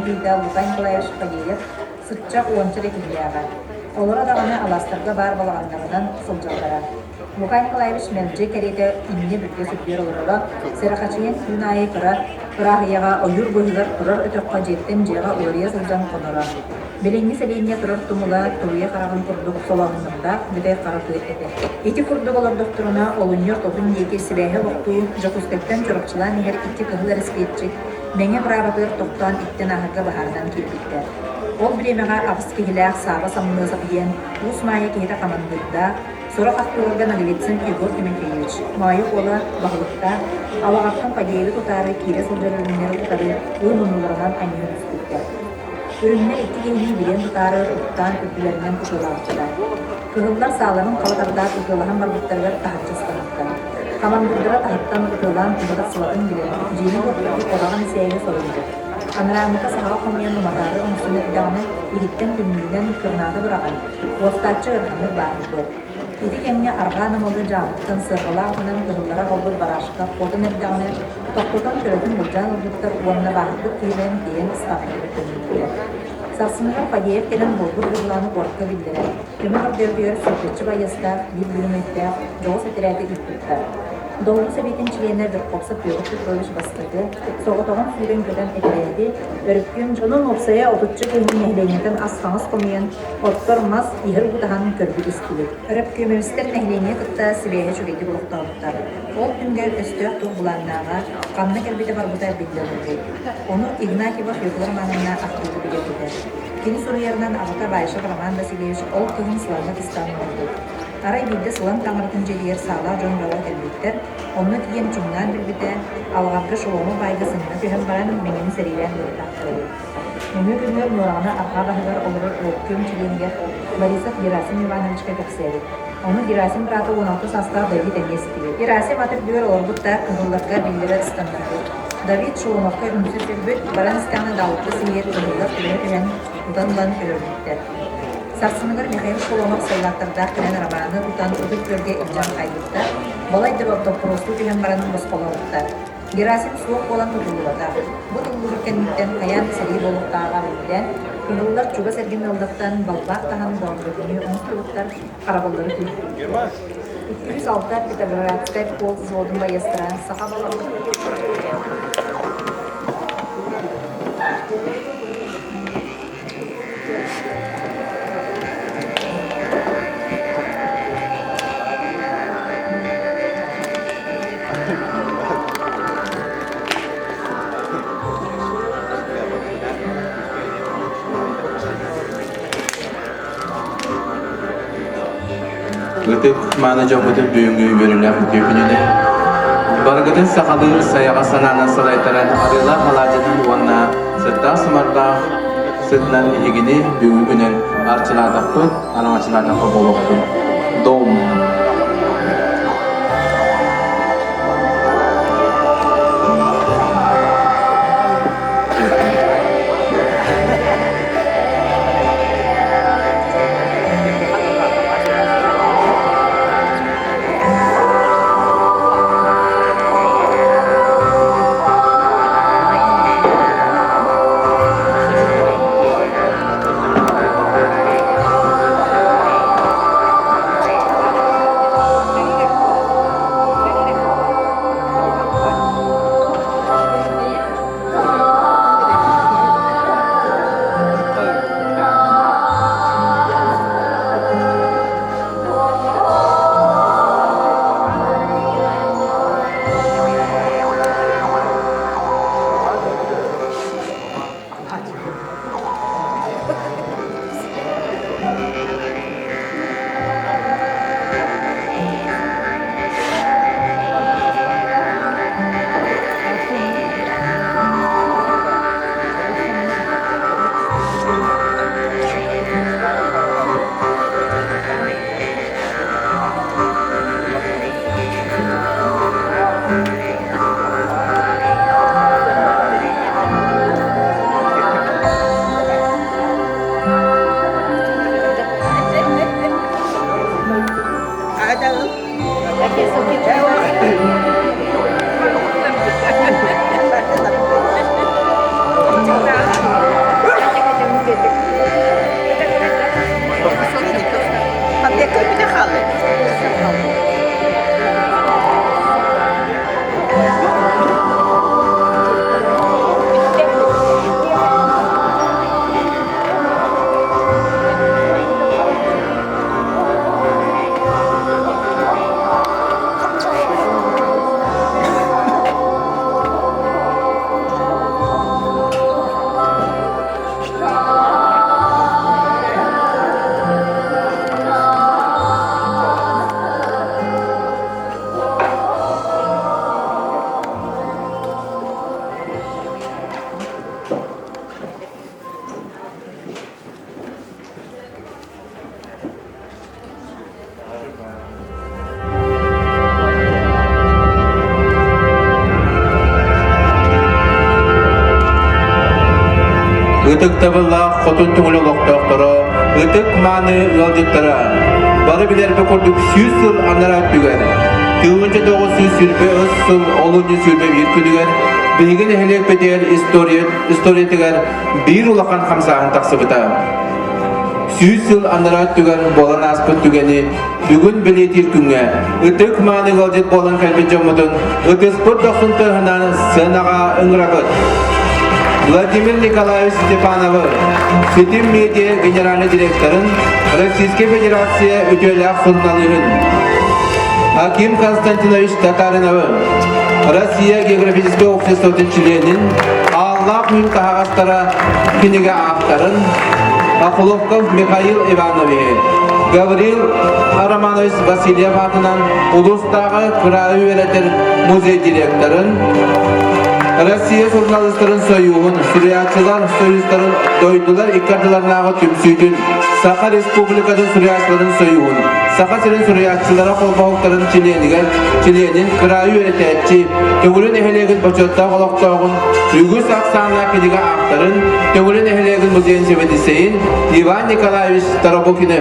киһитэ Лука Николаевич Фадеев сыччах уонча эрэ киһилээҕэ. Олоро даҕаны алаастарга баар балаҕаннарынан сылдьаллара. Лука Николаевич мэлдьи кэриэтэ инньэ бүргэ сүргүөр олороро, сэрэхэчийэн түүн аайы кыра ырааһыйаҕа ойуур быыһыгар турар өтөххө дьиэттэн дьиэҕэ уларыйа сылдьан хоноро. Билиҥҥи сэлиэнньэ турар тумула туруйа хараҕын курдук солооһуннардаах бүтэй хара тыа этэ. Ити курдук олордохторуна, олунньу ортотун диэки сибээһи олохтуу Дьокуускайтан Чурапчылаан иһэр икки кыһыл эрэспиэтчик Мэҥэ быраабатыгар тохтоон иттэн ааһарга быһаарынан киирбиттэр. Ол бириэмэҕэ аҕыс киһилээх Сааба Самныасап диэн Уус Маайа киһитэ хамандыырдаах, сорох ахтыыларга Ноговицын Егор Тимофеевич, Моойук уола баһылыктаах, Алаҕаттан Фадеевы тутаары киирэ сылдьар үрүҥнэри утары уу муннуларынан анньыһан түспүттэр. Үрүҥнэр икки киһини билэн тутаары уктаан үрдүлэринэн ытыалаабыттар. Кыһыллар сааларын хаба тардаат ытыалаһан барбыттарыгар таһырдьа ыстаныттар. Хамандыырдара таһыттан ытыалаан туга тахсыбатын билэн, дьиэни уоттарбыт куһаҕан исээйи соруйбут. Анарааҥҥыта саһаҕа хомуйан уматаары оҥостон эрдэҕинэ, иһиттэн түннүгүнэн кырнаата быраҕан, уостааччы ыараханнык бааһырбыт. Ити кэмҥэ арҕаа намылы дьаамыттан сыарҕалаах атынан кыһыллара аҕалбыт барашка куотан эрдэҕинэ, тохтотон көлөтүн былдьаан ылбыттар уонна бааһырбыт киһилэрин тиэйэн ыстаатыгар төннүбүттэр. Сарсыныгар Фадеев кэлэн буолбут быһылааны куоракка биллэрэн, көмө көрдөөбүтүгэр сүүрбэччэ байыастаах, биир бүлүмүөттээх дьоҕус этэрээти ыыппыттар. Долгу сэбиэтин чилиэнэ Верховцев Петр Петрович бастакы, соҕотоҕун сүүрэн-көтөн этэрээти өрүккүн дьонун уопсайа отучча киһи нэһилиэнньэтин ас-таҥас хомуйан, оттор мас, иһэр уу таһан көрбүт-истибит. Өрөпкүөмэбистэр нэһилиэнньэ кытта сибээһи үчүгэйдик олохтообуттар. Ол түмүгэр өстөөх туох былааннааҕа, ханна кэлбитэ-барбыта биллэ олорбут. Ону Игнатьева Федор Романовна ахтыыта бигэргэтэр. Кини суруйарынан аҕата Баишев Роман Васильевич ол кыһын Сылаҥҥа кыстаан олорбут. Арай биирдэ Сылаҥ таҥаратын дьиэтигэр саалаах дьон бөҕө кэлбиттэр, онно тиийэн чуҥнаан билбитэ, алҕарга Шолому баайга сынна түһэн баран, мэҥэни сэриилээн ыытаахтар эбит. Нөҥүө күнүгэр Нуораҕана арҕаа баһыгар олорор Өркүөм чилиэнигэр Борисов Герасим Ивановичка кэпсээбит. Ону Герасим быраата 16 саастаах Давид эмиэ истибит. Герасим ат үрдүгэр олорбут да, кыһылларга биллэрэ ыстаннарбыт. Давид Шоломовка үҥсэ сүүрбүт, баран истэҕинэ Даалыкка сиһигэр кыһыллар түбэһэ түһэн, тутан ылан өлөрбүттэр. Сарсыныгар Михаил Шоломов саллааттардаах кэлэн Романы тутан Ытык Күөлгэ илдьэн хаайбыттар, балай да доппуруостуу түһэн баран босхолообуттар. Герасим суох буолан тутуллубатах. Бу туллубут кэнниттэн хайаан да сэрии буолуохтааҕа биллэн, кыһыллар чугас эргин ыаллартан балбаах таһан доҕордоһууну оҥостубуттар, харабыллары күүрпүттэр. 206 Петроградскай полк взводун байыастара саха Ытык мааны дьоммутун бүгүҥҥү үөрүүлээх үтүө күнүнэн барыгытын сахалыы сайаҕас санаанан салайтаран арыылаах алаадьынан уонна сыттаах-сымардаах сытынан эһигини бүгүҥҥү күнүн арчылаатахпыт, араҥачылаатахпыт буолуохтун. Дом! Ытыктабыллаах Хотун Түҥүл олохтоохторо, ытык мааны ыалдьыттара, бары билэрбит курдук 100 сыл анараа өттүгэр, 1923 сыл олунньу 21 күнүгэр биһиги нэһилиэкпитигэр история, историятыгар биир улахан хамсааһын тахсыбыта. 100 сыл анараа өттүгэр буолан ааспыт түгэни Бүгүн бэлиэтиир күҥҥэ ытык мааны ыалдьыт буолан кэлбит дьоммутун ытыспыт дохсун тыаһынан сценаҕа ыҥырабыт. Владимир Николаевич Степановы, Ситим медиа генеральный директорын, Российскай Федерация үтүөлээх суруналыыһын, Аким Константинович Татариновы, Россия географическай обществотын чилиэнин, Ааллаах Үүн таһаҕастара кинигэ авторын, Охлопков Михаил Ивановиһы, Гаврил Романович Васильев аатынан улуустааҕы кыраайы үөрэтэр музей директорын, Россия суруналыыстарын сойууһун, суруйааччылар союзтарын дойдулар икки ардыларынааҕы түмсүүтүн, Саха Республикатын суруйааччыларын сойууһун, Саха сирин суруйааччылара холбоһуктарын чилиэнигэр, чилиэнин, кыраайы үөрэтээччи, Төҥүлү нэһилиэгин бочуоттаах олохтооҕун, үгүс ахсааннаах кинигэ ааптарын, Төҥүлү нэһилиэгин музейын сэбиэдиссэйин Иван Николаевич Тарабукины.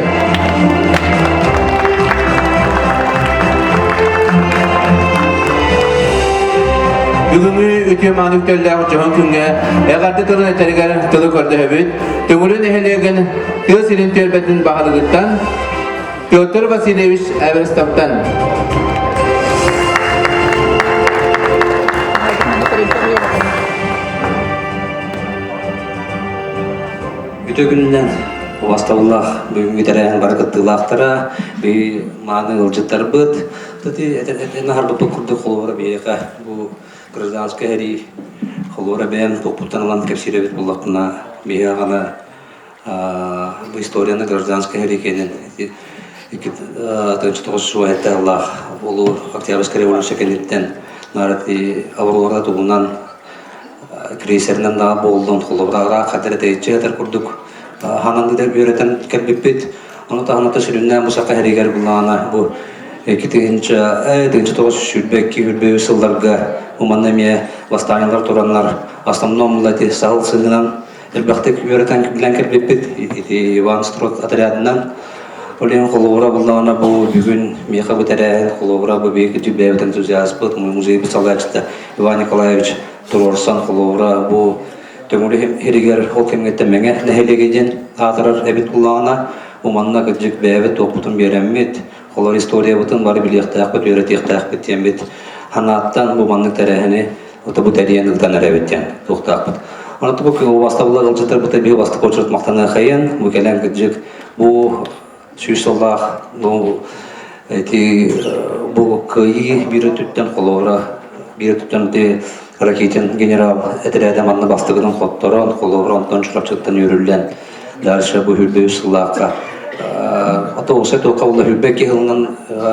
Бүгүҥҥү үтүө мааны үктэллээх дьоһун күҥҥэ эҕэрдэ тылын этэригэр тылы көрдөһөбүт. Төҥүлү нэһилиэгин тыа сирин түөлбэтин баһылыгыттан Петр Васильевич Эверстовтан. Үтүө күнүнэн убастабыллаах бүгүҥҥү тэрээһин бары кыттыылаахтара, биһи мааны ыалдьыттарбыт, этэн аһарбыппыт курдук холобура биһиэхэ бу гражданскай сэрии холобура бэйэм туохпуттан ылан кэпсиир эбит буоллахпына биһиэхэ аны бу историяны гражданскай сэрии кэннин 1997 сыллаах улуу Октябрьскай революция кэнниттэн наар ити Аврора туһунан крейсеринэн даҕа буоллун, холобура хадыр тэйиччи этэр курдук ханан үөрэтэн кэлбиппит. Ону таһынан сүрүннээн бу саха сиригэр буллаҕына бу 2009-22 сылларга бу манна эмиэ восстаниелар тураннар основном ити саһыл сыһынан элбэхтик үөрэтэн билэн кэлбиппит ити Иван Строд отрядынан. Ол иһин холобура буллаҕына бу бүгүн миэхэ бу тэрээһин холобура бу биһиги бэйэбит энтузиазмпыт музейбыт салайааччыта Иван Николаевич туруорсан холобура бу Төҥүлү иһигэр ол кэмҥэ Мэҥэ нэһилиэгэ диэн аатырар эбит буллаҕына бу манна кырдьык бэйэбит туохпутун биэрэммит холор историябытын бары билиэхтээхпит үөрэтиэхтээхпит диэммит санааттан бу маннык тэрээһини бу тэрийэн ыытан эрэбит диэн туохтаахпыт. Онон бу убастабыллар ыалдьыттарбыта биһи бастакы очерт махтаныахайын бу кэлэн кырдьык бу 100 сыллаах бу ити бу кыайыы биир өттүттэн холобура биир өттүттэн ити Ракитин генерал этэрээдэ манна бастыгынан хотторон холобура онтон Чурапчыттан үүрүллэн дальше бу 103 сыллаахха ото уопсай туохха буолла 22 сылынан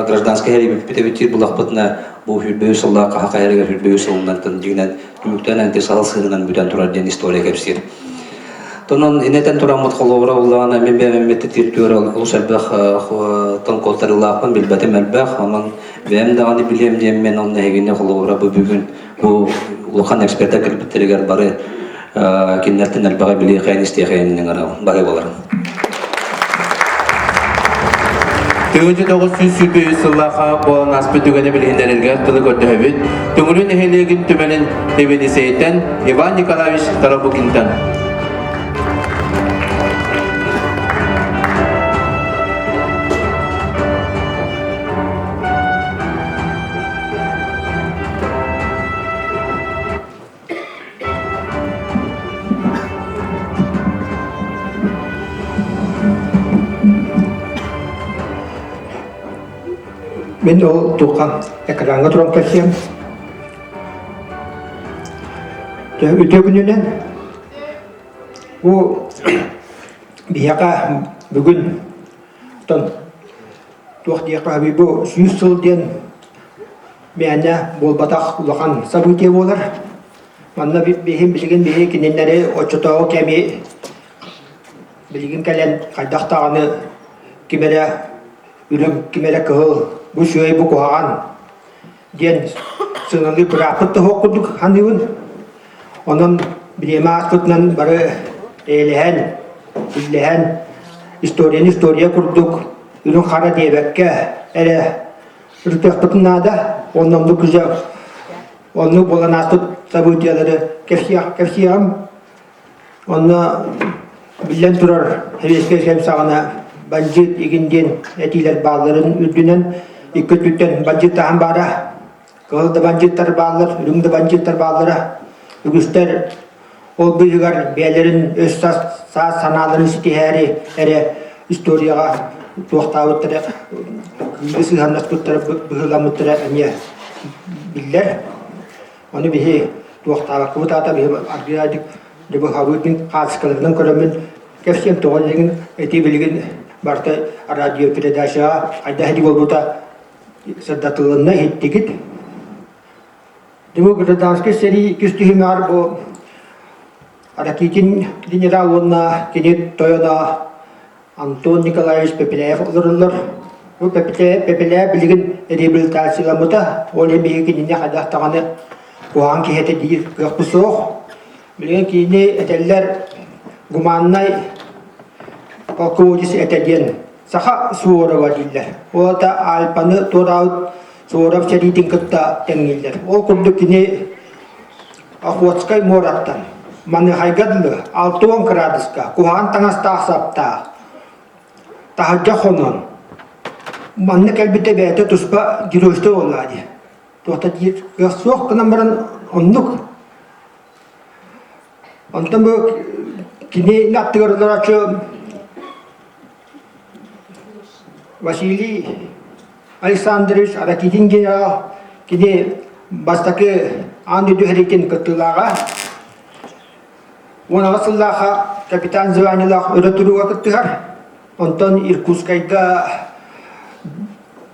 гражданскай сэрии бүппүт эбит диир булахпытына бу 103 сыллаах хаха хайарыгар 103 сылынан дьиҥинэн түмүктэн антисаһыл сыһынан бүтэн турар диэн история кэпсиир. Тонон инэтэн тураммыт холобура буллаҕына мин бэйэм тиртүөр олус элбэх тонкуоттарыылаахпын билбэтим элбэх онон бэйэм даҕаны билиэм диэммин онно эһигини холобура бу бүгүн бу улахан экспертэр кэлбиттэригэр бары кинилэртэн элбэҕи билиэхэйин истиэхэйин бары буоларын. 1923 сыллаахха буолан ааспыт түгэни билиһиннэрэргэ тылы көрдөһөбүт. Төҥүлү нэһилиэгин түмэлин Тэбэнисэйтэн Иван Николаевич Тарабукинтан. Мин ол туохха экраҥҥа туран кэлсиэм. Үтүө күнүнэн бу биһиэхэ бүгүн оттон туох диэххэ бу 100 сыл диэн мээнэ буолбатах улахан событие буолар. Манна биһин билигин биһи кинилэри оччотооҕу кэми билигин кэлэн хайдах даҕаны ким эрэ үрүҥ, ким эрэ кыһыл, бу үчүгэй, бу куһаҕан диэн сыаналыы бырааппыт да суох курдук саныыбын. Онон бириэмэ ааспытынан бары эйэлэһэн, иллэһэн, историяны история курдук үрүҥ хара диэбэккэ эрэ ырытыахпытын наада. Уонна оннук күзэ оннук буолан ааспыт событиялары кэпсиэҕим. Онно биллэн турар, сэбиэскэй кэм саҕана бандьыыт игин диэн этиилэр баалларын үрдүнэн икки өттүттэн бандьыыттаһан баара. Кыһыл да бандьыыттар бааллар, үрүҥ да бандьыыттар бааллара. Үгүстэр ол быыһыгар бэйэлэрин өс-саас санааларын ситиһээри эрэ историяҕа туохтаабыттара, кыылы сыһыаннаспыттара, быһыыламмыттара эмиэ биллэр. Ону биһи туохтаабаккыбыт аата биһи аргыйаадык дьыбыһабытын хаачыскаларынан көрөммүн кэпсиэм тоҕо билигин ити билигин барыта радиопередачаҕа хайдах ити буолбута сырдатылынна иһиттигит. Дьыбы гражданскай сэрии иккис түһүмэҕэр бу Ракитин генерал уонна кини тойоно Антон Николаевич Пепеляев олороллор. Бу Пепеляев билигин реабилитацияламмыта, ол иһин биһиги кинини хайдах даҕаны куһаҕан киһи этэ диир кыахпыт суох. Билигин кинини этэллэр гуманнай полководец этэ диэн саха Суворова дииллэр. Ол аата Альпаны туораабыт Суворов сэриитин кытта тэҥнииллэр. Ол курдук кини Охотскай муораттан Маныхайга дылы 60 кыраадыска куһаҕан таҥастаах саптаах таһырдьа хонон манна кэлбитэ бэйэтэ туспа геройство буоллаҕа дии. Туохта диир кыах суох гынан баран оннук. Онтон бу кини аттыгар олорооччу Василий Александрович Ракитин генерал кини бастакы аан дойду сэриитин кыттыылааҕа. 18 сыллаахха капитан званиелаах өрө турууга кыттыһар. Онтон Иркутскайга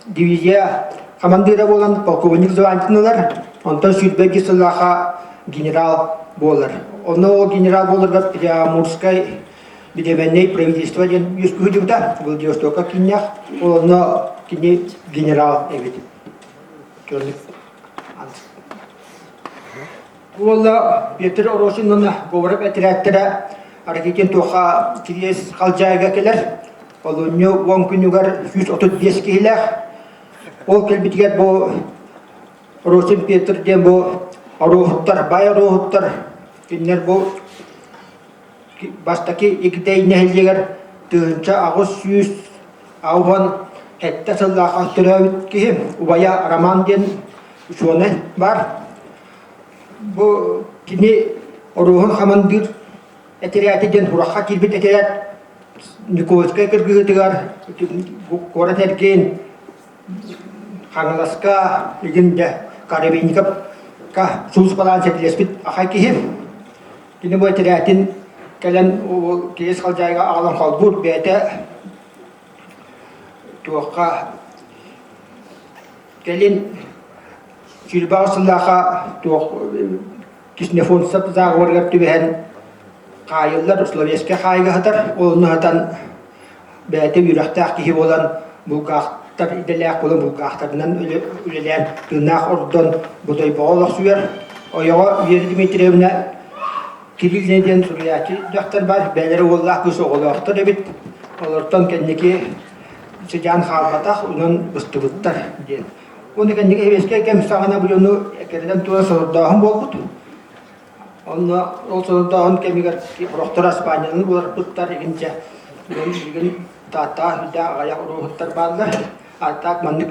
дивизия хамандыыра буолан полковник званиетын ылар. Онтон 22 сыллаахха генерал буолар. Онно ол генерал буоларыгар Приамурскай Бириэмэннэй правительство диэн үөскүү Владивостокка кииннээх, ол онно кини генерал эбит. Уолла Петр Оросин уонна Говоров этэрээттэрэ Ракитин туоха Кириэс Халдьаайыга кэлэр. Олунньу уон күнүгэр 135 киһилээх. Ол кэлбитигэр бу Росин Петр диэн бу оруоһуттар, баай оруоһуттар, кинилэр бу Бастакы Игидэй нэһилиэгэр 1887 сыллаахха төрөөбүт киһи убайа Роман диэн учуонай баар. Бу кини Оруоһун хамандыыр этэрээти диэн Һурахха киирбит этэрээт Никольскай кыргыһыытыгар куорат эргин Хаҥаласка игин дьэ Коробейниковка сулууспалаан сэтилэспит ахай киһи. Кини бу этэрээтин кэлэн Кириэс Халдьаайыга аҕалан холбуур бэйэтэ туохха кэлин 28 сыллаахха туох Киснефонцев заговорыгар түбэһэн хаайыллар, Словецкай хаайыга сытар, ол онно сытан бэйэтэ үөрэхтээх киһи буолан булгаахтар идэлээх буолан булгаахтарынан үлэлээн тыыннаах ордон Бодойбоҕо олохсуйар. Ойоҕо Вера Дмитриевна Кириллина диэн суруйааччы дьахтар баар, бэйэлэрэ уоллаах кыыс оҕолоохтор эбит. Олортон кэнники сыдьаан хаалбатах, онон быстыбыттар диэн. Уонна кэнники сэбиэскэй кэм саҕана бу дьону эккирэтэн туран сордооһун буолбут. Онно ол сордооһун кэмигэр сорохтор Испанияны уларыппыттар, игинчэ билигин Тааттаҕа сүрдээх аҕыйах уруоһуттар бааллар. Ааттаах маннык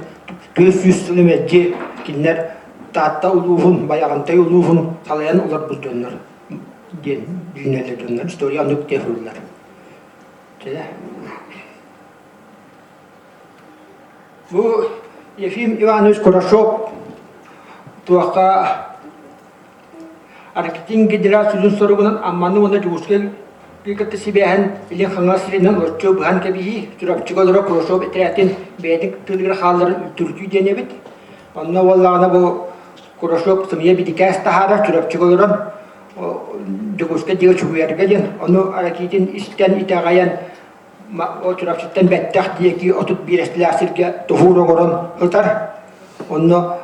400 сылы мэлдьи кинилэр Таатта улууһун, Байаҕантай улууһун салайан олорбут дьоннор диэн билинэллэр дьоннор. История оннук диэн суруйуллар. Бу Ефим Иванович Курашов туохха Арктин генерал сүрүн соругунан Амманы уонна Дьокуускай кытта сибээһин Илин Хаҥалас сиринэн олоччу быһан кэбиһии, Чурапчыга олорор Курашов этэрээтин бэйэтин тыыныгар хаалларын үлтүрүтүү диэн эбит. Онно буоллаҕына бу Курашов сымыйа бирикээс таһаарар Чурапчыга олорон Дьокуускай диэки чугуйарга диэн. Ону Ракитин истэн итэҕэйэн Чурапчыттан бэттэх диэки 31 эстилээх сиргэ тоһуур оҥорон ытар. Онно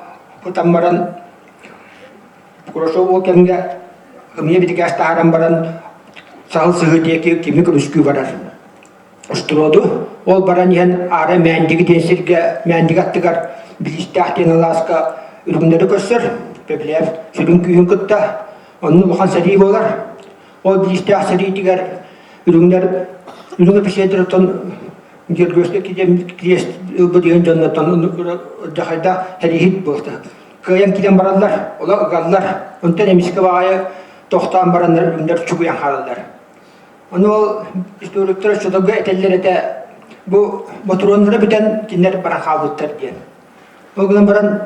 ытан баран Курашов ол кэмҥэ ымыйа бирикээс таһааран баран. Саһыл Сыһыы диэки кими көмүскүү барар. Устуруоду ол баран иһэн аара Мээндиги диэн сиргэ Мээндиги аттыгар Билиистээх диэн алааска үрүҥнэри көрсөр. Пепеляев сүрүн күүһүн кытта онно улахан сэрии буолар. Ол Билиистээх сэриитигэр үрүҥнэр үрүҥ эписиэдэр Гергөскө кириэс ылбыт иһин дьоннортон дьахайда сэрииһит буолта. Кыайан киирэн бараллар, оло ыгаллар. Онтон эмискэ баҕайы тохтоон бараннар үрүҥнэр чугуйан хаалаллар. Ону ол историктар оччолорго этэллэр этэ, бу ботуруоннара бүтэн кинилэр баран хаалбыттар диэн. Ол гынан баран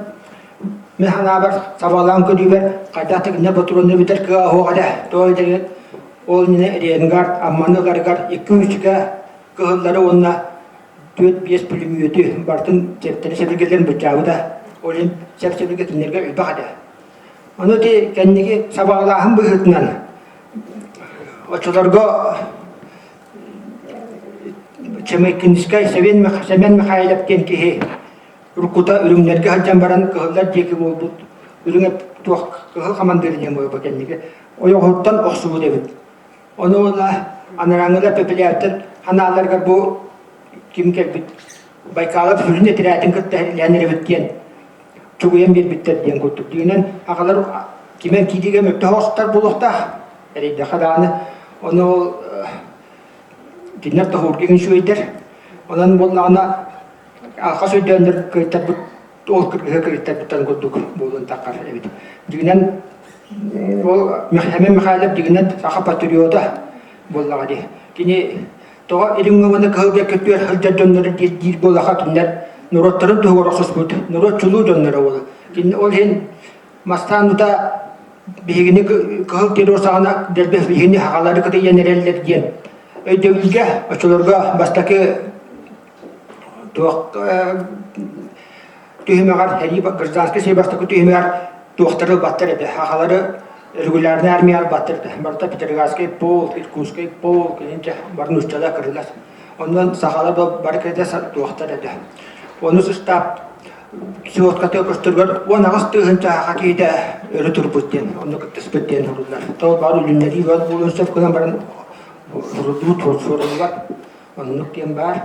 мин санаабар сабаҕалаан көрүүбэр хайдах да кинилэр ботуруоннара бүтэр кыаҕа суох этэ. Тоҕо диэн ол иннинэ Ренгард Амманы ыларыгар икки үчүгэ кыһыллары уонна түөрт-биэс пулеметы барытын сэптэрин-сэбиргэлэрин быччаабыта. Ол иһин сэп-сэбиргэ кинилэргэ элбэх этэ. Ону ити кэнники сабаҕалааһын быһыытынан оччолорго Чемекинскай Семен Михайлов диэн киһи уруккута үрүҥнэргэ сылдьан баран кыһыллар диэки буолбут үрүҥ туох кыһыл хамандыыр диэн буолбут кэнники ойоҕоһуттан охсубут эбит. Ону уонна анарааҥҥылар Пепеляевтар ханаалларыгар бу ким кэлбит Байкалов сүрүн этэрээтин кытта иһиллээн эрэбит диэн чугуйан биэрбиттэр диэн курдук. Дьиҥинэн аҕалар кимэн киириигэ мөлтөх охсуттар буолуохтаах. Эрэйдэххэ даҕаны ону ол кинилэр тоһуурга үчүгэйдэр. Онон буоллаҕына алхас өйдөөннөр кыайтарбыт ол кыргыһы кыайтарбыттарын курдук буолуон таххар эбит. Дьиҥинэн ол Семен Михайлов дьиҥинэн саха патриота буоллаҕа дии. Кини тоҕо илиҥҥи уонна кыһыл көттүөр сылдьар дьоннору диир буоллаха кинилэр норуоттарын туһугар охсуспут норуот чулуу дьонноро буолар. Кини ол иһин бастаан ута биһигини кыһыл террор саҕана дэлби биһигини хаҕалары кытыйан эрэллэр диэн өйдөбүлгэ оччолорго бастакы туох түһүмэҕэр сэрии гражданскай сэрии бастакы түһүмэҕэр туохтары ылбаттар этэ сахалары регулярная армия ылбаттар этэ барыта Петроградскай полк Иркутскай полк инчэ бары нууччалар кырылар онон сахалар бары кэлэ туохтар этэ онус ыстаап сводката көстөргөр 18 тыһыынча саха киһитэ өрө турбут диэн онно кыттыспыт диэн суруллар то баар үлүннэрии буолуон сөп гынан баран суруллубут суруллубат Оннук диэн баар.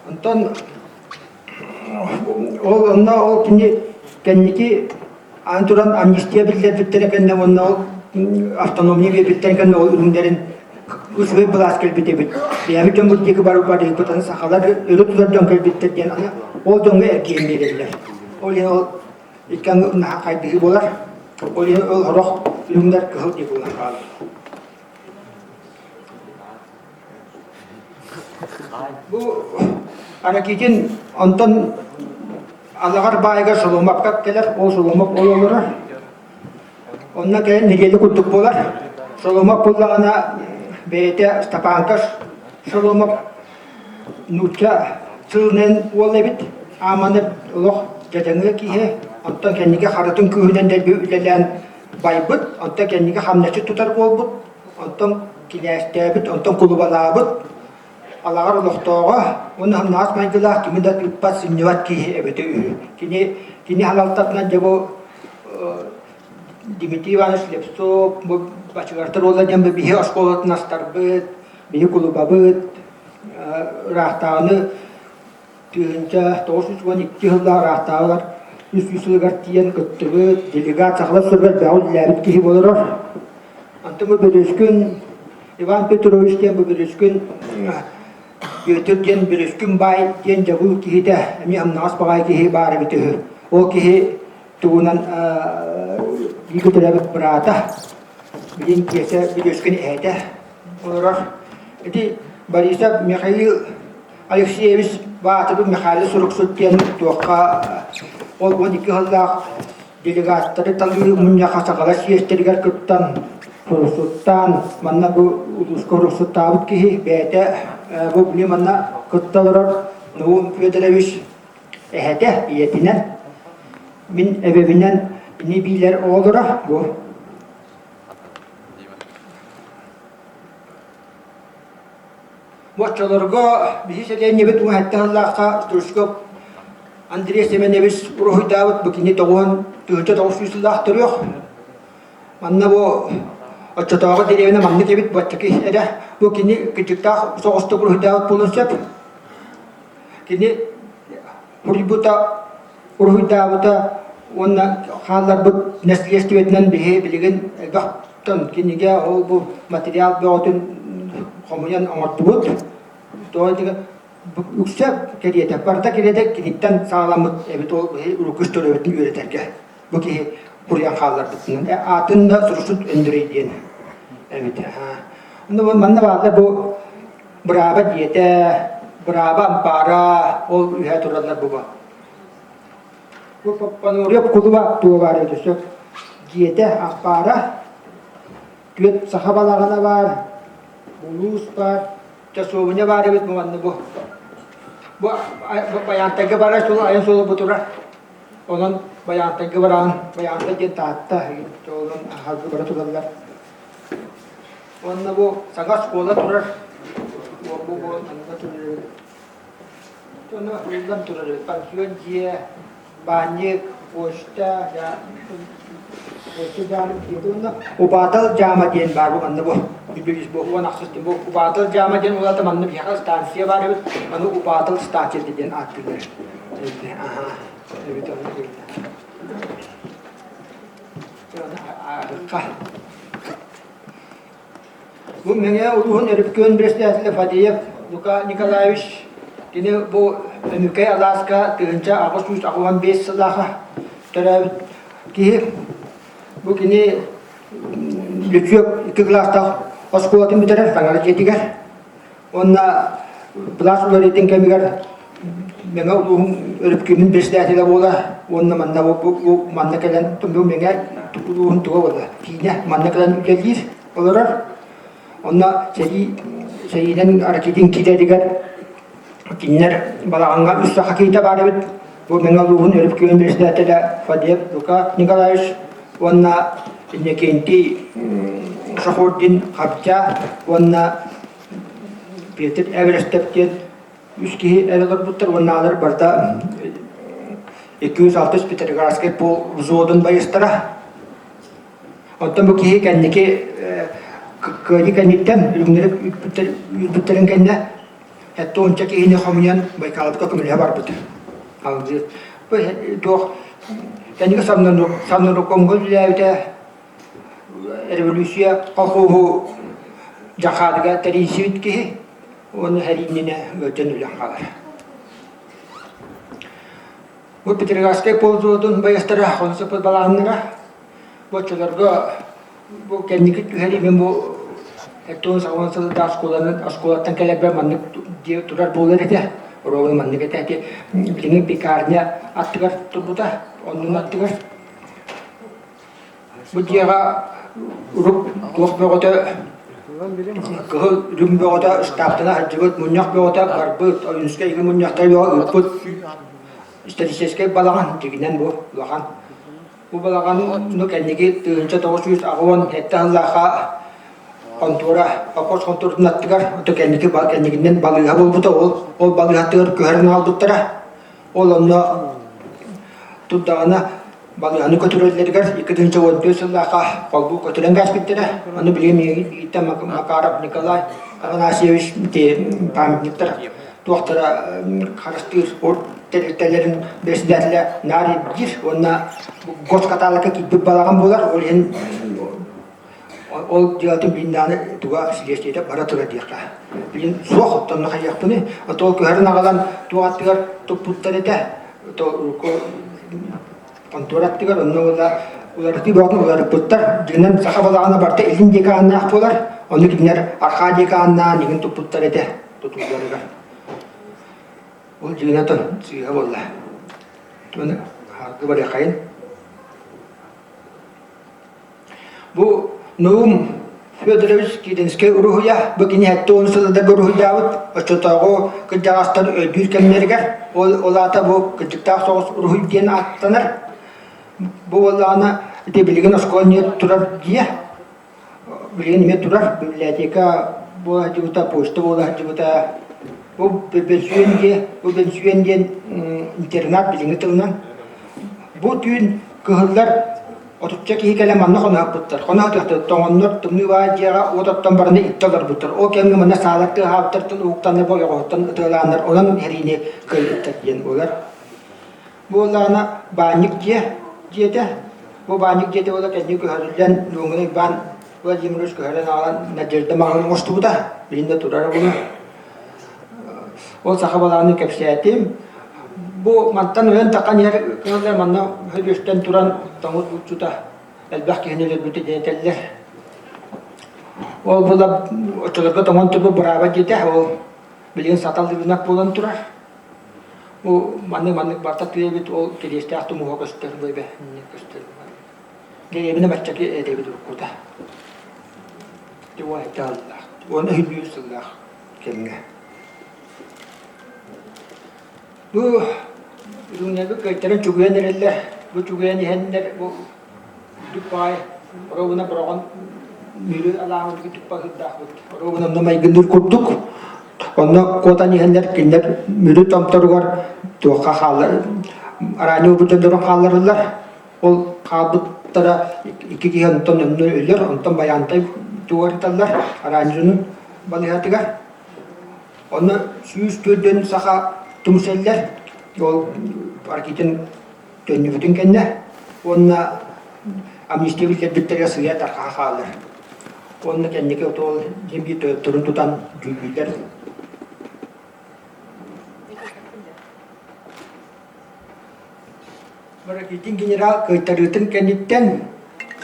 Онтон ол онно ол кини кэнники аан туран амнистия биллэрбиттэрэ кэннэ уонна ол автономия биэрбиттэрин кэннэ ол үрүҥнэрин үчүгэй былаас кэлбит эбит. Бэйэбит дьоммут диэки барып барыйбыт аны сахалар өрө тутар дьон кэлбиттэр диэн аны ол дьоҥҥо эргийэн биэрэллэр. Ол иһин ол икки аҥы наһаа хайдыһыы буолар. Ол иһин ол сорох үрүҥнэр кыһыл диэки буолан хаалар. Бу Аракитин онтон Алаҕар баайыгар Соломопка кэлэр, ол Соломоп ол олорор. Онно кэлэн нэдиэлэ курдук буолар. Соломоп буоллаҕына бэйэтэ Степанка Соломоп нуучча сылынан уол эбит. Ааманы олох дьадаҥы киһи. Онтон кэнники харытын күүһүнэн дэлби үлэлээн байбыт. Онтон кэнники хамначчыт тутар буолбут. Онтон кинээстээбит, онтон кулубалаабыт Алаҕар олохтооҕо уонна хамнаҕас майгылаах кими да тыыппат, сынньыбат киһи эбитэ үһү. Кини кини халалтатынан дьэ бу Дмитрий Иванович Слепцов бу Бачыгартар уола диэн бу биһи оскуолатын астарбыт, биһи кулубабыт ыраахтааҕыны 1992 сыллаах ыраахтааҕылар 300 сылыгар тиийэн кыттыбыт, делегат сахалар сылыгар бэҕэ үлэлээбит киһи буолар. Онтон бу Бөрүскүн Иван Петрович диэн бу Бөрүскүн Бүөтүр диэн Бөрүскүн баай диэн дьабыл киһитэ эмиэ хамнаҕас баҕайы киһи баар эбит үһү. Ол киһи тугунан бииргэ төрөөбүт быраата билин Киэсэ Бөрүскүн эһэтэ олорор. Ити Борисов Михаил Алексеевич Баатыбы Михаил Суруксут диэн туохха ол 12 сыллаах делегаттары талыы мунньахха сахалар съезтэригэр кыттан суруксуттаан манна бу улууска суруксуттаабыт киһи бэйэтэ бу били манна кытта олорор Наум Федорович эһэтэ ийэтинэн мин эбэбинэн ини биилэр оҕолоро бу Бу оччолорго биһи сэлиэнньэбит уһэттэ сыллаахха Стручков Андрей Семенович уруһуйдаабыт бу кини тоҕуһун 1900 сыллаах төрүөх. Манна бу Оччотооҕу дэриэбинэ маннык эбит баччаки эрэ. Бу кини кырдьыктаах соҕустук уруһуйдаабыт буолуон сөп. Кини уруйбута, уруһуйдаабыта уонна хаалларбыт нэслиэстибэтинэн биһи билигин элбэх кинигэ ол бу материал бөҕөтүн хомуйан оҥордубут. Тоҕо үксэ кэриэтэ, барыта кэриэтэ киниттэн саҕаламмыт эбит ол урукку историята үөрэтэргэ. Бу киһи куруйан хаалларбытынан. Аатын да Сурусут Өндөрөй диэн эбит. Онно манна бааллар бу бырааба дьиэтэ, бырааба ампаара, ол үһэ тураллар бу. Бу Панурьев кулуба туо баар эбит өссө. Дьиэтэ, ампаара, түөрт саха балаҕана баар, булуус баар, часовня баар эбит бу манна бу. Бу Байаантайга барар суол айан суола бу турар. Онон Байаантайга бараан, Байаантай диэн Таатта, онон аһарга бара тураллар. Уонна бу саҥа оскуола турар. Бу бу манна турар эбит. Онно ыллан турар эбит. Пансион дьиэ, баанньык, почта, почта дьаамы дьиэтэ уонна Убаатал дьаама диэн баар бу манна бу бу уон ахсыс бу Убаатал дьаама диэн улаата манна биһиэхэ станция баар эбит. Аны Убаатал станция диэн ааттыыллар. Аха, эбит онно Бу Мэҥэ улууһун Өрүпкүөн председателэ Фадеев Лука Николаевич кини бу Өмүкэй алааска 1885 сыллааха төрөөбүт киһи. Бу кини Лүчүөк икки кылаастаах оскуолатын бүтэрэр таҥара дьиэтигэр. Уонна былаас уларыйыытын кэмигэр Мэҥэ улууһун өрөпкүмүн председателэ буола уонна манна бу манна кэлэн бу Мэҥэ улууһун туга буолла киинэ манна кэлэн үлэлиир олорор. Онно сэрии сэриинэн ракетин киирэригэр кинилэр балаҕаҥҥа үс саха киһитэ баар эбит. Бу Мэҥэ улууһун өрөпкүмүн председателэ Фадеев Лука Николаевич уонна Иннокентий Шахурдин Хабча уонна Петр Эверестов диэн үс киһи эрэ олорбуттар уоннаалар барыта 206 Петроградскай пол взводун байыстара. Оттон бу киһи кэнники кыайыы кэнниттэн үрүҥнэри үүрбүттэрин кэннэ 70 киһини хомуйан Байкалга көмөлөһө барбыт. Алгыы. Бу туох кэнники Самнарукомҥа үлэлээбитэ революция колхоһу Дьахаадыга тэрийсибит киһи уонна сэрии иннинэ ыалдьан өлөн хаалар. Бу Петроградскай полвзводун байыастара хонсуппут балаһаннара бу оччолорго бу кэнники түһэрии мин бу Эттон саҕалан сылдьа оскуоланы оскуолаттан кэлэрбэр маннык дьиэ турар буолар этэ. Ровно маннык этэ. Ити билиҥҥи пекарня аттыгар турбута, оннун аттыгар. Бу дьиэҕэ урут туох бөҕөтө кыһыл үрүҥ бөҕөтө ыстааптана сылдьыбыт, мунньах бөҕөтө барбыт, Ойуунускай игин мунньахтары бөҕө ыыппыт историческай балаҕан дьигинэн бу улахан. Бу балаҕан ну кэнники 1987 сыллаахха хонтуора, колхоз хонтуоратын аттыгар, ото кэнники кэннигинэн балыыһа буолбута, ол ол балыыһатыгар көһөрөн аҕалбыттара. Ол онно турдаҕына балыыһаны көтүрэллэригэр 2014 сыллаахха холбуу көтүрэн кээспиттэрэ. Аны билигин миигиттэн Макаров Николай Афанасьевич ити памятниктар туохтара харыстыыр тэрилтэлэрин председателэ наар ирдиир уонна госкаталыкка киирбит балаҕан буолар. Ол иһин Ол дьыалатын билин даҕаны туга силиэстийэтэ бара турар диэххэ. Билин суох оттон хайыахпыный? Отол көһөрөн аҕалан туох аттыгар туппуттар этэ. Урукку хонтуора аттыгар онно уонна уларытыы бөҕөтүн уларыппыттар. Дьиҥинэн саха балаҕана барыта илин диэки ааннаах буолар. Ону кинилэр арҕаа диэки ааннаан игин туппуттар этэ тутууларыгар. Ол дьиҥинэн отон сыыһа буолла. Туону хаалга барыаххайын. Бу Наум Федорович Киринскэй уруһуйа, бу кини 70 сылларга уруһуйдаабыт, оччотооҕу кырдьаҕастар өйдүүр кэмнэригэр, ол, ол аата бу кырдьыктаах соҕус уруһуй диэн ааттанар. Бу буоллаҕына ити билигин оскуола эмиэ турар дьиэ, билигин эмиэ турар, библиотека буола сылдьыбыта, почта буола сылдьыбыта. Бу Бөнсүйүөн дьиэ, бу Бөнсүйүөн диэн интернат билиҥҥи тылынан. Бу түүн кыһыллар. Отучча киһи кэлэн манна хоноһоппуттар. Хоноһотуохтар тоҥоннор тымныы баай дьиэҕэ уот оттон бараны иттэ олорбуттар. Ол кэмҥэ манна саалар тыаһаабыттартан уһуктаннар ойоҕоһуттан ытыалааннар онон сэриини кыайбыттар диэн буолар. Буоллаҕына баанньык дьиэ дьиэтэ. Бу баанньык дьиэтэ буола кэнники көһөрүллэн Луҥгун Уйбаан Владимирович көһөрөн аҕалан Надежда маҕаһыын оҥостубута. Билин да турар буну. Ол саха балаҕанын кэпсээтим. Бу мантан уйан таххан иһэр кыһыллар манна Һөдүөстэн туран тоҥус булчута элбэх киһини өлөрбүтэ диэн этэллэр. Ол була оччолорго тоҥон турбут бырааба диэтэ, ол билигин сатал рынок буолан турар. Бу маннык-маннык барыта тыа эбит, ол кириэстээх тумуһа көстөр, бу эбэ көстөр. Дэриэбинэ баччаки этэбит уруккута. Уон сыллаах, уон үһүннүүр сыллаах кэмҥэ. Бу үрүҥнэрбит кыайтаран чугуйан эрэллэр. Бу чугуйан иһэннэр бу үрдүк баай оруобуна бороҕон Мүрү алааһын үрдүк баһыырдаахпыт. Оруобуна онно майгынныыр курдук. Онно куотан иһэннэр кинилэр Мүрү томторугар туохха хааллар араанньы ылбыт дьоннорун хааллараллар. Ол хаалбыттара икки киһи онтон онно өлөр, онтон Байаантай туоруталлар араанньыны балыыһатыгар. Онно 104 саха тумсэллэр, ол Аркитин төннүбүтүн кэннэ уонна амнистия биллэрбиттэригэр сыыйа тархаха хаалар. Уонна кэнники ол диэн биир тойотторун тутан дьүүллүүллэр. Ракитин генерал кыайтарыытын кэнниттэн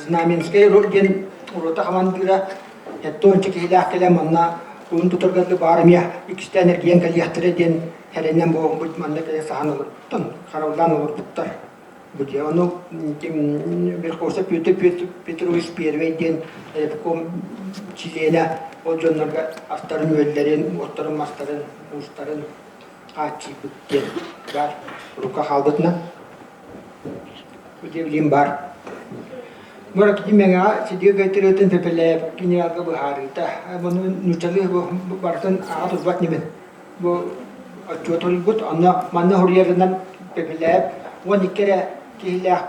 Знаменскай диэн рота хамандыыра 70 киһилээх кэлэн манна кулун тутарга баар эмиэ иккистээн эргийэн кэлиэхтэрэ диэн эрэнэн буолбут манна кэлэ саһан олорбуттан хараллаан олорбуттар. Бу дьэ ону Верховцев Петр Петрович Первый диэн ревком чилиэнэ ол дьоннорго астарын-үөллэрин, уоттарын-мастарын, уустарын хааччыйбыт диэн баар урукка хаалбытынан удивлим баар. Бу кини Мэҥэҕэ Сидигэ Гайтырыатын Пепелээп генералга быһаарыыта. Муну нууччалыы барытын ааҕа турбат ньимин. Бу отчуот суруйбут. Онно манна суруйарынан Пепелээп 12 эрэ киһилээх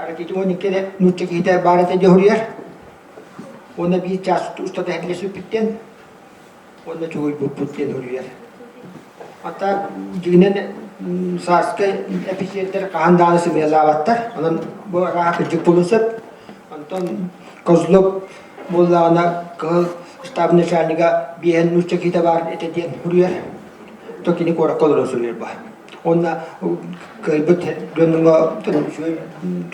ракета 12 эрэ нуучча киһитэ баар этэ диэн суруйар. Уонна биир чаас устата иһиллэ сүппүттэн уонна чугуйбуппут диэн суруйар. Ата дьиҥинэн сааскы эписиэрдэр хаһан даҕаны сымыйалаабаттар. Онон бу арааһа кырдьык буолуон сөп. Онтон Козлов буоллаҕына кыһыл штаб начальнига биэһэн нуучча киһитэ баар этэ диэн суруйар. То кини куоракка олорон суруйар баар. Уонна кыайбыт дьонуҥа үчүгэй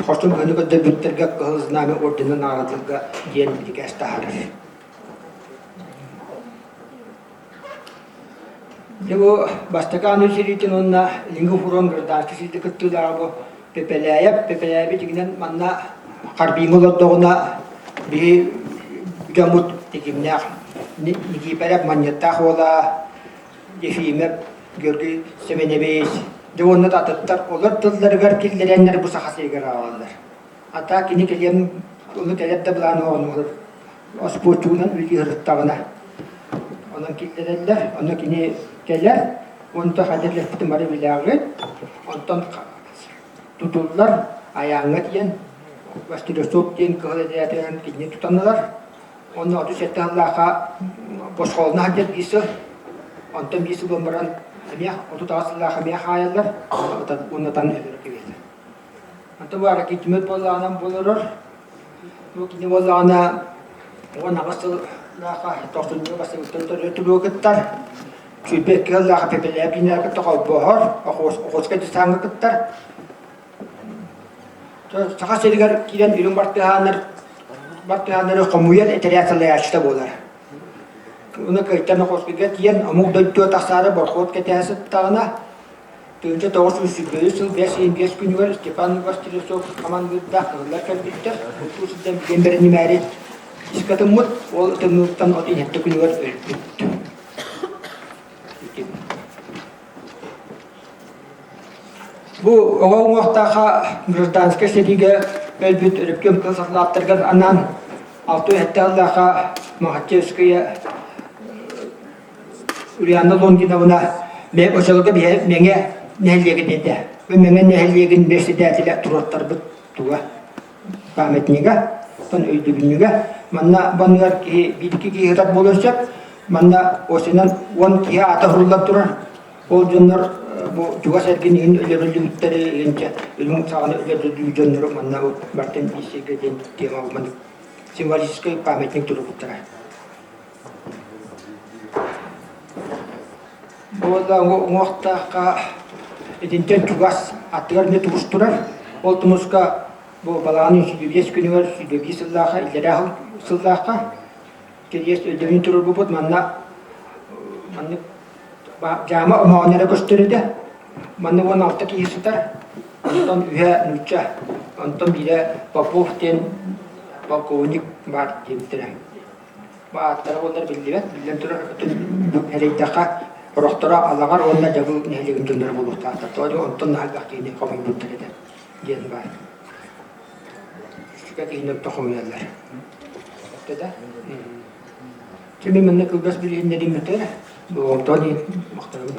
хорсун быһыыны көрдөрбүттэргэ Кыһыл Знамя орденын наҕараадаларга диэн бирикээс таһаарар. Дьэ бу бастакы аан сэриитин уонна Илиҥҥи фронт гражданскай сэриитин кыттыылааҕа бу Пепеляев. Пепеляеви дьиҥинэн манна Харбиҥҥа олордоҕуна биһи дьоммут тигимнээх Никиипэрэп Манньыаттаах уола Ефимов Георгий Семенович дьэ уонна да атыттар олор тылларыгар киллэрэннэр бу Саха сиригэр аҕалаллар. А кини кэлиэн ону кэлэр да былаан оҕонугар оспуоччугунан үлэлии сырыттаҕына онон киллэрэллэр онно кини кэлэр онто хадерлэппитин бары билээҕит онтон тутуллар айааҥҥа тиийэн Василевсов диэн кыһыл этэрээтинэн кинини тутаннылар онно 37 сыллаахха босхолоно сылдьар биир сыл онтон биир сыл баран эмиэ 38 сыллаах эмиэ хаайаллар уонна өлөрө кэбиһэллэр Онто баара китиммит буоллаҕынан буоларар. Бу кини буоллаҕына 18 сыллаахха тохсунньуга бастакыттан төрүөтүлүгү кыттар. 22 сыллаахха Пепеляев генерал кытта холбоһор, Охотскай десаҥҥа кыттар. Саха сиригэр киирэн үрүҥ бартыһааннар бартыһааннары хомуйар этэрээт салайааччыта буолар. Уну кыайтан Охотскайга тиийэн омук дойдуга тахсаары борхуот кэтэһэ сыттаҕына 1923 сыл 5 күнүгэр Степан Вострецов хамандыырдаах кыһыллар кэлбиттэр. Бултуу сылдьан билиэн бэринимээри искатыммыт, ол ытымныыттан от иһэттэ күнүгэр өлбүт. Бу оҕо уҥуохтааха гражданскай сэриигэ өлбүт Өрөпкүөм кыһыл саллааттарыгар анаан 67 сыллаахха Махачевская Ульяна Лонгиновна оччолорго биһи Мэҥэ нэһилиэгин этэ. Мэҥэ нэһилиэгин председателэ туруоттарбыт туга. памятнига, оттон өйдөбүнньүгэ. Манна банныгар киһи биир-икки киһи сытар буолуон сөп. Манна осенан 10 киһи аата суруллан турар. Ол дьоннор бу чугас эргин иһин өлөрүллүбүттэри иһинчэ үрүҥ саҕаны өлөрүллүү дьоннору манна бартын биир сиргэ диэн тема символическай памятник туругуттара. Буолла уҥуохтаахха итинтэн чугас аттыгар эмиэ тумус турар. Ол тумуска бу балаҕан 105 күнүгэр 105 сыллаахха, иллэрээ сыллаахха кириэс өйдөбүн туруорбуппут. Манна маннык дьаама омооно эрэ көстөр этэ. Манна 16 киһи сытар. Онтон үһэ нуучча, онтон биирэ Попов диэн полковник баар диэбиттэрэ. Ааттара буоллар биллибэт, биллэн турар, эрэйдэххэ орохторо Алаҕар уонна Дьабыл нэһилиэгин дьонноро буолуохтаахтар. Тоҕо диэн онтон наһаа элбэх киһини хомуйбуттар этэ диэн баар. Үчүгэй киһини оттон хомуйаллар. Да? Чэ, мин манна кылгас билиһиннэриим бүтэр. Болҕомтоҕо иһин махтанабын.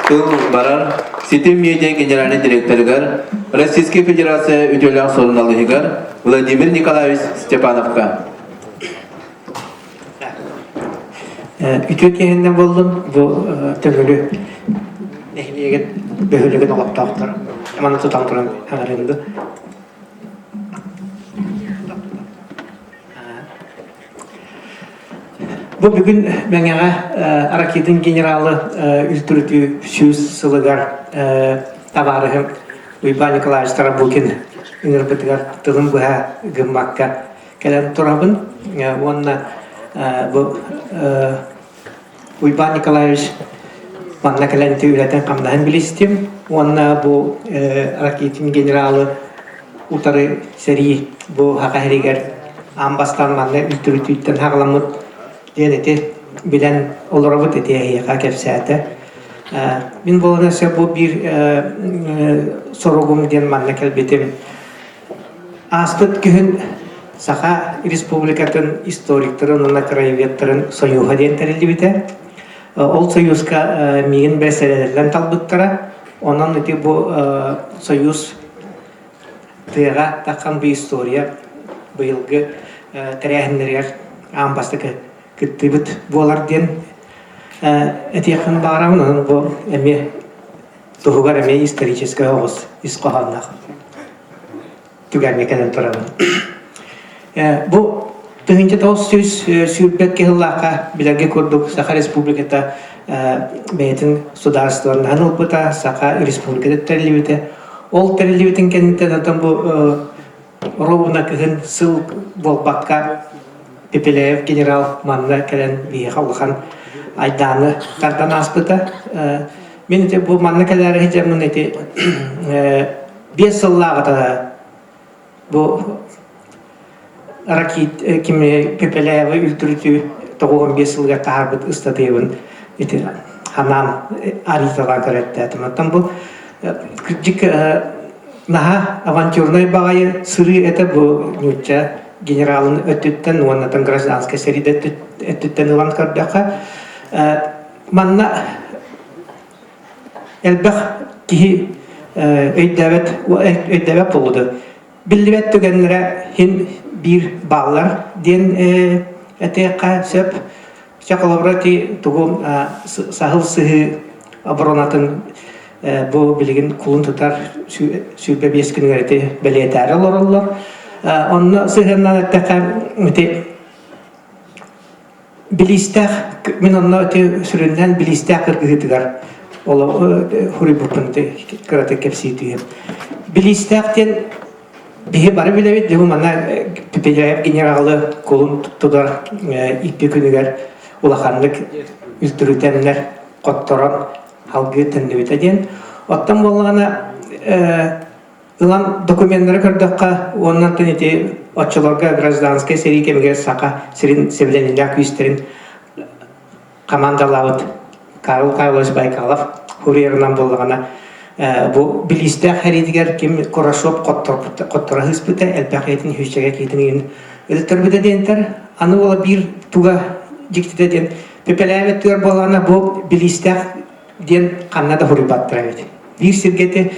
Тыл барар Ситим медиа генеральный директорыгар Российскай Федерация үтүөлээх суруналыыһыгар Владимир Николаевич Степановка. Үтүө киһиннэн боллун бу Төҥүлү нэһилиэгин бөһүөлэгин олохтоохтор маны тутан туран аҕарынды. Бу бүгүн Мэҥэҕэ Ракитин генералы үлтүрүтүү сүүс сылыгар табаарыһым Уйбаан Николаевич Тарабукин ыҥырбытыгар тылын быһа гыммакка кэлэн турабын уонна бу Уйбаан Николаевич манна кэлэн үлэтин-хамнаһын билистим уонна бу Ракитин генералы утары сэрии бу Саха сиригэр аан бастаан манна үлтүрүтүүттэн хаҕаламмыт диэн ити билэн олоробут ити эһиэхэ кэпсээтэ. Мин буолан өссө бу биир соругум диэн манна кэлбитим. Ааспыт күһүн Саха Республикатын историктарын уонна краеведтарын союһа диэн тэриллибитэ. Ол союзка миигин бэрэссэдээтэлинэн талбыттара. Онон ити бу союз тыаҕа таххан бу история быйылгы тэрээһиннэригэр аан бастакы кыттыыбыт буолар диэн этиэхпин баҕарабын. Онон бу эмиэ туһугар эмиэ историческай оҕус ис хоһоонноох түгэҥҥэ кэлэн турабын. Бу 1922 сыллаахха билэргэ курдук Саха Республиката бэйэтин судаарыстыбаннаһын ылбыта, Саха Республиката тэриллибитэ. Ол тэриллибитин кэнниттэн оттон бу ровно кыһын сыл буолбакка Пепеляев генерал манна кэлэн биһиэхэ улахан айдааны тардан ааспыта. Мин ити бу манна кэлээри сылдьаммын ити 5 сыллааҕыта бу Ракит кими Пепеляевы үлтүрүтүү 95 сылыгар таһаарбыт ыстатыйабын ити ханаан арыйталаан көрөттөөтүм. Оттон бу кырдьык наһаа авантюрнай баҕайы сырыы этэ бу нуучча генералын өттүттэн уонна гражданскай сэриидэ өттүттэн ылан көрдөххө манна элбэх киһи өйдөөбөт өйдөөбөт буолуду. Биллибэт түгэннэрэ хин биир бааллар диэн этиэххэ сөп. Чэ холобура ити тугу саһыл сыһыы оборонатын бу билигин кулун тутар 25 күнүгэр ити бэлиэтээри олороллор. Онно сыһыаннаан эттэххэ ити Билиистээх, мин онно ити сүрүннээн Билиистээх кыргыһыытыгар хуруйбуппун кыратык кэпсии түһүөм. Билиистээх диэн биһи бары билэбит, дьэ бу манна Пепеляев генералы кулун тутар икки күнүгэр улаханнык үлтүрүтэннэр хотторон халгыы төннүбүтэ диэн. Оттон буоллаҕына Ылан докуменнары көрдөххө, уоннантан ити оччолорго гражданскай сэрии кэмигэр Саха сирин сэбилэниилээх күүстэрин командалаабыт Карл Карлович Байкалов курьерынан буоллаҕына бу билиистээх сэриитигэр ким Курашов хотторо сыспыта, элбэх этин сүүсчэкэ киһитин өлтөрбүтэ диэнтэр аны буола биир туга дьиктитэ диэн Пепеляев өттүгэр буоллаҕына бу билиистээх диэн ханна да суруйбаттар эбит. Биир сиргэ ити.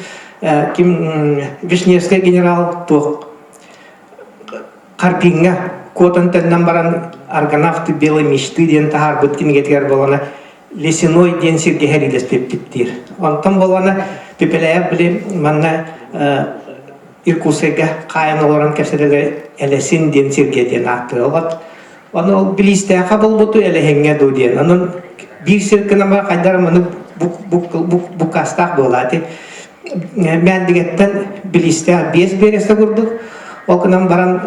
ким Вишневскай генерал туох Харбиҥҥа куотан төннөн баран «Аргонавты белой мечты» диэн таһаарбыт кинигэтигэр буолана Лесиной диэн сиргэ сэриилэспиппит диир. Онтон буолана Пепеляев били манна Иркутскайга хаайан олорон кэпсэтэллэр Элесин диэн сиргэ диэн ааттыыллар. Ону ол билиистээххэ булбуту Элэһиҥҥэ дуу диэн. Онон биир сир гынан хайдар маны буккаастаах буолаати. Мээндигэттэн билиистээх биэс биэрэстэ курдук. Ол гынан баран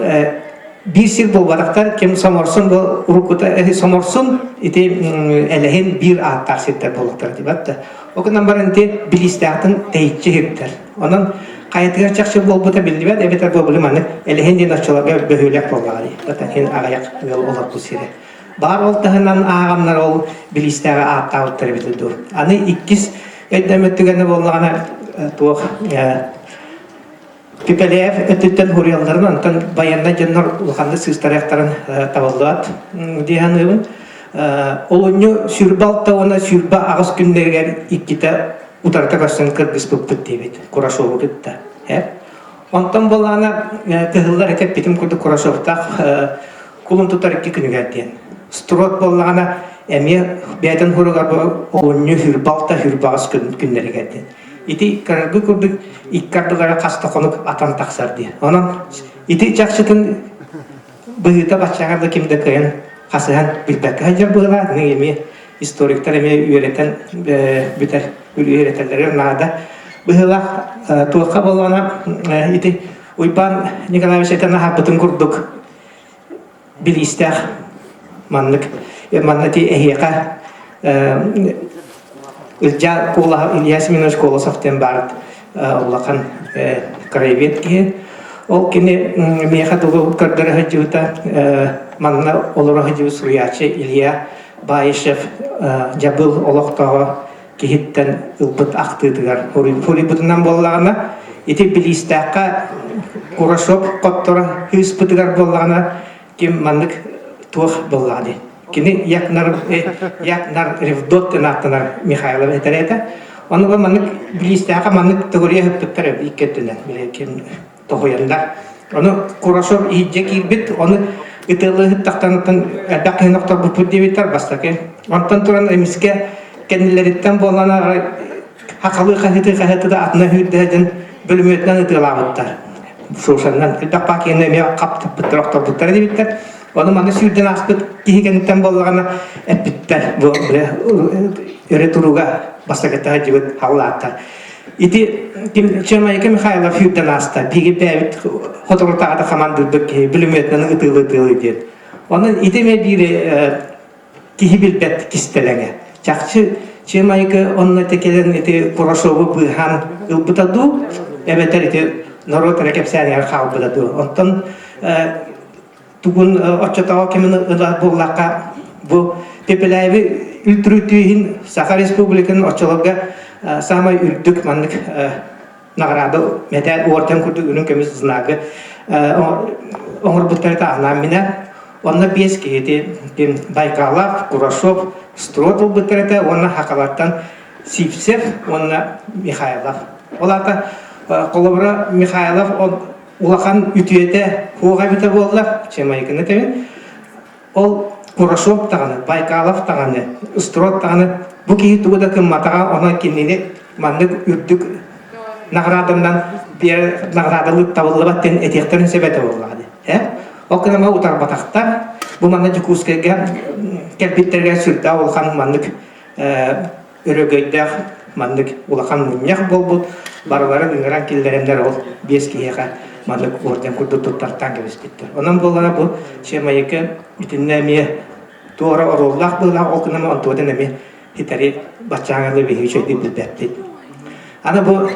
биир сир буолбатахтар ким Соморсун бу уруккута Соморсун ити Элэһин биир ааттаах сирдэр буолуохтара дибат да. Ол гынан баран ити билиистээхтэн тэйиччи сирдэр. Онон хайатыгар чахчы буолбута биллибэт эбэтэр буолбулу маннык Элэһин диэн оччолорго бөһүөлэк буоллаҕа дии. Бата иһин аҕыйах ыал олорбут сирэ. Баар ол таһынан ааҕаннар ол билиистээҕи ааттаабыттар эбитэ дуу. Аны иккис өйдөммөт түгэнэ буоллаҕына туох Пепеляев өттүттэн хуруйалларын онтон байыаннай дьоннор улаханнык сыыстарыахтарын табыллыбат дии саныыбын. Олунньу 26 уонна 28 күннэригэр иккитэ утарыта көрсөн кыргыспыппыт диэбит Курашову кытта. Онтон буоллаҕына кыһыллар этэппитим курдук Курашовтаах кулун тутар икки күнүгэр диэн. Строт буоллаҕына эмиэ бэйэтин хуругар олунньу хүрбалта хүрбаҕас күннэригэр диэн. Ити көрөргө курдук икки ардылара хас да хонук атан тахсар диэн. Онон ити чахчытын быһыыта баччаҕа да ким да кыайан хасыһан билбэккэ сылдьар быһыылаах. Эмиэ историктар эмиэ үөрэтэн бүтэр үөрэтэллэригэр наада быһыылаах. Туохха буоллаҕына ити Уйбаан Николаевич этэн аһарбытын курдук билиистээх маннык манна ити эһиэхэ Ылдьаа Куолаһов Илья Семенович Колосов диэн баар улахан краевед киһи. Ол кини миэхэ тугу көрдөрө сылдьыбыта манна олоро сылдьыбыт суруйааччы Илья Баишев дьабыл олохтооҕо киһиттэн ылбыт ахтыытыгар суруйбутунан буоллаҕына ити билиистээххэ Курашов хотторо кыыспытыгар буоллаҕына ким маннык туох буоллаҕа дии кини Якнар Якнар Ревдот диэн ааттанар Михайлов этэр этэ ону маннык билиистээххэ маннык төгүрүйэ ыппыттар икки өттүнэн ким тоһуйаннар. Ону Курашов иһирдьэ киирбит, ону ытыалыыһыттахтан элбэх киһини охторбуппут диэбиттэр бастакы. Онтон туран эмискэ кэннилэриттэн буолан арай хахалыы хаһыты хаһыты да атына сүүрдэ диэн бөлүмүөтүнэн ытыалаабыттар. Шушаннан элбэх баа киһини эмиэ хаптаппыттар, охторбуттар диэбиттэр. Ону маны сүүрдэн ааспыт киһи кэнниттэн буоллаҕына эппиттэр бу өрө турууга бастакыта сылдьыбыт халлааттар. Ити ким Чемайка Михайлов сүүрдэн ааста. Биһиги бэйэбит соторутааҕыта хамандыырбыт киһи бүлүмүөтүнэн ытыылы-ытыылы диэн. Онон ити эмиэ биир киһи билбэт кистэлэҥэ. Чахчы Чемайка онно ити кэлэн ити Курашову быыһаан ылбыта дуу, эбэтэр ити норуот эрэ кэпсээнигэр хаалбыта дуу. Оттон тугун оччотооҕу кэмин ыла буоллахха бу Пепеляеви үлтүрүтүү иһин Саха Республикатын оччолорго саамай үрдүк маннык награда мэтээл орден курдук үрүҥ көмүс знагы оҥорбуттара анаан минэ онно биэс киһити ким Байкалов, Курашов, Строд ылбыттар этэ уонна Хакалартан Сивцев уонна Михайлов. Ол аата холобура Михайлов улахан үтүөтэ суох эбитэ буоллар, Чемайканы этэбин, ол Курашов даҕаны, Байкалов даҕаны, Строд даҕаны бу киһи тугу да гымматаҕа, онон кинини маннык үрдүк наҕарааданан биэр наҕараадалыыр табыллыбат диэн этиэхтэрин сөп этэ буоллаҕа дии. Э? Ол гынан утарбатахтар. Бу манна Дьокуускайга кэлбиттэригэр сүрдээх улахан маннык өрөгөйдөөх маннык улахан мунньах буолбут, барыларын ыҥыран киллэрэннэр ол биэс киһиэхэ маннык орден курдук туттартаан кэбиспиттэр. Онон буоллаҕына бу Чемайыкы итиннэ эмиэ туора оруоллаах быһыылаах, ол гынан онтуотун эмиэ хитэри баччааҥҥа биһиги үчүгэйдик билбэппит. Аны бу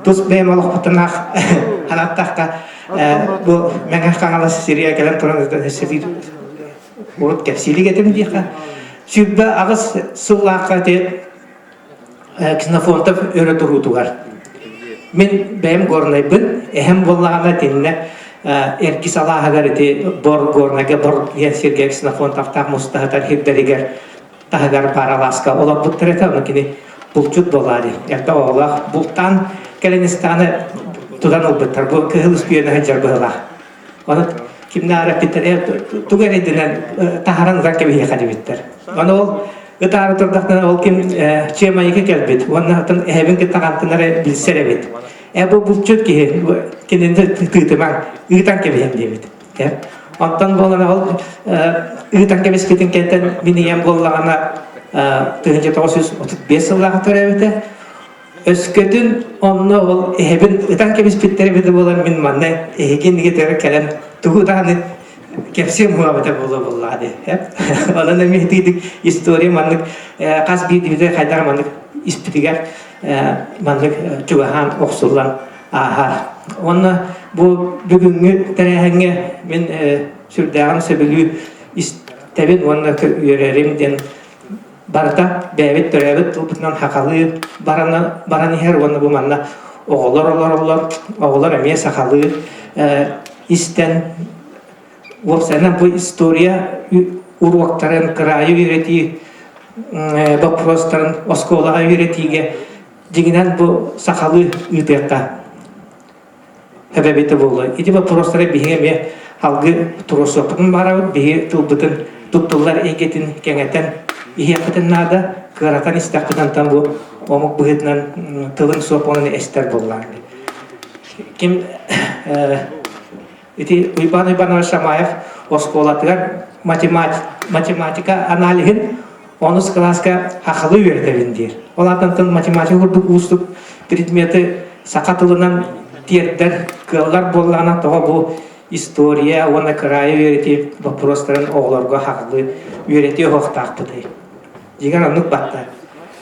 тус бэйэм олохпуттан санаттахха бу Мэҥэ Хаҥалас сиригэр кэлэн туран Урут кэпсиилик этим диэхэ. 28 сыллаахха ити Ксенофонтов өрө туруутугар. Мин бэйэм Горнайбын, эһэм буоллаҕына итиннэ Эргис алааһыгар ити Бор Горнайга Бор диэн сиргэ Ксенофонтовтаах мустаһытар сирдэригэр таһыгар баар алааска олорбуттар этэ, ону кини булчут буолаа дии. Элбэх оҕолоох бултаан. кэлэн истэҕинэ тутан ылбыттар. Бу кыһыл үспүйүөнэ сылдьар быһыылаах. Ону кимнээх эппиттэр, э, тугу эрэйдэнэн таһааран ытан кэбиһиэхэ диэбиттэр. Ону ол ытаары турдахтарына ол ким Чыамайыга кэлбит уонна оттон эһэбин кытта хантан эрэ билсэр эбит. Э бу булчут киһи кинини тыытымаҥ, ыытан кэбиһэн диэбит. Онтон буолан ол ыытан кэбиспитин кэнтэн мин ийэм буоллаҕына 1935 сыллааҕы төрөөбүтэ. Өскөтүн онно ол эһэбин ытан кэбиспиттэр эбитэ буолан мин манна эһиги иннигитигэр кэлэн тугу даҕаны кэпсиэм буолабыта буолуо буоллаҕа дии. Онон эмиэ итиитик история маннык хас биирдиибитэ хайдах маннык испитигэр маннык чугаһаан охсуллан ааһар. Уонна бу бүгүҥҥү тэрээһиҥҥэ мин сүрдээҕин сөбүлүү истэбин уонна үөрэрим диэн барыта бэйэбит төрөөбүт тылбытынан сахалыы баран, баран иһэр уонна бу манна оҕолор олороллор, оҕолор эмиэ сахалыы истэн уопсайынан бу история уруоктарын, кыраайы үөрэтии боппуруостарын оскуолаҕа үөрэтиигэ дьиҥинэн бу сахалыы ыытыахха эбэбитэ буолуо. Ити боппуруостары биһиги эмиэ алгы туруорсуохпутун баҕарабыт. Биһиги тылбытын туттуллар эйгэтин кэҥэтэн иһиэхпитин наада. Кыаратан истэхпитин бу омук быһыытынан тылын суоппунан эстэр буоллаҕа. Ким ити Уйбаан Уйбанович Шамаев оскуолатыгар математика аналиһын онус кылааска хахалы үөрэтэбин диир. Ол аатантан математика курдук уустук предмети саха тылынан тиэрдэр кыаллар буоллаҕына тоҕо бу история уонна кыраайы үөрэтии боппуруостарын оҕолорго хахалы үөрэтии оһохтаахпытый. Дьиҥэр оннук батта.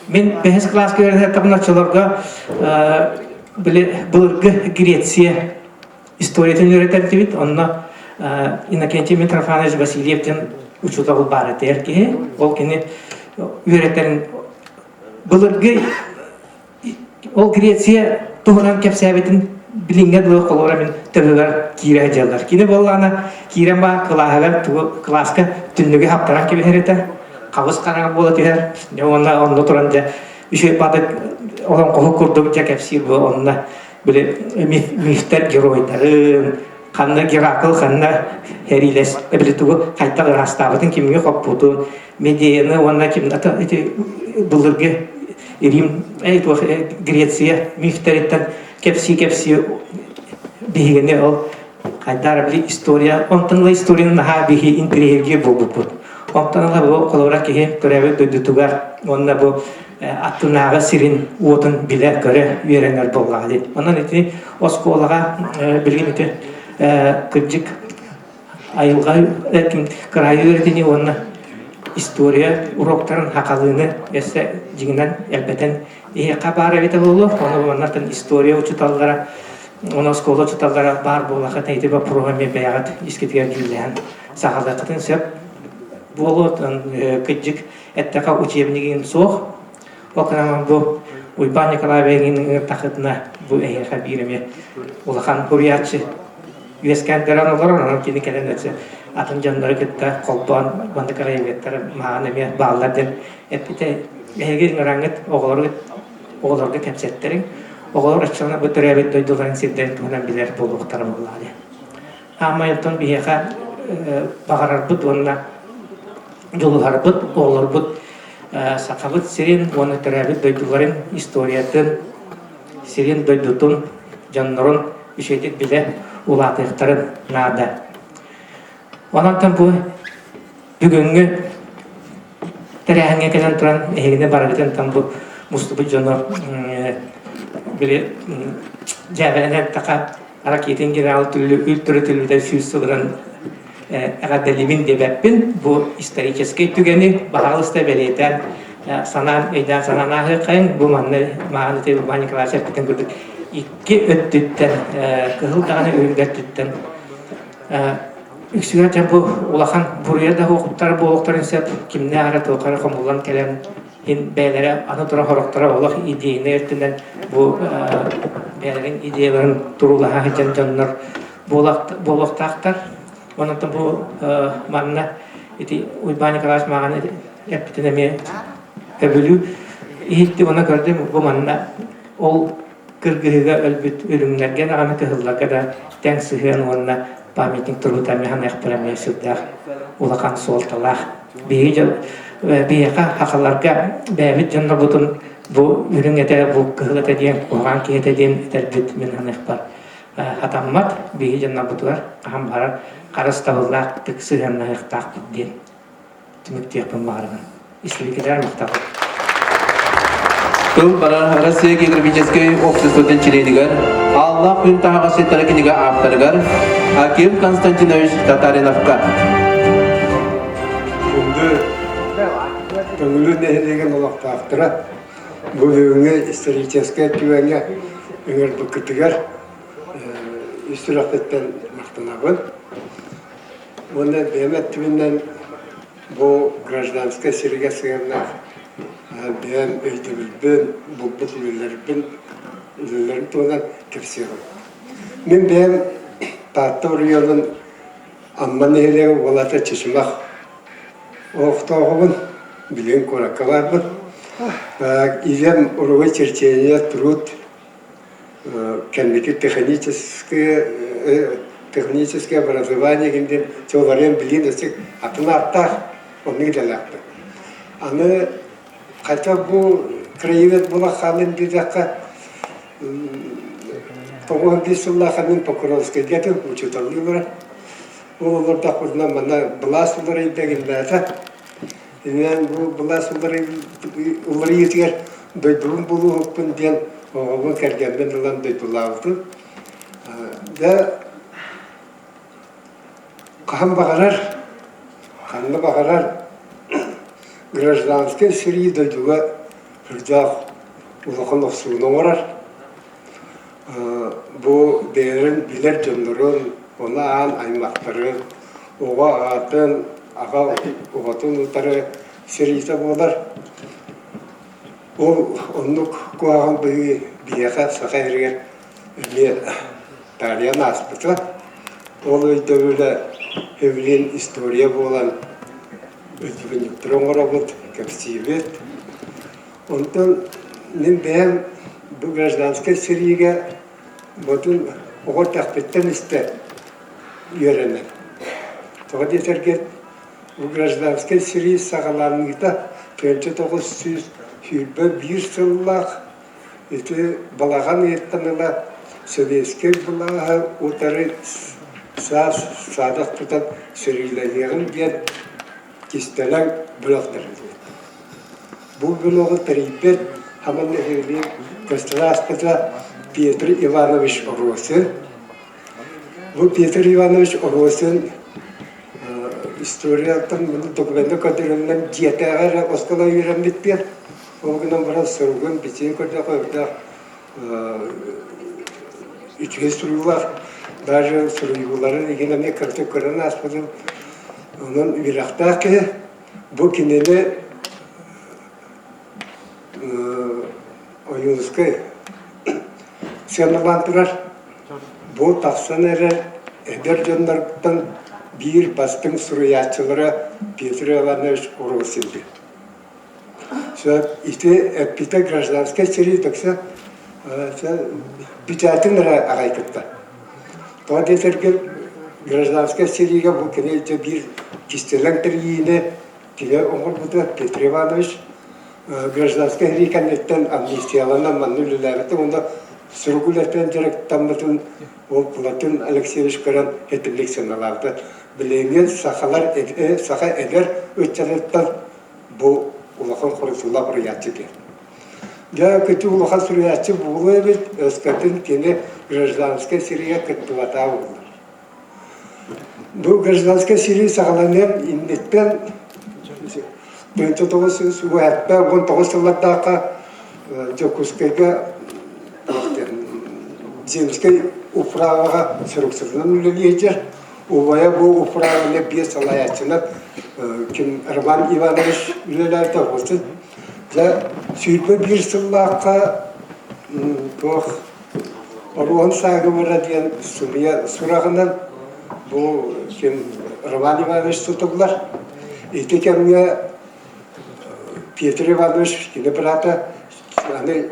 Мин бэһис кылааска үөрэнэртэбин оччолорго былыргы Греция историятын үөрэтэрдибит. Онно Иннокентий Митрофанович Васильев диэн учуутал баар этэ эр киһи. Ол кини үөрэтэрин былыргы ол Греция туһунан кэпсээбитин билиҥҥэ дылы холобура мин төбөбөр киирэ сылдьаллар. Кини буоллаҕына киирэн баа кылааһыгар тугу кылааска түннүгү хаптаран кэбиһэр этэ. Хабыс хараҥа буола түһэр. Дьэ уонна онно туран дьэ үчүгэй баатык олоҥхоһут курдук дьэ кэпсиир бу онно били мифтэр геройдарын, ханна Геракл ханна эриилэс били тугу хайдах ыраастаабытын кимҥэ хоппутун, Медеяны уонна ким ити былыргы Рим, Греция мифтэриттэн кэпсии-кэпсии биһигини ол хайдаар били история, онтон ыла историяны наһаа биһи интэриэһиргиир буолбуппут. Онтон ыла бу холобура киһи төрөөбүт дойдутугар уонна бу аттынааҕы сирин уотун билэ-көрө үөрэнэр буоллаҕа дии. Онон ити оскуолаҕа билигин ити кырдьык айылҕа кыраайы үөрэтини уонна история уроктарын хахалыыны өссө дьиҥинэн элбэтэн иһиэххэ баар эбитэ буолуо. Ону маннартан история учууталлара, уонна оскуола учууталлара баар буоллаххытына ити боппуруоһу эмиэ бэйэҕит искитигэр дьүүллэһэн саҕалыаххытын сөп буолуо. Кырдьык эттэхэ учебнигин суох. Ол гынан бу Уйбаан Николаевич ыҥыртахытына бу эһиэхэ биир эмиэ улахан суруйааччы үөскээн көрөн олорор, онон кини кэлэн өссө атын дьоннору кытта холбоон маннык краеведтар мааҕын эмиэ бааллар диэн эппитэ. Эһиги ыҥыраҥҥыт оҕолору оҕолорго кэпсэттэриҥ. Оҕолор оччоҕуна бу төрөөбүт дойдуларын сирдэрин туһунан билэр буолуохтара буоллаҕа диэн. Аамай оттон биһиэхэ баҕарарбыт уонна дьулуһарбыт, оҕолорбут Сахабыт сирин уонна төрөөбүт дойдуларын историятын, сирин дойдутун, дьоннорун үчүгэйдик билэ улаатыахтарын наада. Онон бу бүгүҥҥү тэрээһиҥҥэ кэлэн туран эһигини барыгытын бу мустубут дьону били дьээбэлэнэн эттэххэ Ракетин генерал үлтүрүтүллүбүтэ сүүс сылынан эҕэрдэлиибин диэбэппин. Бу историческай түгэни баһаалыста бэлиэтээн санаан, өйдөөн санаан ааһыаххайыҥ. Бу манна мааҕын ити Иван Николаевич эппитин курдук икки өттүттэн, кыһыл даҕаны үрүҥ өттүттэн үксүгэр дьэ бу улахан буруйа да суохтар буолуохтарын сөп, кимнээх эрэ туохха эрэ хомуллан кэлэн Ин бэйэлэрэ аны туран сорохторо олох идейнай өттүнэн бу бэйэлэрин идеяларын туруулаһа сылдьан дьоннор буолуохтаахтар. Онон бу манна ити Уйбаан Николаевич мааҕын эппитин эмиэ сөбүлүү иһиттим уонна көрдүм бу манна ол. кыргыһыыга өлбүт үрүҥнэргэ даҕаны кыһылларга да тэҥ сыһыан уонна памятник турбута эмиэ саныахпар эмиэ сүрдээх улахан суолталаах. Биһиги дьон биһиэхэ сахаларга бэйэбит дьоннорбутун бу үрүҥ этэ, бу кыһыл этэ диэн куһаҕан киһи этэ диэн этэрбит мин саныахпар хатаммат. Биһиги дьоннорбутугар хаһан баҕарар харыстабыллаахтык сыһыаннаһыахтаахпыт диэн түмүктүөхпүн баҕарабын. Истибиккитигэр махтал. Тыл барар Россия географическай обществотын чилиэнигэр Ааллаах күн таһаҕас ситтэрэ кинигэ авторыгар Аким Константинович Татариновка. Күндү Төҥүлү нэһилиэгин олохтоохторо бу бүгүҥҥү историческай түгэҥҥэ ыҥырбыккытыгар ис сүрэхпиттэн махтанабын. Уонна бэйэм өттүбүнэн бу гражданскай сиргэ сыһыаннаах бэйэм өйдөбүлбүн, булбут үлэлэрбин, үлэлэрим туһунан кэпсиэҕим. Мин бэйэм Таатта оройуонун Амма нэһилиэгин уолата Чычымах олохтооҕубун, билигин куоракка баарбын. Ийэм уруһуй черчение труд кэнники техническое техническое образование диэн сылларыан билиэн өссө атын ааттаах оннук идэлээхпин. Аны хотя бу краевед буола хааллым диэтэххэ 95 сыллаахха мин Покровскайга этим учууталлыы олорор. Ол олордохпутуна манна былаас уларыйда гиннээтэ. Инэн бу былаас уларыйыытыгар дойдубун булууһукпун диэн оҕобун кэргэммин ылан дойдулаабытым. Дьэ хаһан баҕарар, ханна баҕарар гражданскай сэрии дойдуга сүрдээх улахан охсууну оҥорор. Бу бэйэлэрин билэр дьоннорун, ону аан аймахтарын, оҕо аҕатын, аҕа оҕотун утары сэриитэ буолар. Ол оннук куһаҕан быһыы биһиэхэ Саха сиригэр эмиэ таарыйан ааспыта. Ол өйдөбүлэ сөбүлээн история буолан өйдөбүнньүктэри оҥоробут, кэпсиибит. Онтон мин бэйэм бу гражданскай сэриигэ ботун оҕо эрдэхпиттэн истэ үөрэнэр. Тоҕо диэтэргит, бу гражданскай сэрии саҕаланыыта 1921 сыллаах ити балаҕан ыйыттан ыла сэбиэскэй былааһы утары саас саадах тутан сэриилэниэҕим диэн кистэлэҥ бөлөх тэриллибит. Бу бөлөҕү тэрийбит Хаман нэһилиэк көстөн ааспыта Петр Иванович Росин. Бу Петр Иванович Росин историяттан документка көрдөрүллэн дьиэтээҕи эрэ оскуола үөрэммит диэн. Ол гынан баран суругун бичигин көрдөххө үрдээх үчүгэй суруйуулаах, даже суруйууларын игин эмиэ кыратык көрөн ааспытым. Онон үөрэхтээх киһи бу кинини Ойуунускай сыаналаан турар. Бу тахсан эрэр эдэр дьоннортон биир бастыҥ суруйааччылара Петр Иванович Росин Ити эппитэ гражданскай сэрии дөксө бүтээтин эрэ аҕай кытта. Тоҕо диэтэргэ гражданскай сэриигэ бу кини дьэ биир кистэлэҥ тэрийиини кини оҥорбута Петр Иванович гражданскай сэрии кэнниттэн амнистияланан манна үлэлээбитэ уонна сурук үлэтинэн дьарыктаммытын ол Платон Алексеевич көрөн итинник сыаналаабыта. Билиҥҥи сахалар саха эдэр ыччатыттан бу улахан хорутуулаах суруйааччы диэн. Дьэ, көтүү улахан суруйааччы буолуо эбит, өскөтүн кини гражданскай сэриигэ кыттыбатаҕа буоллар. Бу гражданскай сэрии саҕаланыан инниттэн 1919 сыллардаахха Дьокуускайга Земскэй управаҕа суруксутунан үлэлиир Убайа бу управаны биир салайааччынан ким Роман Иванович үлэлээбитэ оҕотун. Дьэ, 21 сыллаахха туох Оруоһун Саагыбара диэн сымыйа сураҕынан бу ким Роман Иванович тутуллар. Ити кэмҥэ Петр Иванович кини быраата аны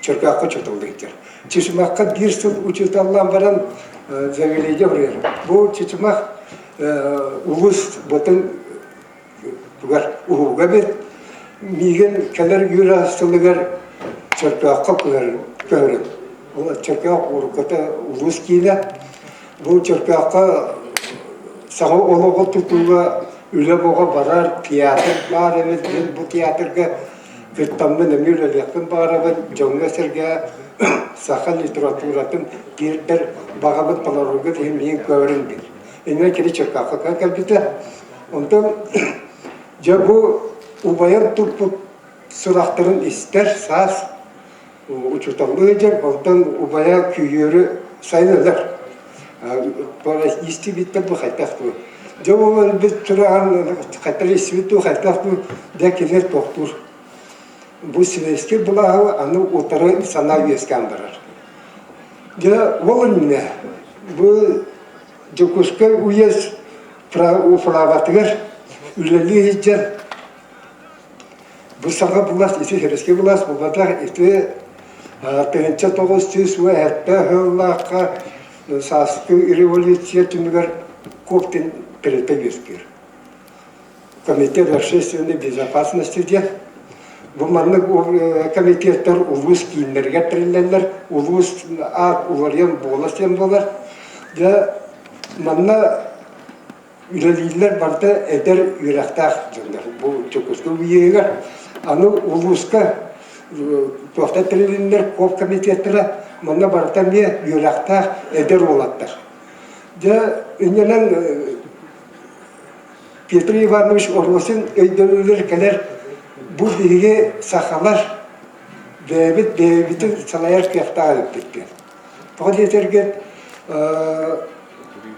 Чөркөөххө чутуллуйдар. Чычымахха биир сыл учууталлаан баран заявление суруйар. Бу Чычымах улуус бытын тугар уһуга эбит. Миигин кэлэр үөрэх сылыгар Чөркөөххө көһөрүн. Ол Чөркөөх уруккута улуус киинэ. Бу Чөркөөххө саҥа олоҕу тутууга үлэ бөҕө барар, театр баар эбит. Мин бу театрга кыттаммын эмиэ үлэлиэхпин баҕарабын. Дьоҥҥо-сэргэҕэ саха литературатын тиэрдэр баҕабын толорорго иһин миигин көһөрүн диир. Инньэ кини Чөркөөххө кэлбитэ. Онтон дьэ бу убайар туппут сурахтарын истэр саас учууталлыы сылдьар, онтон убайа күйүөрү сайын өлөр. Истибиттэр бу хайдах дуу. Дьэ ол өлбүт тураҕын хайдах истибит дуу, хайдах дуу, дьэ кинилэр тохтуур. Бу сибээскэй былааһы аны утары санаа үөскээн барар. Дьэ ол иннинэ бу Дьокуускай уезд управатыгар үлэлии сылдьан бу саҥа былаас ити сэбиэскэй былаас буолбатах ити 1907 сыллаахха сааскы революция түмүгэр Коптин тэрилтэ үөскүүр. Комитет общественной безопасности диэн бу маннык комитеттар улуус кииннэригэр тэриллэллэр, улуус аат уларыйан буолас диэн буолар. Дьэ манна үлэлииллэр барыта эдэр үөрэхтээх дьоннор. Бу Дьокуускай уеһыгар аны улууска туохтан тэрилиннэр коп комитеттара манна барыта эмиэ үөрэхтээх эдэр уолаттар. Дьэ инньэнэн Петр Иванович Оросин өйдөбүлүгэр кэлэр бу биһиги сахалар бэйэбит бэйэбитин салайар кыахтаах эбиппит диэн. Тоҕо диэтэргит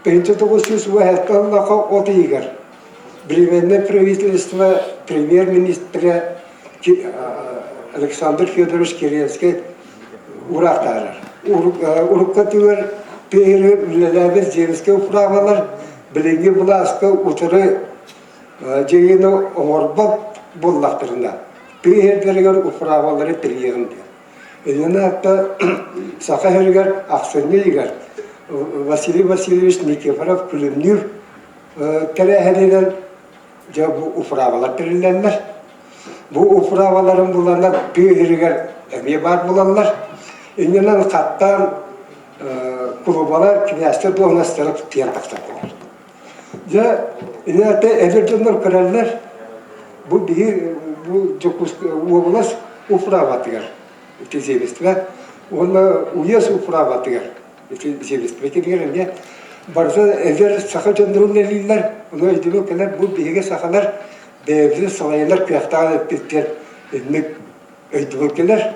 1907 сыллаахха от ыйыгар Временное правительство премьер-министрэ Александр Федорович Керенскэй ураах таһаарар. Урукка өттүгэр тыа үлэлээбит земскэй управалар билиҥҥи былааска утары дьайыыны оҥорбот буоллахтарына, тыа сирдэригэр управалары тэрийиэҕин диэн. Иннинэ атта Саха сиригэр ахсынньы ыйыгар Василий Васильевич Никифоров Күлүмнүүр тэрээһининэн дьэ бу управалар тэриллэллэр. Бу управаларын буланнар тыа сиригэр эмиэ баар буолаллар. Иннинэн хаттаан кулубалар, кинээстэр дуоһунастара тиийэн тахсаллар. Дьэ, иннинэ эдэр дьоннор көрөллөр, бу биһи бу Дьокуускай уобалас управатыгар ити земство уонна уезд управатыгар ити земство кэмигэр эмиэ барыта эдэр саха дьоннорун үлэлииллэр, ону өйдөбүл кэлэр бу биһиги сахалар бэйэбитин салайынар кыахтаах эппиттэр инник өйдөбүл кэлэр.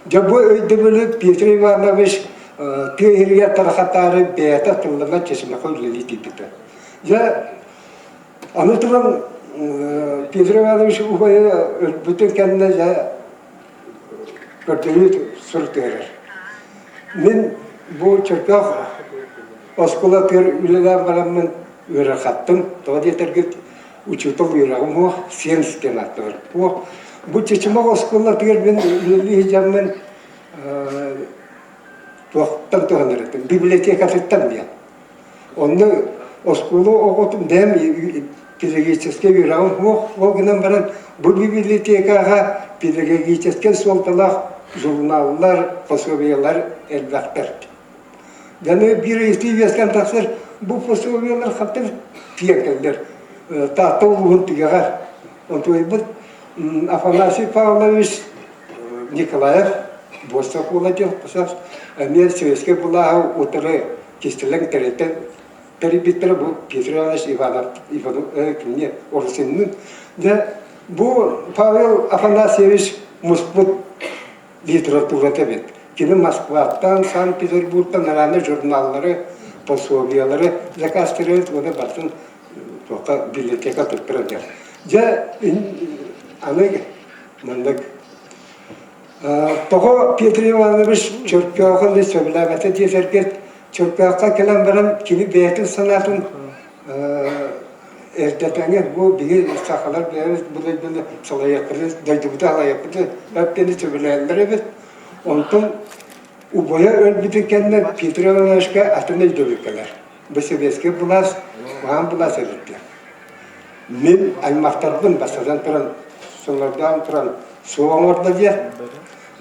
Дьэ бу өйдөбүлү Петр Иванович тыа иһигэр тарҕатаары бэйэтэ тылланан чеченэхэ үлэлии тиийбитэ. Дьэ аны туран Петр Иванович убайа өлбүтүн кэннэ дьэ көрдөһүү сурук түһэрэр. Мин бу Чөркөөх оскуолатыгар үлэлээн бараммын ыарырҕаттым. Тоҕо диэтэргит учуутал үөрэҕим суох, сиэн диэн ааттанар. Бу Чычымах оскуолатыгар мин үлэлии сылдьаммын туохтан туһанар этим, библиотекатыттан диэн. Онно оскуола оҕотун бэйэм педагогическай үөрэҕим суох, ол гынан баран бу библиотекаҕа педагогическай суолталаах журналлар, пособиелар элбэхтэр. Дьону биир ыйытыы үөскээн тахсар, бу пособиелар хантан тиийэн кэллэр? Таатта улууһун түгэҕэр. Онтуойбут Афанасий Павлович Николаев буоста куола диэн эмиэ советскай былааһы утары кистэлэҥ тэрилтэ тэрийбиттэрэ бу Петр Иванович Иванов кинини орусиннын. Дьэ бу Павел Афанасьевич муспут литературата эбит. Кини Москваттан, Санкт-Петербургтан арааны журналлары, пособиелары заказтырыт уонна барытын туохха библиотека туттаран диэн. Дьэ, аны маннык Тоҕо Петр Иванович Чөркөөҕүн сөбүлээбэтэ диэтэргит, Чөркөөххө кэлэн баран кини бэйэтин санаатын эрдэтээҥи бу биһи сахалар бэйэбит бу дойдуну салайыахпытын, дойдубутун салайыахпытын эппиэни сөбүлэһэллэр эбит. Онтон. Убайа өлбүтүн кэннэ Петр Ивановичка атын өйдөбүл кэлэр. Бу сэбиэскэй былаас, уһаан былаас эбит Мин аймахтарбын бастатан туран, сыллардаан туран суох оҥордо диэн,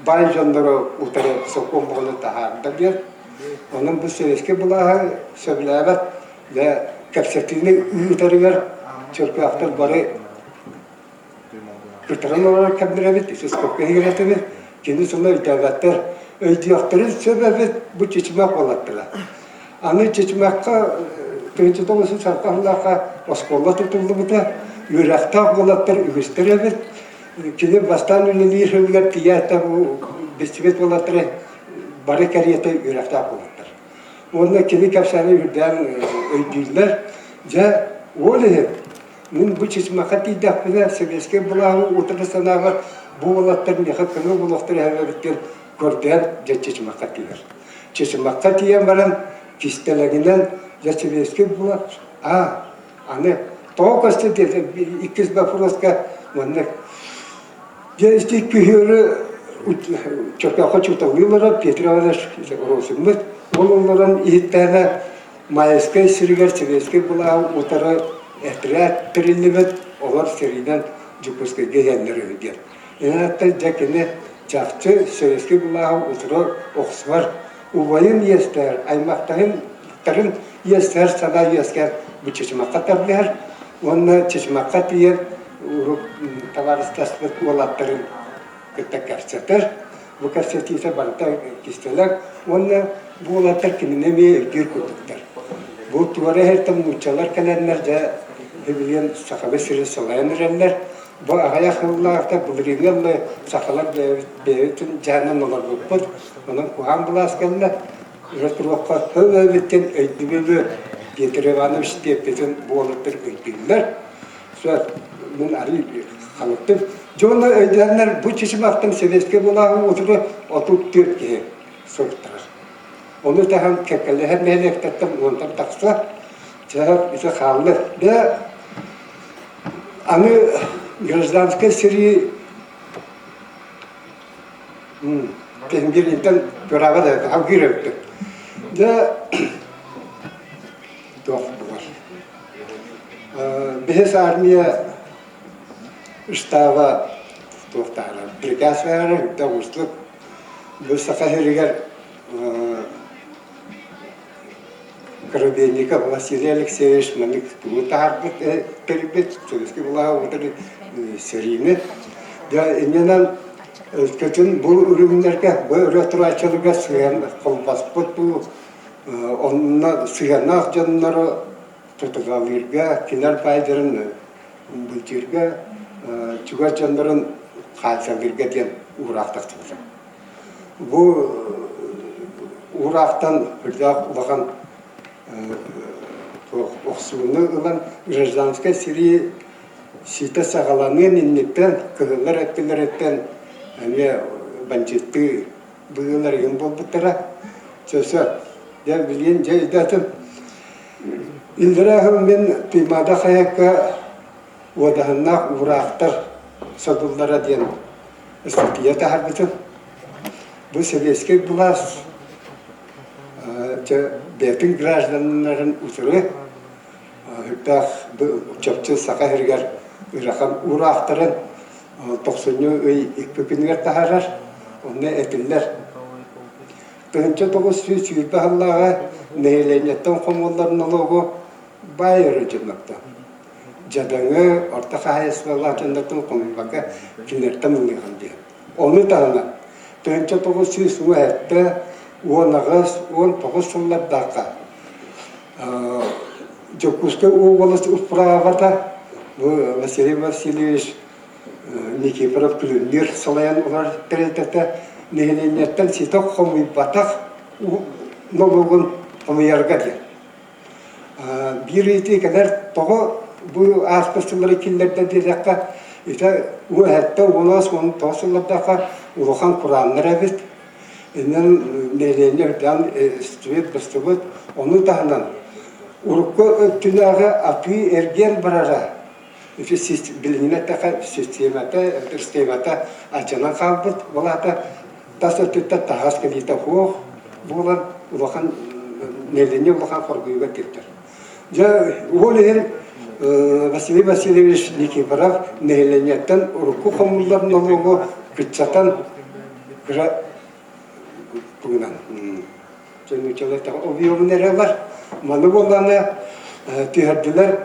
баай дьоннору утары сокуон буолан таһаарда диэн. Онон бу сэбиэскэй былааһы сөбүлээбэт дьэ кэпсэтиини ыытарыгар чөркөөхтөр бары Кытаран олорор кэмнэрэбит, сыскопка иһигирэтибит, кини сылы өйдөөбөттөр. Өйдүөхтэрин сөп эбит, бу чычымах буолаттара. Аны Чычымахха 1906 сыллаахха оскуола тутуллубута, үөрэхтээх уолаттар үгүстэр эбит. Кини бастаан үлэлиир сылыгар тиийээт бу билсибит уолаттара бары кэриэтэ үөрэхтээх уолаттар. Уонна кини кэпсээни үрдээн өйдүүллэр. Дьэ, ол иһин Мин бу Чычымахха тиийдэхпинэ, сэбиэскэй былааһы утары санаабар бу уолаттар миэхэ көмө буолуохтара эбит диэн көрдөөн дьэ Чычымахха тиийэр. Чычымахха тиийэн баран кистэлэҥинэн дьэ сэбиэскэй була аа аны тоҕо көстө диэтэ иккис боппуруоска маннык дьэ ити күһүөрү Чөркөөххө учууталлыыллара Петр Иванович Росиммыт ол олорон иһиттээнэ Майскай сиригэр сэбиэскэй былааһы утары этэрээт тэриллибит, олор сэриинэн Дьокуускайга иһэллэр үһү диэн. Иннаттан дьэ кини чахчы сэбиэскэй былааһы утары охсуһар, убайын иэстэһэр, аймахтарын иэстэһэр санаа үөскээн бу Чычымахха тардыһар уонна Чычымахха тиийэн урут табаарыстаспыт уолаттарын кытта кэпсэтэр. Бу кэпсэтиитэ барыта кистэлэҥ уонна бу уолаттар кинини эмиэ өйдүүр курдуктар. Бу туора иһэртэн нууччалар кэлэннэр дьэ билигин сахабыт сирин салайан эрэллэр. Бу аҕыйах сыллааҕыта былырыыҥҥы ылла сахалар бэйэбитин дьаһанан олорбуппут. Онон куһаҕан былаас кэллэ. Өрө туруохха тыл эбиттэн өйдөбүлү Петр Иванович диэппитин бу уолаттар өйдүүллэр. Сөп, мин арыый халыктым. Дьоно өйдөөннөр бу чычымахтан сэбиэскэй былааһы утары 34 киһи суруттарар. Ону таһан кэккэлэһэр нэһилиэктэртэн уонтан тахса чаһар ити хаалла. Дэ аны гражданскай сэрии кэһингириттэн туораба да алгыыр эбиттэр. Дэ туох буолар. Биһис армия штаба туохтаара приказ баара да уустук бу Саха сиригэр Коробейников Василий Алексеевич маннык тугу таһаарбыт тэрийбит советский былааһы утары сэриини дьэ иннинэн өскөтүн бу үрүҥнэргэ бу өрө турааччыларга сыһыан холбоспут бу онно сыһыаннаах дьоннору тутугалыырга, кинилэр баайдарын былдьыырга, чугас дьоннорун хааччалыырга диэн уураах тахсыбыта. Бу уураахтан үрдээх улахан охсууну ылан гражданскай сэрии ситэ саҕаланыан инниттэн кыһыллар өттүлэриттэн эмиэ бандьыыттыы быһыылар игин буолбуттара. Сөп, дьэ билигин дьэ өйдөөтүм. Иллэрээ сыл мин Туймаада хайакка уодаһыннаах уураахтар содуллара диэн ыстатыйа таһаарбытым. Бу сэбиэскэй былаас дьэ бэйэтин гражданнарын утары сүрдээх чопчу Саха сиригэр ыарахан уураахтарын тохсунньу ый икки күнүгэр таһаарар, онно этиллэр. 1920 сыллааҕы нэһилиэнньэттэн хомуллар нолуогу баай эрэ дьоннортон, дьадаҥы, орто хаһаайыстыбалаах дьоннортон хомуйбакка кинилэртэн ылыаҕын диэн. Ону таһынан 1917, 18, 19 сыллардаахха Дьокуускай уобалас управата бу Василий Васильевич Никифоров Күлүмнүүр салайан олорор тэрилтэтэ нэһилиэнньэттэн ситэ хомуйбатах нолуогун хомуйарга диэн. Биир ыйытыы кэлэр тоҕо бу ааспыт сыллары киллэрдэ диэтэххэ, ити уһэттэ уонаас 19 сыллардаахха улахан курааннар эбит. Иннин нэһилиэнньэ үрдээн эстибит, быстыбыт. Ону таһынан урукку өттүнээҕи атыы-эргиэн барара ити билиҥҥи эттэххэ систиэмэтэ, систиэмэтэ алдьанан хаалбыт. Ол аата Тас өттүттэн таһаас кэлиитэ суох буолан улахан нэһилиэнньэ улахан хоргуйуга тиэрдэр. Дьэ, ол иһин Василий Васильевич Никифоров нэһилиэнньэттэн урукку хомуллар нолуогу кыччатан кыра тугунан нууччалар объемун эрэ ылар. Маны буоллаҕына түһэрдилэр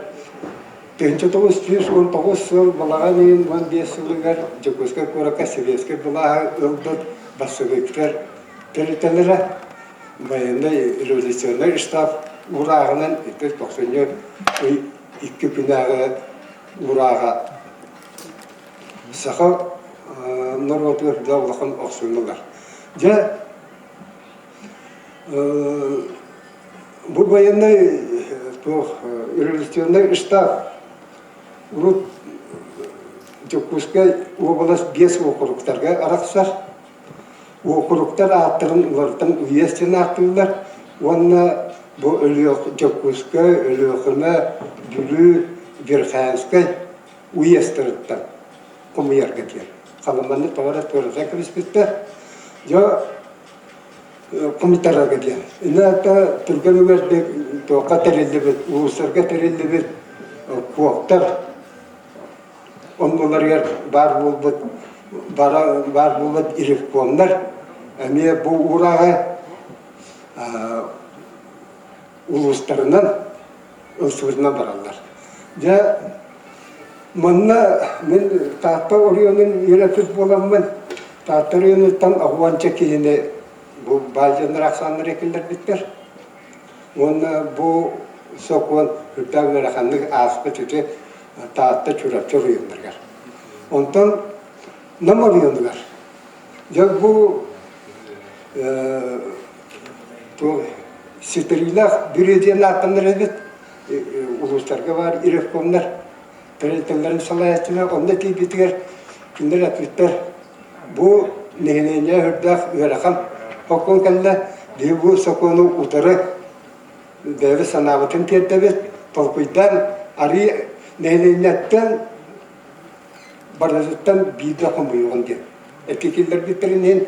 1919 сыл балаҕан ыйын 15 сылыгар Дьокуускай куоракка сэбиэскэй былааһы ылбыт бассабыыктар тэрилтэлэрэ военнай революционнай штаб уурааҕынан ити тохсунньу ый икки күнээҕи уурааҕа саха норуотугар да улахан охсууну ылар. Дьэ Бу военнай туох революционнай штаб урут Дьокуускай уобалас биэс уокуруктарга арахсар. Уокуруктар ааттарын уларытан уезд диэн ааттыыллар уонна бу Дьокуускай, Өлүөхүмэ, Бүлүү, Верхоянскай уезтарыттан хомуйарга диэн. Халыманы тоҕо эрэ туората кэбиспиттэр. Дьэ хомуйтарарга диэн. Инна түргэн үгэрдик туохха тэриллибит, улуустарга тэриллибит куоктар оннуларыгар баар буолбут баар буолбут ревкомнар эмиэ бу уурааҕы улуустарынан ылсыбытынан бараллар. Дьэ манна мин Таатта оройуонун үөрэппит буоламмын, Таатта оройуонуттан уонча киһини бу баай дьоннор ахсааннара киллэрбиттэр. Уонна бу сокуон үрдээх ыараханнык ааспыт ити Таатта, Чурапчы оройуоннарыгар. Онтон Нам оройуонугар дьэ бу ситэриилээх бүрүө диэн ааттанар эбит улуустарга баар ревкомнар тэрилтэлэрин салайааччылар онно тиийбитигэр кинилэр эппиттэр бу нэһилиэнньэ үрдээх ыарахан сокуон кэллэ биһи бу сокуону утары бэйэбит санаабытын тиэрдэбит толкуйдаан арыы нэһилиэнньэттэн барытыттан биирдэ хомуйуоҕун диэн эти киллэрбиттэрин иһин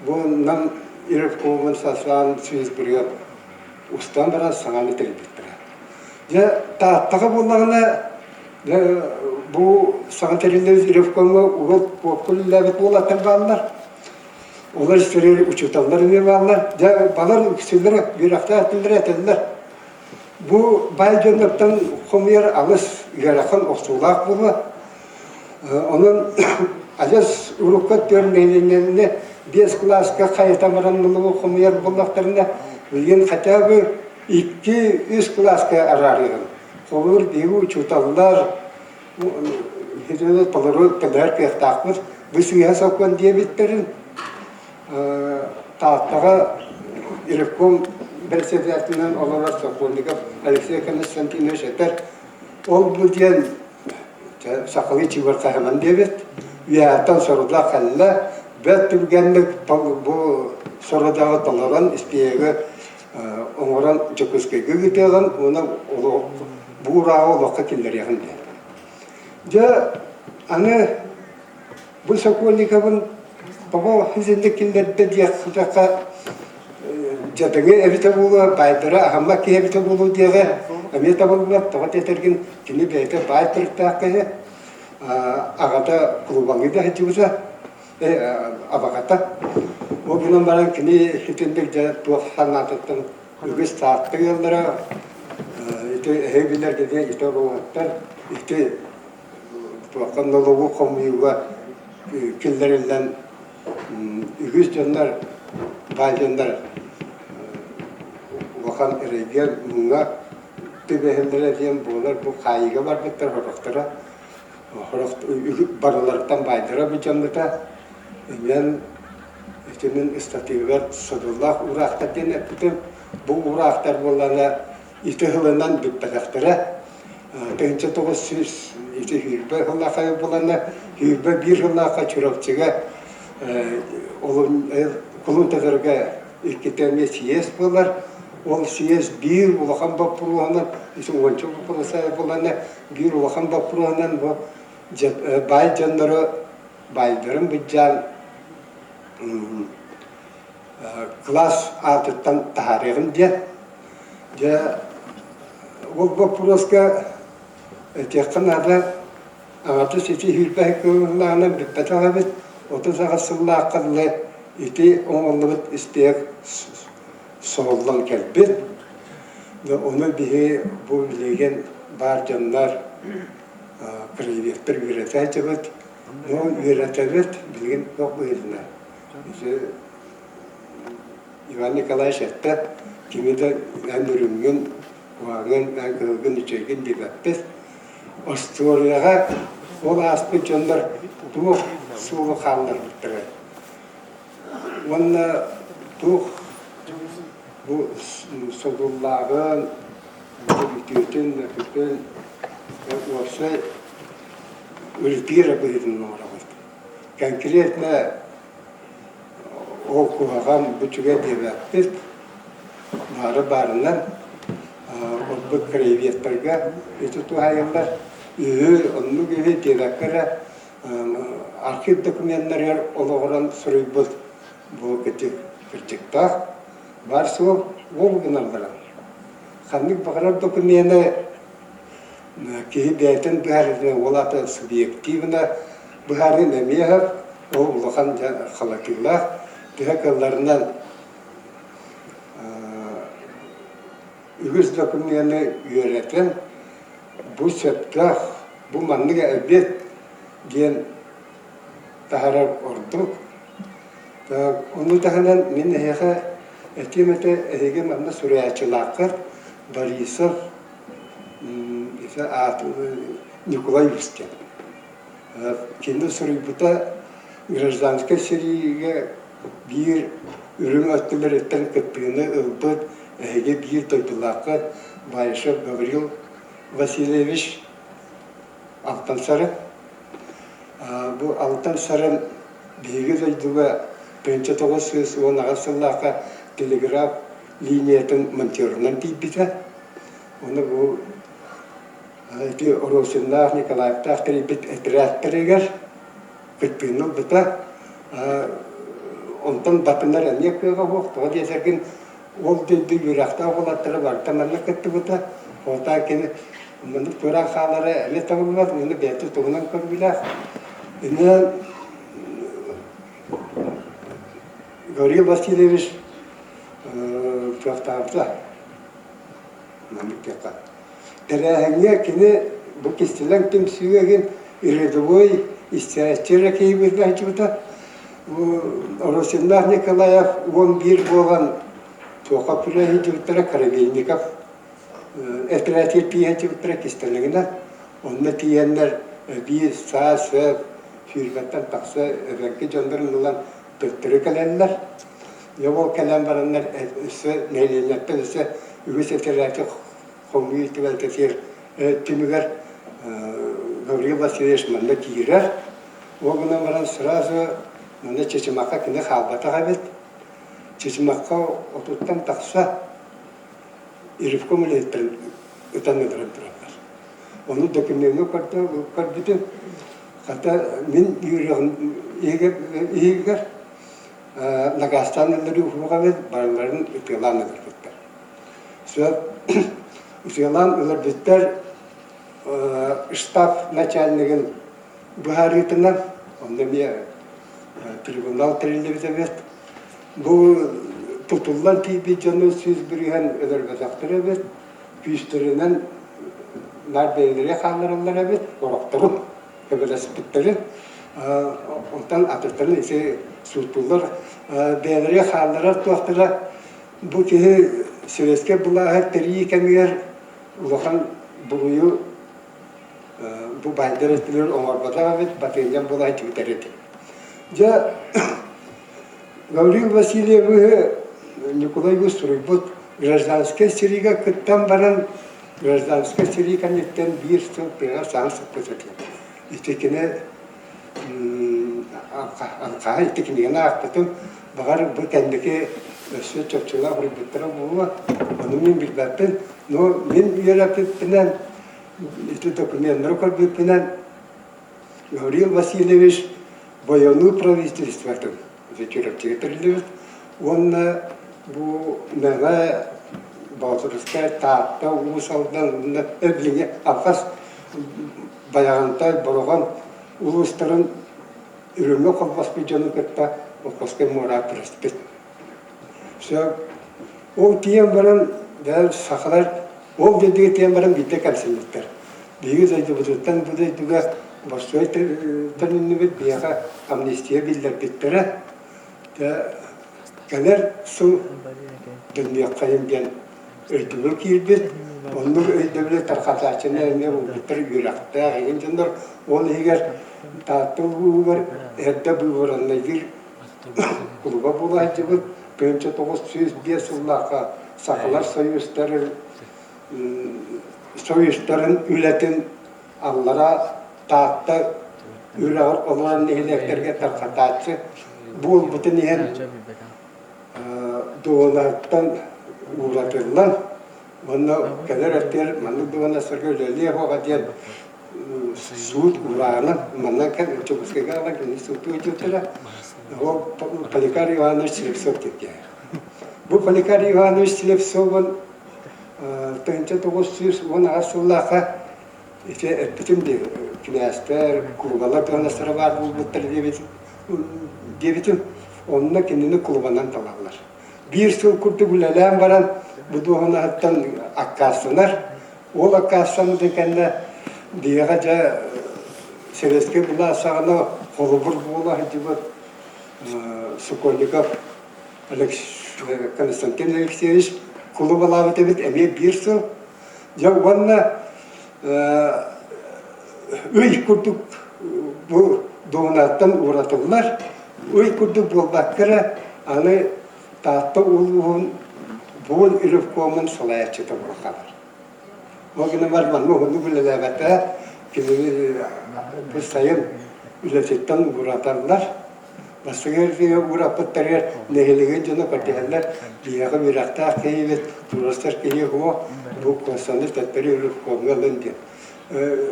бу Нам ревкомун састаан Свинсбурга устан баран саҥаны тэрийбиттэрэ. Дьэ Тааттаҕа буоллаҕына дьэ бу саҥа тэриллибит ревкомҥа урут куоппун үлэлээбит уолаттар бааллар. Олор истэригэр учууталлар эмиэ бааллар. Дьэ балар үксүлэрэ үөрэхтээх этилэрэ этэллэр. Бу баай дьоннортон хомуйар алыс ыарахан охсуулаах буолуо. Онон адьас урукку өттүгэр нэһилиэнньэни биэс кылааска хайыта баран ылыы хомуйар буоллахтарына, билигин хотя бы икки-үс кылааска араарыаҕын. Холобур, биһиги учууталлар толору төлөһөр кыахтаахпыт. Бу сыыһа сокуон диэбиттэрин Тааттаҕа ревком бэрэссэдээтэлинэн олорор Сокольников Алексей Константинович этэр, ол-бу диэн сахалыы чыыбырхаһыман диэбит, үөһэттэн сорудах кэллэ, бэрт түргэнник бу сорудаҕы толорон испииһэги оҥорон Дьокуускайга ыытыаҕын уонна бу уурааҕы олоххо киллэриэҕин диэн. Дьэ, аны Бу Сокольниковын тоҕо итинник киллэрдэ диэххэ дьадаҥы эбитэ буолуо, баайдара аһаммат киһи эбитэ буолуо диэҕи эмиэ табыллыбат. Тоҕо диэтэргин кини бэйэтэ баай төрүттээх киһи, аҕата кулубалыы да сылдьыбыта, абаҕата. Ол гынан баран кини итинник дьэ туох санаатыттан үгүс Таатта ыаллара ити эһи билэргитинэн ити оруоһуттар ити туохха нолуогу хомуйууга киллэриллэн үгүс дьоннор баай дьоннор улахан эрэйгэ муҥҥа түбэһэллэрэ диэн буолар бу хаайыыга барбыттар сорохторо барыларыттан баайдара быдьаммыта инньэн ити мин ыстатыйабар содуллаах уураахтар диэн эппитим бу уураахтар буоллаҕына ити сылынан бүппэтэхтэрэ 1900 ити сүүрбэ сыллаахха буланна 21 сыллаахха Чурапчыга кулун тутарга иккитэ эмиэ съезд буолар. Ол съезд биир улахан боппуруоһунан, ити уонча боппуруос буоланна биир улахан боппуруоһунан бу баай дьоннору баайдарын быдьаан. кылаас аатыттан таһаарыаҕым диэн. Дьэ, ол боппуруоска этиэххэ наада, аҥардас ити сүүрбэ кыллааҕынан бүппэтэх эбит, 38 сыллаахха дылы ити оҥоһуллубут испиэк соһуллан кэлбит. Ону биһи бу билигин баар дьоннор краеведтар үөрэтэ сылдьабыт. Ну, үөрэтэбит, билигин туох быһыытынан. Ити Иван Николаевич эттэ, кими да эн үрүҥҥүн, куһаҕаҥҥын, эн кыһылгын, үчүгэйгин билбэппит. Остуоруйаҕа ол ааспыт дьоннор туох суолу хаалларбыттара уонна туох бу содуллааҕын, үтүөтүн, мөкүтүн уопсай ырытыы эрэ быһыытынан оҥоробут. Конкретно ол куһаҕан бу үчүгэй диэбэппит, баары баарынан ордук краеведтарга ити туһаайыллар. Үһү, оннук үһү диэбэккэ эрэ архив докуменнарыгар олоҕуран суруйбут бу кырдьыктаах баар суол ол гынан баран ханнык баҕарар докумены киһи бэйэтин быһаарыытынан ол аата субъективно быһаарыы эмиэ сөп ол улахан халатыылаах төһө кыалларынан үгүс докумены үөрэтэн бу сөптөөх бу маннык эбит диэн таһаарар ордук. Ону таһынан мин эһиэхэ этиэм этэ эһиги манна суруйааччылааххыт Борисов Николай Устин. Кини суруйбута гражданскай сэриигэ биир үрүҥ өттүлэриттэн кыттыыны ылбыт эһиги биир дойдулааххыт Баишев Гаврил Васильевич Алтан Сарын. Бу Алтан Сарын биһиги дойдуга 1918 сыллаахха телеграф линиятын монтерунан тиийбитэ. Ону бу ити Росиннаах, Николаевтаах тэрийбит этэрээттэригэр кыттыыны ылбыта. Онтон батынар эмиэ кыаҕа суох, тоҕо диэтэргин ол дойду үөрэхтээх уолаттара барыта манна кыттыбыта. Ол кини маннык туораан хаалара эмиэ табыллыбат, уонна бэйэтэ туһунан көрүүлээх. Иннинэн Гаврил Васильевич кыахтаабыта маннык диэххэ. Тэрээһиҥҥэ кини бу кистэлэҥ түмсүүгэ игин рядовой истээччи эрэ киһи быһыытынан сылдьыбыта. Росиннаах Николаев 11 буолан туохха күрэ сылдьыбыттара Коробейников этэрээтигэр тиийэ сылдьыбыттара кистэлэҥинэн. Онно тиийэннэр эбии саа-сэп сүүрбэттэн тахса эбэҥки дьоннорун ылан төттөрү кэлэллэр. Дьэ ол кэлэн бараннар өссө нэһилиэнньэттэн өссө үгүс этэрээти хомуйуу түбэлтэтигэр түмүгэр Гаврил Васильевич манна киирэр. Ол гынан баран сразу манна Чычымахха кини хаалбатах эбит. Чычымахха отуттан тахса ревком үлэһиттэрин ытан өлөрөн тураллар. Ону докумеҥҥа көрбүтүм, хата мин үөрүөҕүм иһигэр накаастаан өлөрүү уһуоҕа эбит, барыларын ытыалаан өлөрбүттэр. Сөп ытыалаан өлөрбүттэр штаб начальнигын быһаарыытынан, онно эмиэ трибунал тэриллибит эбит. Бу тутуллан тиийбит дьону 100% өлөрбөтөхтөр эбит, күүстэринэн наар бэйэлэрэ хааллараллар эбит, орохторун көмөлөспүттэрин. Онтон атыттарын ити сууттууллар бэйэлэрэ хаалларар туохтара бу киһи советскай былааһы тэрийии кэмигэр улахан буруйу бу баайдар өттүлэрин оҥорботох эбит, батыынньан буолан түбүтэр этэ. Дьэ, Гаврил Васильевиһы Ньукулай Ус суруйбут гражданскай сэриигэ кыттан баран гражданскай сэрии кэнниттэн биир сыл тыаҕа саҥа сыппыт этэ. Ити кини алҕаһа ити кинигэни аахпытым, баҕар бу кэнники өссө чопчулаах суруйбуттара буолуо, ону мин билбэппин. Но мин үөрэппиппинэн, ити докуменнары көрбүппүнэн Гаврил Васильевич бойонуу правительствотын Чурапчыга тэриллибит. Уонна бу Мэҥэ, Боотурускай, Таатта, Уус Алдан уонна билиҥҥи Алҕас Байаҕантай, Бороҕон улуустарын үрүҥҥэ холбоспут дьону кытта Охотскай муора түбэспит. Сөп. Ол тиийэн баран, бэл сахалар ол дойдуга тиийэн баран биирдэ кэмсиммиттэр. Биһиги дойдубутуттан бу дойдуга боростуой төнүннүбүт, биһиэхэ амнистия биллэрбиттэрэ. Кэлэр сыл төннүөххэйин диэн өйдөбүл киирбит. Оннук өйдөбүлү тарҕатааччыны эмиэ булбуттар үөрэхтээх эҥин дьоннор. Ол иһигэр Таатта улууһугар эрдэ быыбараннайдыыр кулуба буола сылдьыбыт 1905 сыллаахха Сахалар союзтарын союзтарын үлэтин аллара Таатта үрэҕэр олорор нэһилиэктэргэ тарҕатааччы буолбутун иһин дуолартан ууратыллан уонна кэлэр өттүгэр маннык дуоларга үлэлиэ суоҕа диэн суут уураҕынан манна Дьокуускайга аҕалан кинини суутуу ыытыахтара. Ол Поликар Иванович Слепцов диэн. Бу Поликар Иванович Слепцовун 1918 сыллаахха ити эппитим дии кинээстэр, кулубалар дуонастара баар буолбуттар диэбитим. Онно кинини кулубанан талаллар. Биир сыл курдук үлэлээн баран бу дуоһунаһыттан аккаастанар. Ол аккаастаммытын кэннэ биһиэхэ дьэ сэбиэскэй былаас саҕана холобур буола сылдьыбыт Сокольников Константин Алексеевич кулубалаабыт эбит эмиэ биир сыл. Дьэ уонна ый курдук бу дуонаттан уратыллар. Ый курдук буолбакка эрэ аны Таатта улууһун буол ревкомун салайааччыта буолан хаалар. Ол гынан баран манна уһуннук үлэлээбэтэ, кинини бу сайын үлэтиттэн ураталлар. Бастакы эргииргэ уураппыттарыгар нэһилиэгин дьоно көрдөһөллөр, биһиэхэ үөрэхтээх киһибит, туруорсар киһи суох, бу куоссаны төттөрү ревкомҥа ылын диэн.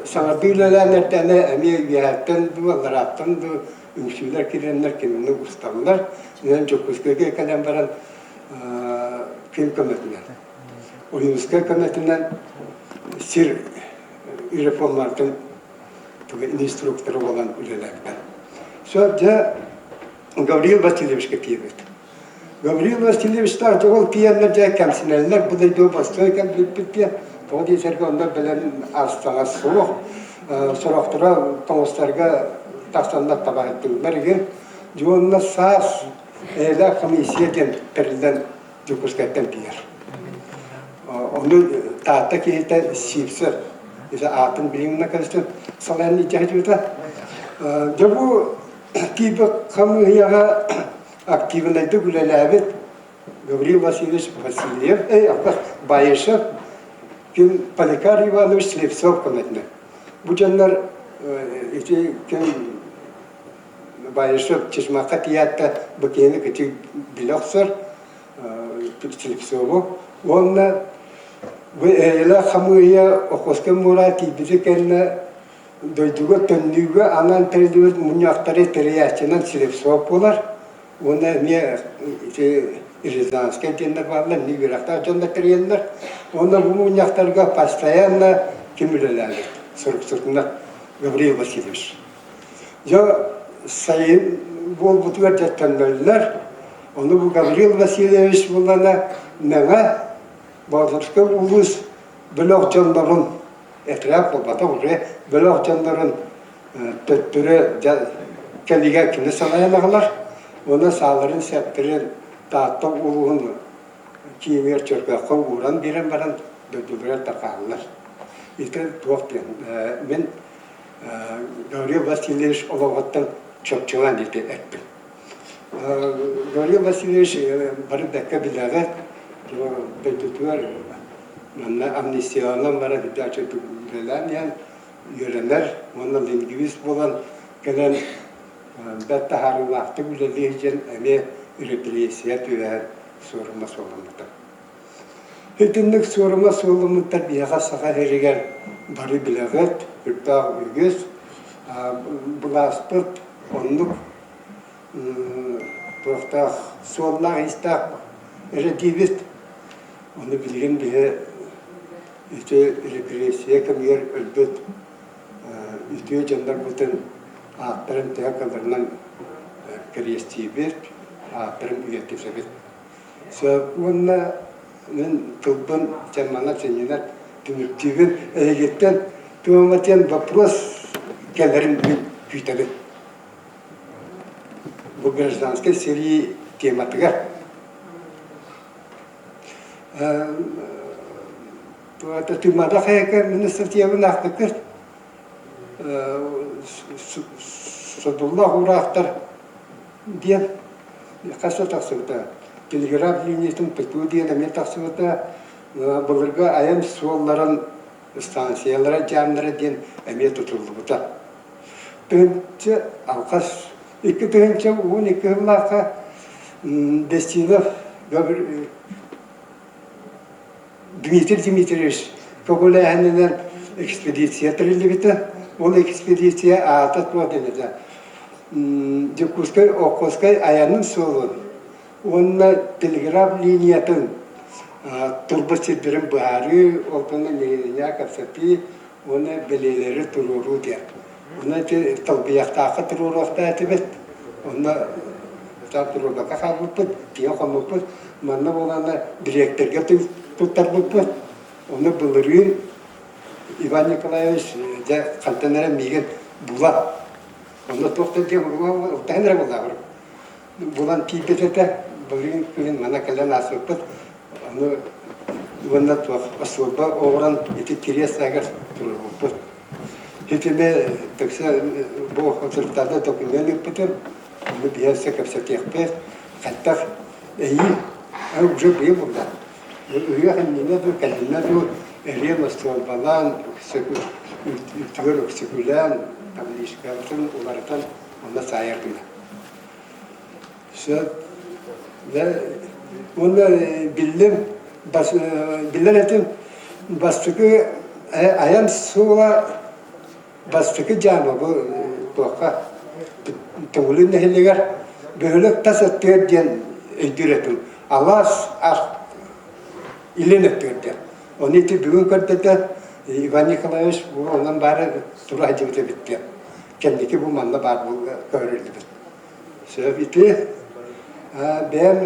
Саҥардыы үлэлээн эрдэҕинэ эмиэ үөһэттэн дуу, алларааттан дуу үҥсүүлэр киирэннэр кинини усталлар. Инэн Дьокуускайга кэлэн баран ким көмөтүнэн? Ойуунускай көмөтүнэн сир реформатын инструктора буолан үлэлээбитэ. Сөп дьэ Гаврил Васильевичка тиийбит. Гаврил Васильевичтаах дьоҕул тиийэннэр дьэ кэмсинэллэр бу дойду бостой кэлбиппит диэн. Тоҕо диэсэргэ онно бэлэм ас-таҥас суох. Сорохторо тоҥустарга тахсаннар табаһыттыыллар игин. Дьуонна саас эйэлээх комиссия диэн тэриллэн Дьокуускайтан тиийэр. Ону Таатта киһитэ Сивцев, аатын билигин кэлсэн салайан илдьэ сылдьыбыта. Дьэ бу тиийбит хамыыһыйаҕа активнайдык үлэлээбит Гаврил Васильевич Васильев, Баишев, ким Поликар Иванович Слепцов көмөтүнэн. Бу дьоннор ити ким Баишев Чычымахха тиийээт да бу киһини кычык билэ охсор Слепцову уонна бу эйэлээх хамыыһыйа Охотскай муора тиийбитин кэннэ дойдуга төннүүгэ анаан тэриллибит мунньахтары тэрийээччинэн Слепцов буолар уонна эмиэ ити Рязанскай диэннэр бааллар, эмиэ үөрэхтээх дьоннор тэрийэллэр. Уонна бу мунньахтарга постоянно ким үлэлээбит? Суруксутунар Гавриил Васильевич. Дьэ, сайын буолбутугар дьэ төннөллөр. Ону бу Гаврил Васильевич булана Мэҥэ Боотурскай улуус бөлөх дьоннорун отряд буолбатах уже бөлөх дьоннорун төттөрү дьэ кэлигэ кини салайан аҕалар. Уонна сааларын сэптэрин Таатта улууһун киинигэр Чөркөөххө ууран биэрэн баран дойдуларыгар тарҕаһаллар. Ити туох диэн мин Гаврил Васильевич олоҕуттан чопчулаан ити эттим. Гаврил Васильевич бары бэккэ билэҕит, дойдутугар манна амнистияланан баран үрдээччи үлэлээн иһэн үөрэнэр уонна лингвист буолан кэлэн бэрт таһаарыылаахтык үлэлии сылдьан эмиэ репрессия түбэһэн суорума суоламмыта. Итинник суорума суоламмыттар биһиэхэ Саха сиригэр бары билэҕит, үрдээх үгүс. Былааспыт оннук. туохтаах суоллаах-иистээх эрэ диибит. Ону билигин биһи ити репрессия кэмигэр өлбүт үтүө дьоннорбутун ааттарын төһө кыларынан кэриэстиибит, ааттарын үйэтитэбит. Сөп уонна мин тылбын чаммана сынньанар түмүктүүбүн. Эһигиттэн туома диэн вопрос кэлэрин мин күүтэбин. Бу гражданскай сэрии тематыгар. Тымада хайака мин статьябын аахпыккыт содуллаах уураахтар диэн хас да тахсыбыта. Телеграф линиятын тутуу диэн эмиэ тахсыбыта. Былыргы айан суолларын станциялара, дьаамнара диэн эмиэ тутуллубута. Тыһыынча алҕас 2012 сыллаахха Бестинов Дмитрий Дмитриевич көҕүлээһининэн экспедиция тэриллибитэ. Ол экспедиция аата туох диэн этэ? Дьокуускай Охотскай айанын суолун уонна телеграф линиятын турбут сирдэрин быһаарыы, ол туһунан нэһилиэнньэҕэ кэпсэтии уонна бэлиэлэри туруоруу диэн. Онно ити талбыйахтаахха туруоруохтаах этибит. Онно туруорбакка хаалбыппыт, тиийэн хоммуппут. Манна буолаанна дириэктэргэ туттарбыппыт. Ону былырыын Иван Николаевич дьэ хантан эрэ миигин булан, онно туох да диэн ылтаһын эрэ буоллаҕа булан тиийбит этэ. Былырыын күһүн манна кэлэн ааспыппыт. Ону уонна туох остуолба оҥорон ити кириэс аагар туруорбуппут. Итини дөксө бу отуртарда документ ыыппытым. Ону биһи өссө кэпсэтиэхпит. Хайдах эйии уже быйыл булла. Ыһыах иннинэ дуу, кэннинэ дуу эриэн остуолбалаан, үрдүгэр өксөкүлээн, табличкабытын уларытан онно саайар гына. Сөп. Уонна биллим, биллэр этим, бастакы айан суола бастакы дьаама бу туохха Төҥүлү нэһилиэгэр бөһүөлэк тас өттүгэр диэн өйдүүр этим. Алаас илин өттүгэр диэн. Ону ити бүгүн көрдөтө Иван Николаевич бу онон баара тура сылдьыбыт эбит диэн. Кэнники бу манна баар көһөрүллүбүт. Сөп ити бэйэм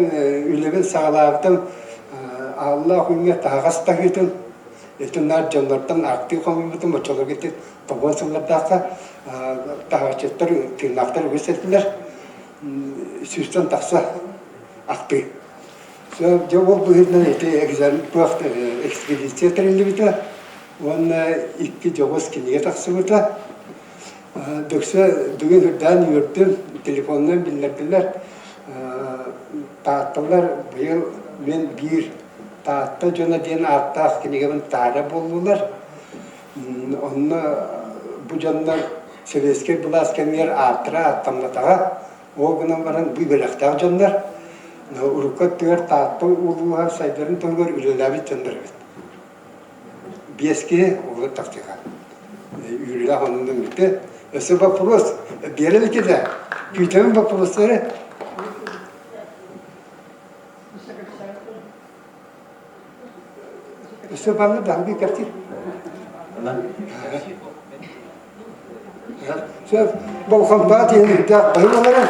үлэбин саҕалаабытым Ааллаах Үүҥҥэ таһаҕас таһыытын ити наар дьоннортон ааттыы хомуйбутум оччолорго ити тобуон сыллардаахха таһаҕасчыттар тыыннаахтар үгүс этилэр сүүстэн тахса ахтыы. Дьэ ол быһыытынан ити экзамен туох экспедиция тэриллибитэ уонна икки дьоҕус кинигэ тахсыбыта. Дөксө бүгүн үрдээн үөрдүм, телефонунан биллэрдилэр. Таатталар быйыл мин биир Таатта дьоно диэн ааттаах кинигэбин таара буоллулар. Онно бу дьоннор сэбиэскэй былаас кэмигэр ааттара ааттамматаҕа. Ол гынан баран бу үөрэхтээх дьоннор урукку өттүгэр Таатта улууһа сайдарын туһугар үлэлээбит дьоннор эбит. Биэс киһи олор тахсыха. Үөрүүлээх оннунан бүттэ. Өссө вопрос биэрэ иликкитэ. Күүтэбин вопростары. Өссө баллы даһылгы кэпсиир. Сөп, болҕомтоҕо тиийэн үрдээх баһыы олорон,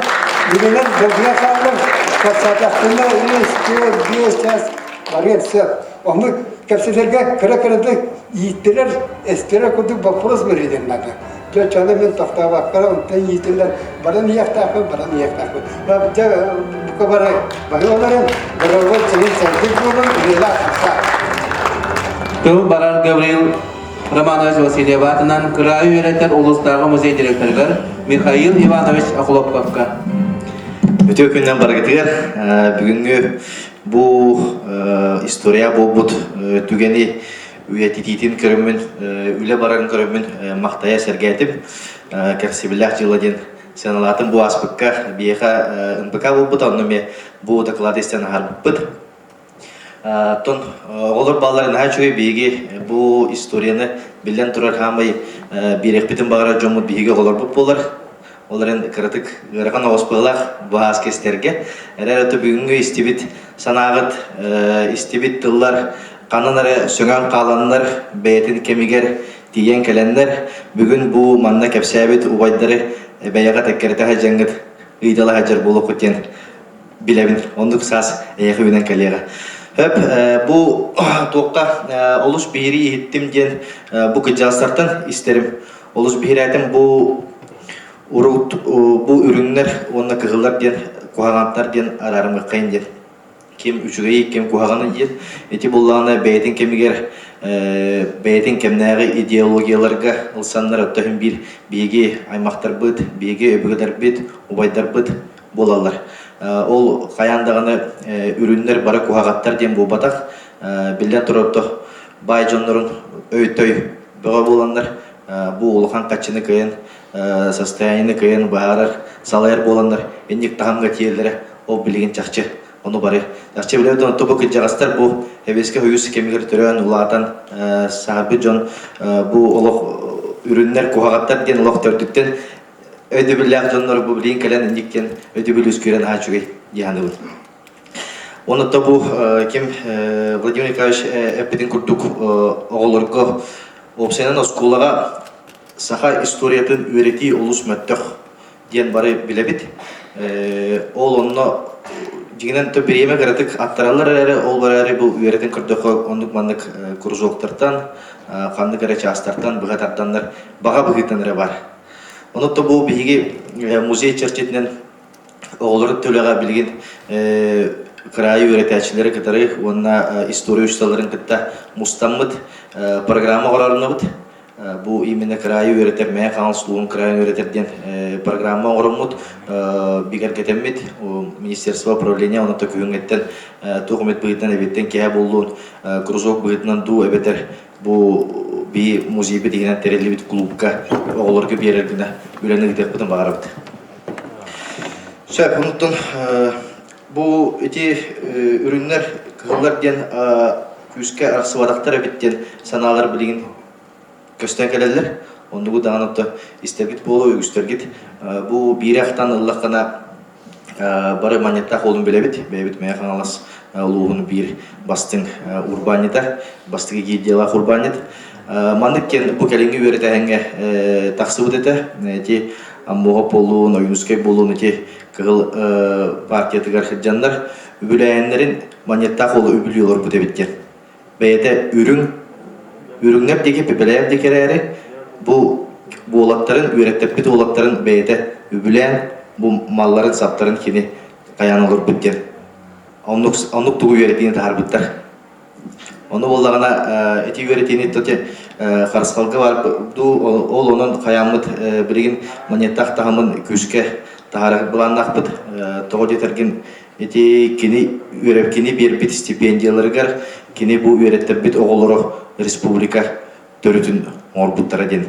билинэн долгуйа хааллым, кэпсээтэхпинэ үс, түөрт, биэс чаас барыан сөп. Ону кэпсэтэргэ кыра-кыратык ииттэрэр, эстэрэр курдук боппуруос бэриллиэн наада. Дьэ, оччоҕуна мин тохтообокко онтон иитиллэн баран иһиэхтээхпин, баран иһиэхтээхпин. Дьэ, бука бары баһыы олорон, доруобай чэгин чэбдик буолун, үлэлээх хамсаа. Тыл барар Гаврил Романович Васильев аатынан кыраайы үөрэтэр улуустааҕы музей директорыгар Михаил Иванович Охлопковка. Үтүө күннэн барыгытыгар бүгүҥҥү бу история буолбут түгэни үйэтитиитин көрөммүн, үлэ барарын көрөммүн махтайа сэргээтим. Кэпсибиллээх дьыала диэн сыаналаатым бу ааспыкка биһиэхэ НПК буолбута, онно эмиэ бу доклад истэн аһарбыппыт. Оттон оҕолор бааллара наһаа үчүгэй биһиги бу историяны биллэн турар хаамай биэриэхпитин баҕарар дьоммут биһиги оҕолорбут буолар. Ол эрэн кыратык ыарахан оҕус быһыылаах бу ааска истэргэ. Эрэр ото бүгүҥҥү истибит санааҕыт, истибит тыллар ханан эрэ сөҥөн хааланнар, бэйэтин кэмигэр тиийэн кэлэннэр, бүгүн бу манна кэпсээбит убайдары бэйэҕэ тэккэритэ сылдьаҥҥыт ыйыталаһа сылдьар буолуоххут диэн билэбин. Оннук саас эйиэхэ үүнэн кэлиэҕэ. Хөп, бу туохха олус биһирии иһиттим диэн бу кырдьаҕастартан истэрим. Олус биһирээтим бу урут бу үрүҥнэр уонна кыһыллар диэн куһаҕаннар диэн араарымыаххайын диэн. Ким үчүгэйи, ким куһаҕаны диэн. Ити буллаҕына бэйэтин кэмигэр бэйэтин кэмнээҕи идеологияларга ылсаннар оттон биир биһиги аймахтарбыт, биһиги өбүгэлэрбит, убайдарбыт буолаллар. Ол хайаан даҕаны үрүннэр бары куһаҕаттар диэн буолбатах. Биллэн турар, баай дьоннорун өй-төй бөҕө буоланнар бу улахан хаччыны кыайан состояниены кыайан быһаарар, салайар буоланнар инник таһымга тиийэллэрэ ол билигин чахчы ону бары чахчы билэбит онто бу кырдьаҕастар бу Сэбиэскэй Союз кэмигэр төрөөн улаатан саһарбыт дьон бу олох үрүннэр куһаҕаттар диэн олох төрдүттэн өйдөбүллээх дьоннор бу билигин кэлэн инник диэн өйдөбүл үскүүрэн аһа үчүгэй дии саныыбын. Онно бу ким Владимир Николаевич эппитин курдук оҕолорго уопсайынан оскуолаҕа саха историятын үөрэтии олус мөлтөх диэн бары билэбит. Ол онно дьиҥинэн то бириэмэ кыратык аттараллар эрээри, ол эрээри бу үөрэтэн көрдөххө оннук маннык кружоктартан, ханнык эрэ чаастартан быһа тарданнар баҕа быһыытынан эрэ бар. Онон то бу биһиги музей чэрчитинэн оҕолору төлөҕө билигин кыраайы үөрэтээччилэри кытары уонна история учууталларын кытта мустаммыт программа оҥорорунабыт. Бу именно кыраайы үөрэтэр Мэйэ Хаҥалас улууһун кыраайын үөрэтэр диэн программа оҥороммут, бигэргэтэммит министерство управление онон күһүҥҥэттэн туох эмит быһыытынан эбиттэн киһэ буоллун кружок быһыытынан дуу эбэтэр бу би музейбит иһинэн тэриллибит клубка оҕолорго биэрэр гына үлэни ыытыахпытын баҕарабыт. Сөп, онтон бу ити үрүҥнэр, кыһыллар диэн күүскэ арахсыбатахтар эбит диэн санаалар билигин көстөн кэлэллэр. Оннугу даҕаны отто истэргит буолуо, үгүстэргит бу биири ахтан ыллаххына бары манньыттаах уолун билэбит. Бэйэбит Мэҥэ Хаҥалас улууһун биир бастыҥ урбаанньыта, бастакы гильдиялаах урбаанньыт. Маннык диэн бу кэлиҥҥи үөрэтэһиҥҥэ тахсыбыт этэ. Ити Аммоҕа буолуун, Ойуунускай буолуун ити кыһыл партиятыгар сылдьаннар үбүлээһиннэрин манньыттаах уолу үбүлүү олорбут эбит диэн. Бэйэтэ үрүҥ, үрүҥнэр диэки Пепеляев диэки эрээри, бу уолаттарын, үөрэттэрбит уолаттарын бэйэтэ үбүлээн, бу малларын-саптарын кини хайаан олорбут диэн. Оннук, оннук тугу үөрэтиини таһаарбыттар. Ону буоллаҕына ити үөрэтиини тоти харысхалга бар дуу, ол онон хайааммыт билигин монеттаах таһымын күүскэ таһаарар былааннаахпыт. Тоҕо диэтэргин Ити кини кини биэрбит стипендияларыгар кини бу үөрэттэрбит оҕолоро республика төрүтүн оҥорбуттара диэн.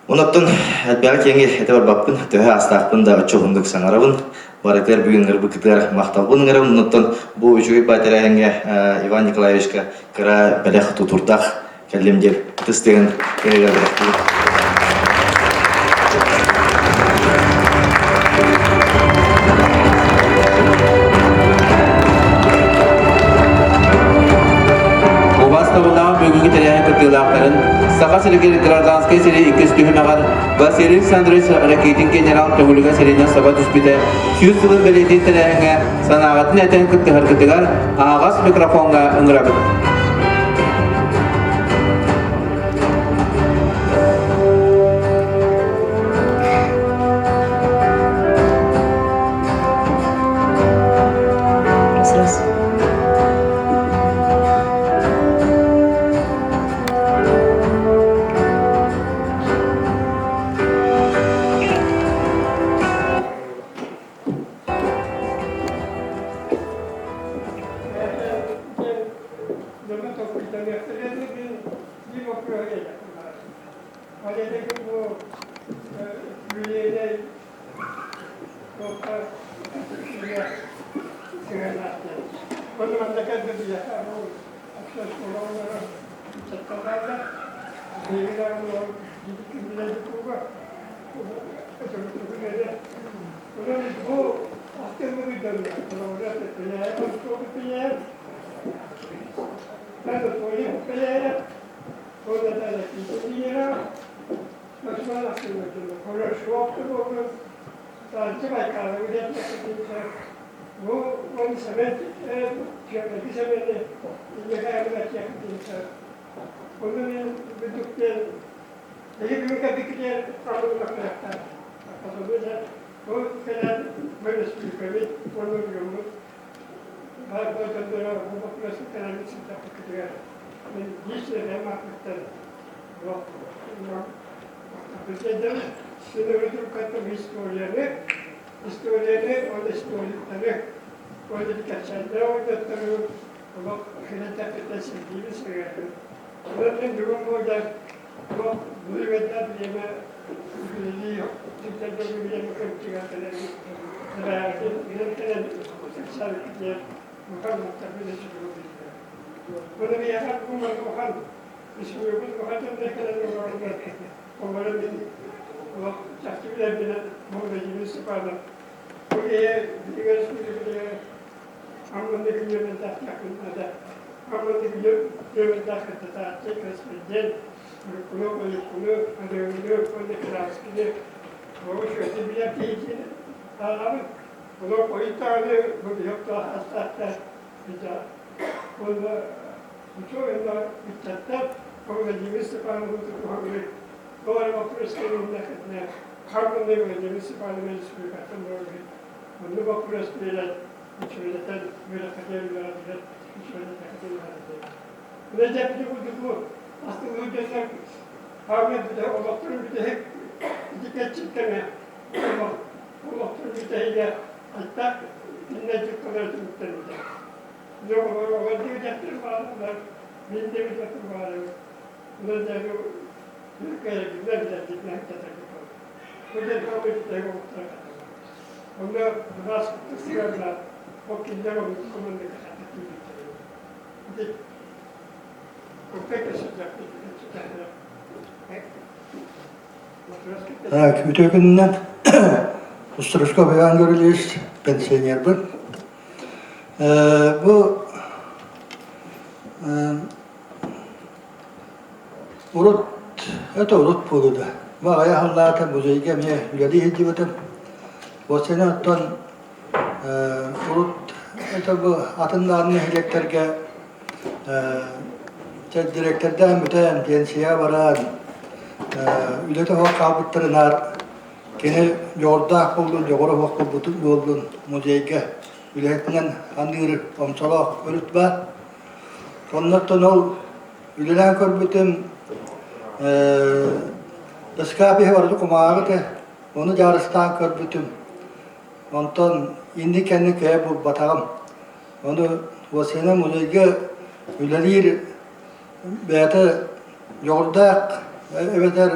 Онон элбэҕи киэҥи этэ барбаппын, төһө аастаахпын да оччо уһуннук саҥарабын. Барытыгар бүгүн ыҥырбыккытыгар махталбын ыҥырабын. Онон бу үчүгэй баай тэрээһиҥҥэ Иван Николаевичка кыра бэлэх тутурдах кэллим диэн ытыс тыаһын кыһыгар бэлэхтиибин. Убаастабыллаах бүгүҥҥү тэрээһин кыттыылаахтарын Саха сиригэр гражданскай сэрии иккис түһүмэҕэр Василий Александрович Ракитин генерал төгүлүгэ сэриинэн саба түспүтэ 100 сылын бэлиэтиир тэрээһиҥҥэ санааҕытын этэн кыттыһаргытыгар аһаҕас микрофоҥҥа ыҥырабыт. Раз, раз. Так, үтүө күнүнэн Устурусков Иван Гаврильевич пенсионербын. Бу урут это урут буолуо да. Бу аҕыйах сыллааҕыта музейга эмиэ үлэлии сылдьыбытым. Уопсайынан оттон урут это бу атын даҕаны нэһилиэктэргэ дириэктэрдээн бүтэн, пенсияҕа баран, үлэтэ суох хаалбыттарынаар кини дьоҕурдаах буоллун, дьоҕура суох буолбутун буоллун музейга үлэһитинэн аныыр омсолоох өрүт баар. Оннуттан ол үлэлээн көрбүтүм ыскаап иһэ барыта кумааҕы этэ, ону дьаарыстаан көрбүтүм. Онтон инни-кэнни кыайа булбатаҕым. Ону Василий музейга үлэлиир бэйэтэ дьоҕурдаах эбэтэр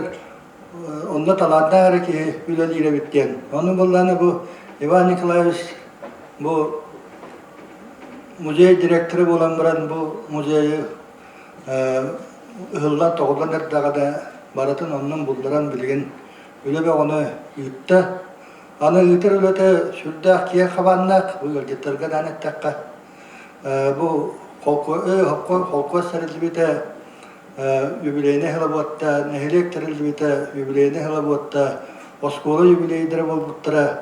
онно талааннаах эрэ киһи үлэлиир эбит диэн. Ону буоллаҕына бу Иван Николаевич бу музей директора буолан баран бу музейы ыһыллан-тоҕуллан эрдэҕинэ барытын оннун булларан билигин үлэ бөҕөнү ыытта. Аны ыытар үлэтэ сүрдээх киэҥ хабааннаах, бу ыалдьыттарга даан эттэххэ, бу холкуос тэриллибитэ юбилейнай сыла буотта, нэһилиэк тэриллибитэ юбилейнай сыла буотта, оскуола юбилейдара буолбуттара.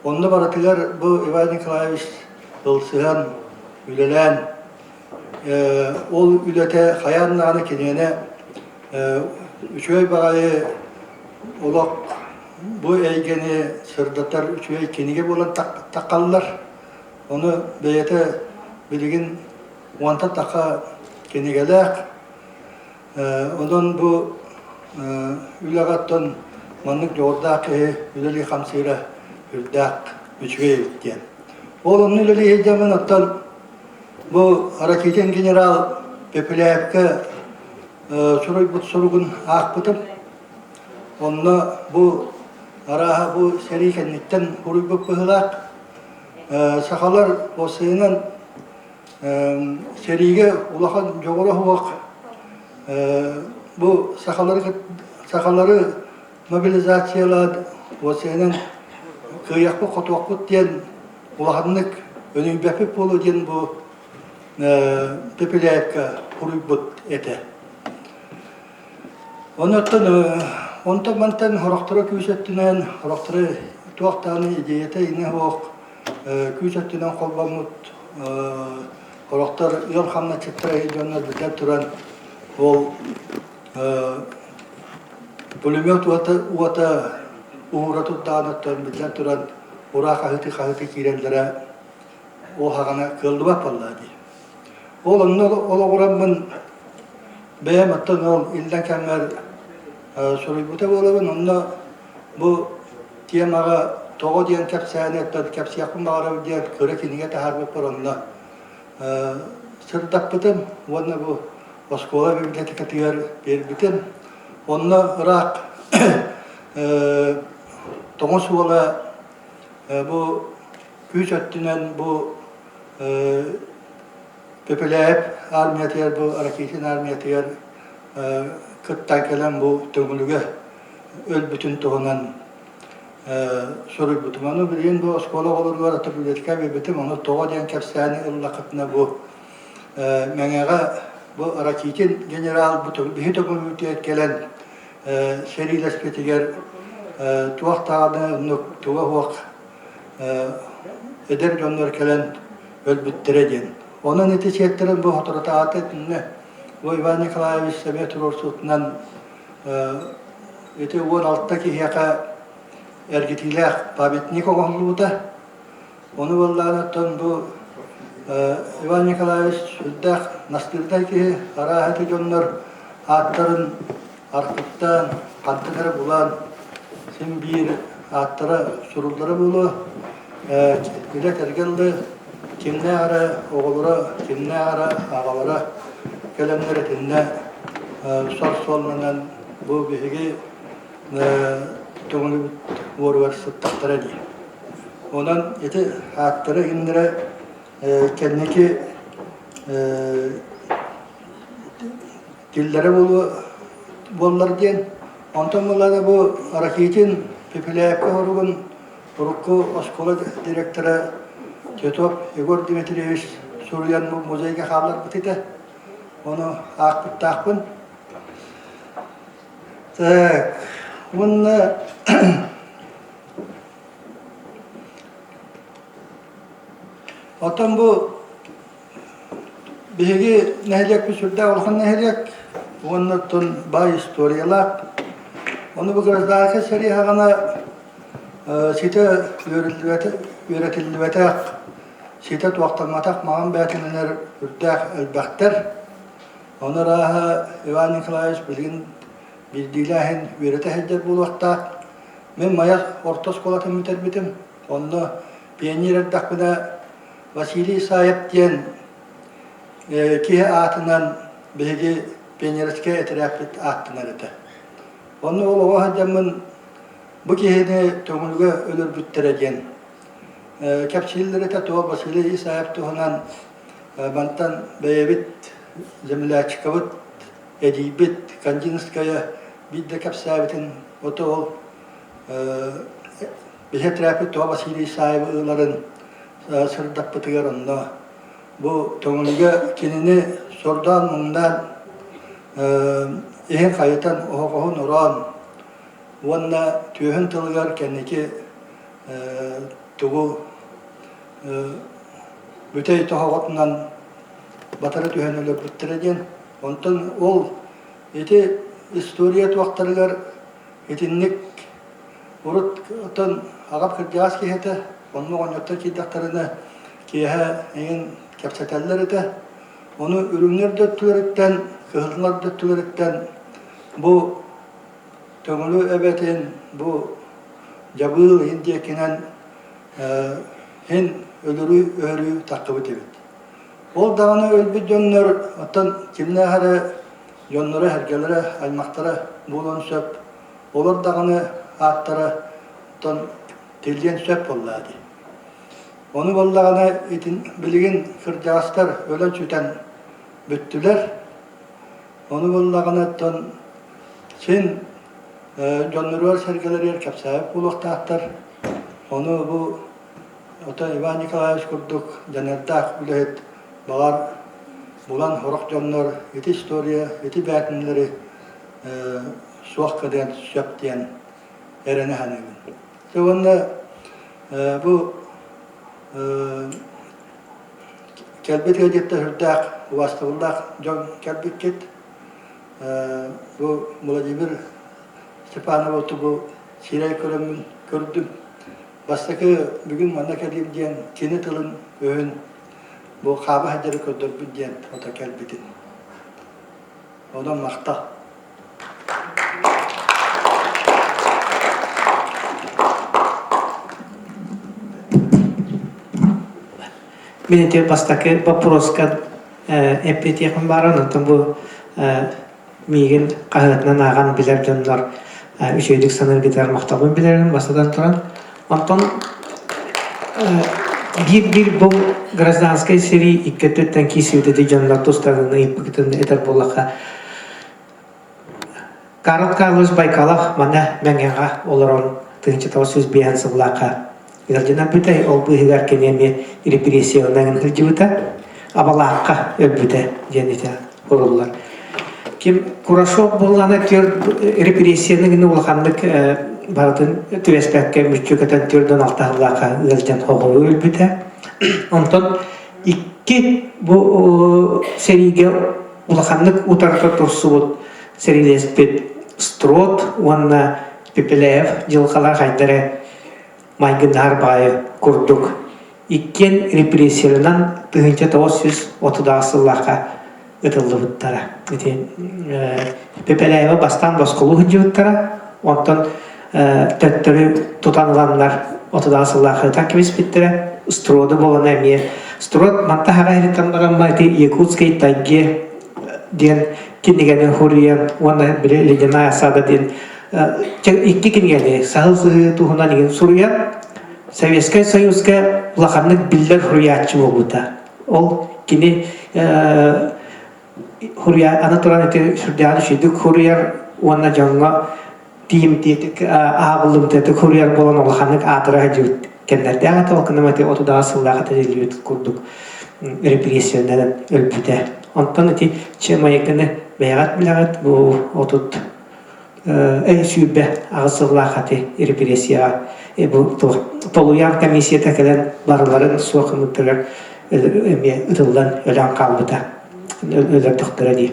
Онно барытыгар бу Иван Николаевич ылсыһан, үлэлээн, ол үлэтэ хайаан даҕаны киниэнэ үчүгэй баҕайы олох бу эйгэни сырдатар үчүгэй кинигэ буолан таххаллар. Ону бэйэтэ билигин уонтан тахха кинигэлээх. Онон бу үлэҕэ оттон маннык дьоҕурдаах киһи үлэлии хамсыыра үрдээх үчүгэй эбит диэн. Ол онно үлэлии сылдьаммын оттон бу Ракитин генерал Пепеляевка суруйбут суругун аахпытым. Онно бу арааһа бу сэрии кэнниттэн суруйбут быһыылаах. Сахалар уопсайынан сэриигэ улахан дьоҕура суох бу сахалары сахалары мобилизациялаан уопсайынан кыайыахпыт-хотуохпут диэн. улаханнык өнүйбэппит буолуо диэн бу Пепеляевка суруйбут этэ. Онуттан онтон мантан сорохторо күүс өттүнэн, сорохторо туох даҕаны идеята иҥэ суох күүс өттүнэн холбоммут сорохтор ыал хамначчыттара дьоннор биллэн туран ол пулемет уота, уота уһуура турдаҕыныттан биллэн туран ураа хаһыытыы-хаһыытыы киирэллэрэ ол хаҕана кыаллыбат буоллаҕа дии. Ол онно олоҕураммын бэйэм оттон ол иллэҥ кэммэр суруйбута буолабын. Онно бу темаҕа тоҕо диэн кэпсээни оттон кэпсиэхпин баҕарабын диэн кыра кинигэ таһаарбыппар онно сырдаппытым уонна бу оскуола библиотекатыгар биэрбитим. Онно ыраах тоҥус уола бу күүс өттүнэн бу Пепеляев армиятыгар бу Ракитин армиятыгар кыттан кэлэн бу Төҥүлүгэ өлбүтүн туһунан суруйбутум. Ону билигин бу оскуола оҕолоругар ата библиотека биэрбитим. Ону тоҕо диэн кэпсээни ыллахытына бу Мэҥэҕэ бу Ракитин генерал бу биһи Төҥүлүбүтүгэр кэлэн сэриилэспитигэр туох даҕаны оннук туга суох эдэр дьоннор кэлэн өлбүттэрэ диэн. Онон ити сиэттэрин бу соторутааҕыта итиннэ бу Иван Николаевич эмиэ туруорсуутунан ити 16 киһиэхэ эргитиилээх памятник оҥоһуллубута. Ону буоллаҕына оттон бу Иван Николаевич сүрдээх настыырдай киһи, арааһа ити дьоннор ааттарын архыыптаан, хантан эрэ булан, син биир ааттара суруллара буолуо. Үлэ кэргэн кимнээх эрэ оҕолоро, кимнээх эрэ аҕалара кэлэннэр итиннэ сор суолланан бу биһиги төҥүлүбүт уоругар сыттахтара дии. Онон ити ааттара иҥнэрэ кэнники Тиллэрэ буолуо буоллар диэн. Онтон буоллаҕына бу Ракитин Пепеляевка хоругун урукку оскуола директора Титов Егор Дмитриевич суруйан бу музейга хаалларбыт этэ. Ону аахпыттаахпын. Так, уонна оттон бу Биһиги нэһилиэкпит сүрдээх улахан нэһилиэк уонна оттон баай историялаах. Ону бу гражданскай сэрии саҕана ситэ үөрэтиллибэтэх, ситэ туохтамматах маҕан бээтинэлэр үрдээх элбэхтэр. Ону арааһа Иван Николаевич билигин биирдиилээһин үөрэтэ сылдьар буолуохтаах. Мин Майа орто оскуолатын бүтэрбитим. Онно пионер эрдэхпинэ Василий Исаев диэн киһи аатынан биһиги пионерскай этэрээппит ааттанар этэ. Онно ол оҕо сылдьаммын бу киһини Төҥүлүгэ өлөрбүттэрэ диэн кэпсииллэр этэ. Туох Василий Исаев туһунан мантан бэйэбит землячкабыт, эдьиийбит Кандинская биирдэ кэпсээбитин ото ол биһи этэрээппит Туох Василий Исаевы ыларын сырдаппытыгар онно бу Төҥүлүгэ кинини сордоон-муҥнаан иһин хайытан оһоҕоһун ороон уонна түөһүн тылыгар кэнники тугу бүтэй тоһоҕотунан батары түһэн өлөрбүттэрэ диэн. Онтон ол ити история туохтарыгар итинник Урут оттон аҕам кырдьаҕас киһи этэ, онно оҕонньоттор киирдэхтэринэ киэһэ эҥин кэпсэтэллэр этэ. Ону үрүҥнэр да өттүлэриттэн, кыһыллар да өттүлэриттэн бу Төҥүлү эбэтин, бу Дьабыыл иһин диэкинэн иһин өлөрүү-өһөрүү таххыбыт эбит. Ол даҕаны өлбүт дьоннор оттон кимнээх эрэ дьонноро-сэргэлэрэ, аймахтара буолуон сөп. Олор даҕаны ааттара оттон тиллиэн сөп буоллаа дии. Ону буоллаҕына итин билигин кырдьаҕастар өлөн-сүтэн бүттүлэр. Ону буоллаҕына оттон син дьонноругар-сэргэлэригэр кэпсээбит буолуохтаахтар. Ону бу. Оттон Иван Николаевич курдук дьаныардаах үлэһит баҕар булан сорох дьоннор ити история, ити бээтинэлэри суох гыныан сөп диэн эрэнэ саныыбын. Дьэ уонна бу кэлбит ыалдьыттар сүрдээх убаастабыллаах дьон кэлбиккит. Бу Владимир Степановы бу сирэй көрөммүн көрдүм. Бастакы бүгүн манна кэлиим диэн кини тылын өһүн бу хаама сылдьары көрдөрбүт диэн ото кэлбитин. Онон махтал. Мин ити бастакы боппуруоска эппиэтиэхпин бааран, оттон бу миигин хаһыатынан ааҕан билэр дьоннор үчүгэйдик саныыргытыгар махталбын билэрим бастатан туран. Онтон биир-биир бу гражданскай сэрии икки өттүттэн киирсибит ити дьоннор тустарынан ыйыппыкытын этэр буоллахха, Карл Карлович Байкалов манна Мэҥэҕэ олорон 1905 сыллаахха ыалдьан өлбүтэ. Ол быыһыгар кини эмиэ репрессиянан сылдьыбыта, Абалаахха өлбүтэ диэн ити уруллар. Ким Курашов буоллаҕына түөрт репрессияны гына улаханнык барытын түбэспэккэ мүччү көтөн 46 сыллаахха ыалдьан оҕолуу өлбүтэ. Онтон икки бу сэриигэ улаханнык утарыта турсубут сэриилэспит Строд уонна Пепеляев дьылҕалар хайдары майгыннаһар баайы курдук иккиэн репрессияланан 1930 сыллаахха ытыллыбыттара. Ити Пепеляева бастаан босхолуу сылдьыбыттара, онтон төттөрү тутан ыланнар 30 сыллаахха ытан кэбиспиттэрэ. Строду буолан эмиэ Строд манта хаҕа иһиттэн баран ити Якутской тайге диэн кинигэни хуруйан уонна били Ледяная осада диэн икки кинигэни саһыл сыһыы туһунан игин суруйан Советскай Союзка улаханнык биллэр суруйааччы буолбута. Ол кини хуруйа аны туран ити сүрдээҕин үчүгдүк хуруйар уонна дьоҥҥо тиийимтиэтик ааҕыллыбытыатык хуруйар буолан улаханнык аатыра сылдьыбыт кэмнэрдээх этэ. Ол гынан ити отудаҕа сыллаах этилиллибит курдук репрессиянан өлбүтэ. Онтон ити Чемайыкыны бэйэҕит билэҕит бу 30 28 сыллаах ати репрессияҕа бу толуйар комиссията кэлэн барыларын суох ымыттыгар эмиэ ытыллан өлөн хаалбыта өлөрдөхтөрө дии.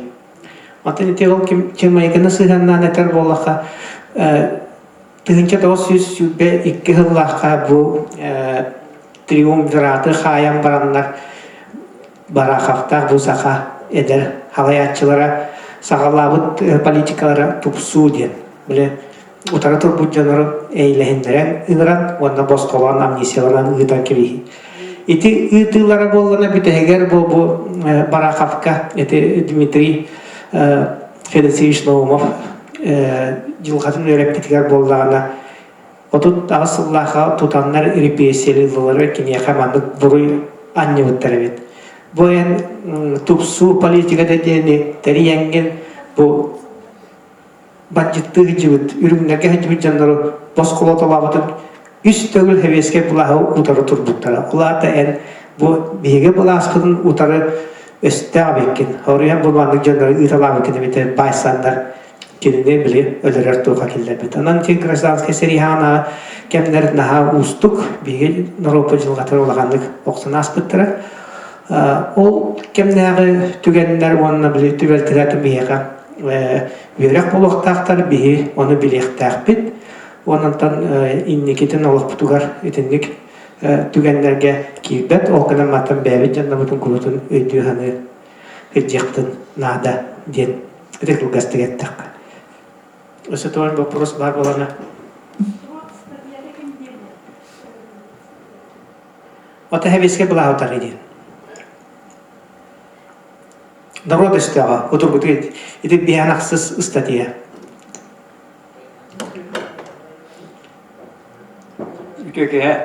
Онтон ити ол ким Чемайыкыны сыһыаннаан этэр буоллахха 1922 сыллаахха бу триумвираты хаайан бараннар Бараховтаах бу саха эдэр халайааччылара саҕалаабыт политикалара тупсуу диэн. Били утары турбут дьоннору эйлэһиннэрэн ыҥыран уонна босхолоон амнистияланан ыытан кэбиһии. Ити ыытыылара буоллана бүтэһигэр бу бу Бараховка ити Дмитрий Федосеевич Наумов дьылҕатын үөрэппитигэр буоллаҕына 38 сыллаахха тутаннар репрессиялыыллара киниэхэ маннык буруй анньыбыттар эбит. Бу эн тупсуу политиката диэни тэрийэҥҥин бу бандьыттыы сылдьыбыт, үрүҥнэргэ сылдьыбыт дьоннору босхолотолообутун үс төгүл сэбиэскэй былааһы утары турбуттара. Ол аата эн бу биһиги былааспытын утары өстөөх эбиккин. Хоруйан бу маннык дьоннору ыыталаабыккын эбэтэр баайсаннар кинини били өлөрөр туоха киллэрбит. Онон ити гражданскай сэрии хаана кэмнэр наһаа уустук, биһиги норуоппут дьылҕатыгар улаханнык охсон ааспыттара. Ол кэмнээҕи түгэннэр уонна били түбэлтэлэр биһиэхэ үөрэх буолуохтаахтар, биһи ону билиэхтээхпит. Онон инникитин олохпутугар итинник түгэннэргэ киирбэт, ол гынан мантан бэйэбит дьоннобутун кулутун өйдүү-саныы илдьиэхпитин наада диэн ити кылгастык эттэххэ. Өссө туох боппуруос баар буолана? Ото хэбиэскэй былааһы утары диэн. Народ өстөөҕө, утургутук ити биһэн ахсыс ыстатыйа. Үтүө киһи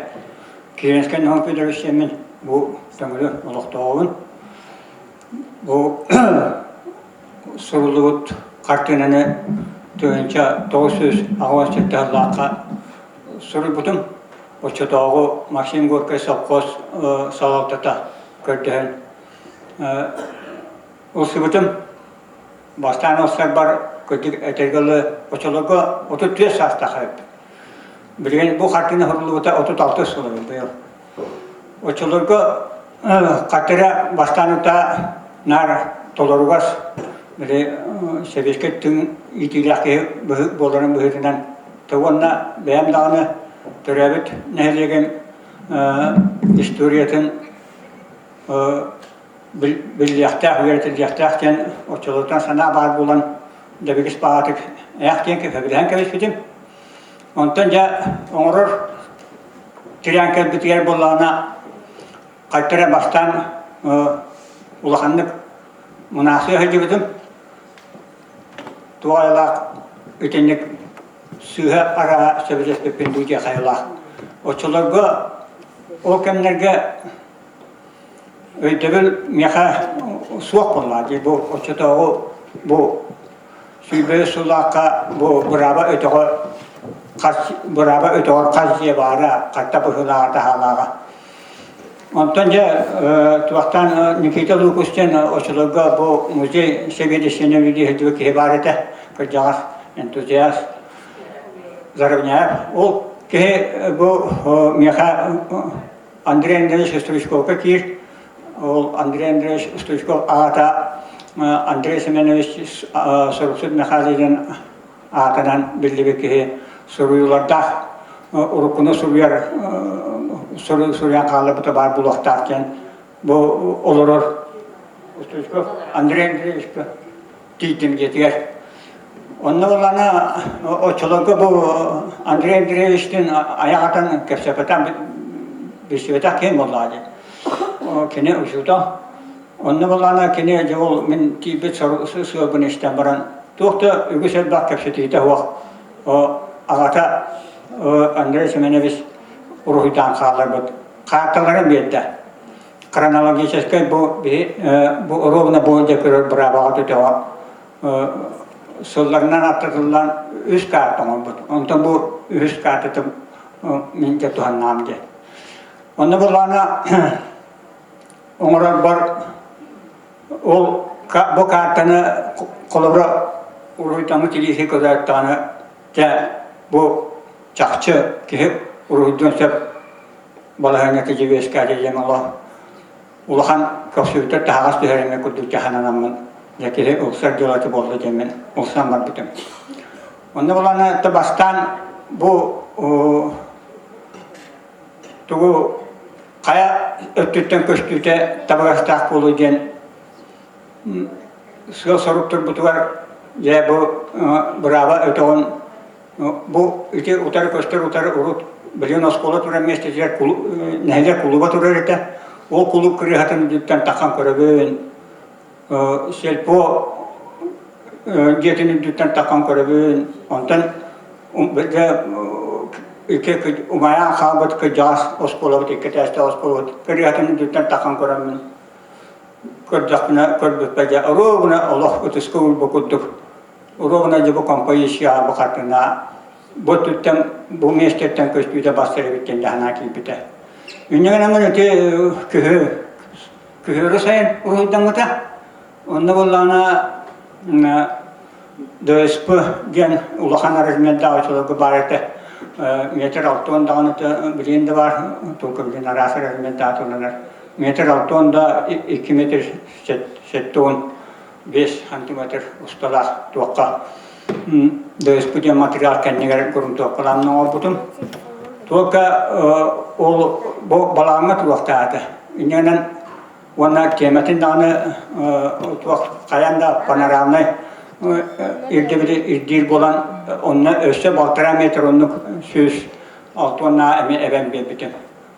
Киренскэй Наум Федорович диэммин бу Төҥүлү олохтооҕобун. Бу суруллубут хартыынаны 1987 сыллаахха суруйбутум. оччотооҕу Максим Горькай сопхуос салалтата көрдөһөн ылсыбытым. Бастаан ылсарбар кырдьык этэргэ дылы оччолорго 34 саастаах эбиппин. Билигин бу хартыына суруллубута 36 сыл эбит быйыл. Оччолорго хаттара бастаан утаа наар толоругас били сэбиэскэй түҥ иитиилээх киһи буоларын быһыытынан уонна бэйэм даҕаны төрөөбүт нэһилиэгим историятын биллиэхтээх, үөрэтиллиэхтээх диэн оччолортон санаа баар буолан дэбигис баҕатык ээх диэн сөбүлэһэн кэбиспитим. Онтон дьэ оҥорор тирээн кэлбитигэр буоллаҕына хайта эрэ бастаан улаханнык мунаахсыйа сылдьыбытым. Туох айылаах итинник сыыһа арааһа сөбүлэспиппин дуу диэх айылаах. Оччолорго ол кэмнэргэ өйдөбүл миэхэ суох буолла дии бу оччотооҕу бу 23 сыллаахха бу бырааба өтөҕө хас бырааба өтөҕөр хас дьиэ баара хатта быһыылааҕа таһаалааҕа онтон дьэ туохтаан Никита Лукус диэн оччолорго бу музей сэбиэдиссэйинэн үлэлии сылдьыбыт киһи баар этэ кырдьаҕас энтузиаст Заровняев ол киһи бу миэхэ Андрей Андреевич Стручковка киир. Ол Андрей Андреевич Стручков аата Андрей Семенович Суруксут Михайлович диэн аатынан биллибит киһи суруйуулардаах уруккуну суруйар суруйан хаалларбыта баар буолуохтаах диэн бу олорор Стручков Андрей Андреевичка тиийдим дьиэтигэр. Онно ылана оччолорго бу Андрей Андреевичтыын айах атан кэпсэппэтэх билсибэтэх киһим буоллаҕа дии. Кини учуутал. Онно буоллаҕына кини дьэ ол мин тиийбит сыалбын истэн баран туох да үгүс элбэх кэпсэтиитэ суох аҕата Андрей Семенович уруһуйдаан хаалларбыт хаарталарын биэрдэ. Хронологическай бу биһи бу ровно бу дьэ көрөр быраабаҕа төтөҕө сылларынан аттатыллан үс карта оҥорбут. Онтон бу үһүс картатын мин дьэ туһаннаам диэн. Онно буоллаҕына оҥорорбор ол бу картаны холобура уруһуйдаммыт илииһи көрөөттөҕүнэ дьэ бу чахчы киһи уруһуйдуон сөп балаһыанньата дьэ үөскээтэ диэн олох улахан көхсүбүтэр таһаҕас түһэриҥҥэ курдук дьаһананаммын дьэ киһи ылсар дьыалата буолла диэммин ылсан барбытым. Онно булана бастаан бу тугу хайа өттүттэн көстүүтэ табыгастаах буолуо диэн сыал-сорук турбутугар дьэ бу бырааба өтөҕүн Бу ити утары көстөр утары урут билигин оскуола турар миэстэтигэр нэһилиэк кулууба турар этэ. Ол кулууп кырыыһатын үрдүттэн таххан көрөбүн. Сельпо дьиэтин үрдүттэн таххан көрөбүн. Онтон икки умайан хаалбыт кырдьаҕас оскуолабыт икки этээстээх оскуолабыт кырыыһатын үрдүттэн таххан көрөммүн көрдөхпүнэ көрбүппэ дьэ оруобуна олох ытыска уурбут курдук Уруогуна дьэ бу композицияҕа бу хартыына бу өттүттэн бу миэстэттэн көстүүтэ бастар эбит диэн дьаһанаа киирбитэ. Инньэ гынан ити күһү күһүөрү сайын уруһуйдаммыта. Онно буоллаҕына ДСП диэн улахан размердаах очолорго баар этэ. Метр алтыан даҕаны билигин да баар, только билигин араас размердаах тылланар. Метр алтыан да 2 метр 70 5 сантиметр усталаах туохха ДСП диэн материал кэннигэр грунтовкалаан оҥорбутум. Туохха ол бу балааҥҥа туруохтаата. Инньэнэн уонна тиэмэтин даҕаны туох хайаан да панорамнай ирдэбили ирдиир буолан онно өссө балтараа метр оннук 106 уонна эмиэ эбэн биэрбитим.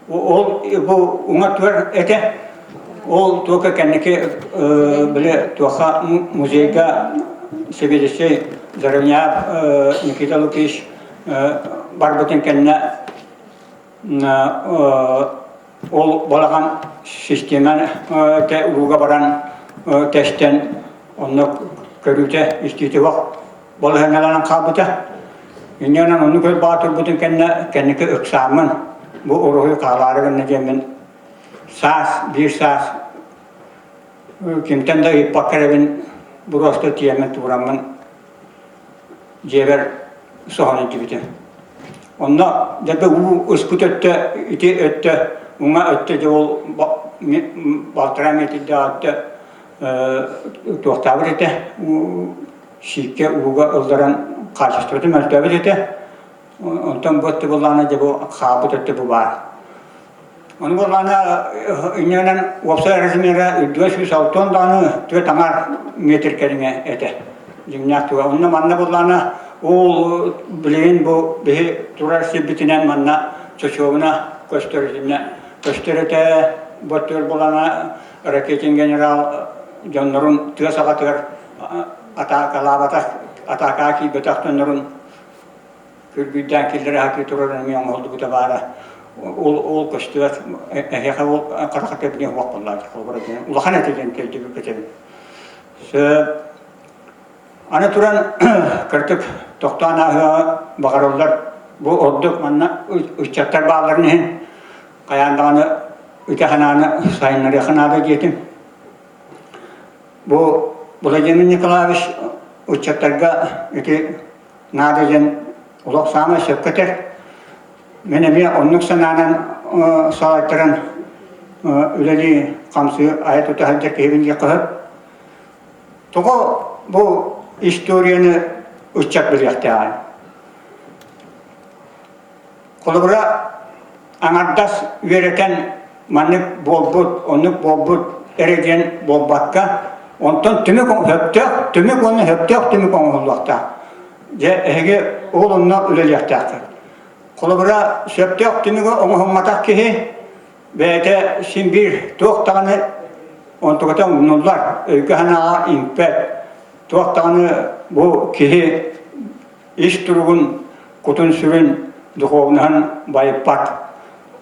Ол бу уҥа тур этэ. Ол туока кэнники били туоха музейга сэбиэдиссэй Заровняев Никита Лукич барбытын кэннэ ол балаҕан систиэмэн ууга баран тэстэн онно көрүүтэ истиитэ суох балаһыанньаланан хаалбыта. Инньэ гынан оннук өр баатырбытын кэннэ кэнники ыксааммын. Бу уруһуй хаалаары гынна диэммин саас, биир саас кимтэн да ыйыппакка эрэбин буруоста тиийэммин туураммын дьиэбэр соһон илдьибитим. Онно дьэ уу ыспыт өттө ити өттө уҥа өттө дьэ ол балтараа метрдээх өттө туохтаабыт этэ сииккэ ууга ылларан хаачыстыбата мөлтөөбүт этэ. Онтон бу өттө буоллаҕына дьэ бу хаалбыт өттө бу баар. Ону буоллаҕына инньэнэн уопсай размера үрдүгэ 160 даҕаны түөрт аҥаар метр кэриҥэ этэ. Дьиҥнээх туга. Онно манна буоллаҕына ол билигин бу биһи турар сирбитинэн манна чочуобуна көстөр итиннэ көстөр этэ. Бу өттүгэр буоллаҕына Ракетин генерал дьоннорун тыа саҕатыгар атаакалаабатах атаакаҕа киирбэтэх дьоннорун күргүйдээн киллэрэ сатыы турар эмиэ оҥоһуллубута баара. Ол ол көстүбэт эһиэхэ ол харахха тэбиниэ суох буоллаҕа холобура диэн улахан этэ диэн өйдөбүл көтөбүн. Сөп. Аны туран кырдьык тохтоон ааһыаҕы баҕарыллар. Бу ордук манна ыччаттар баалларын иһин хайаан даҕаны ити санааны сайыннарыахха наада диэтим. Бу Владимир Николаевич ыччаттарга ити наада диэн олох саамай сөпкө этэр. Мин эмиэ оннук санаанан салайтаран үлэлии хамсыы айа тута сылдьар киһибин диэххэ сөп. Тоҕо бу историяны ыччат билиэхтээҕий? Холобура, аҥардас үөрэтэн маннык буолбут, оннук буолбут эрэ диэн буолбакка, онтон түмүк сөптөөх, түмүк уонна сөптөөх түмүк оҥоһуллуохтаах. Дьэ, эһиги ол онно үлэлиэхтээххит. Холобура, сөптөөх түмүгү оҥоһумматах киһи бэйэтэ син биир туох даҕаны онтуката умнуллар, өйгө-санааҕа иҥпэт, туох даҕаны бу киһи ис туругун, кутун-сүрүн, духовноһын байыппат.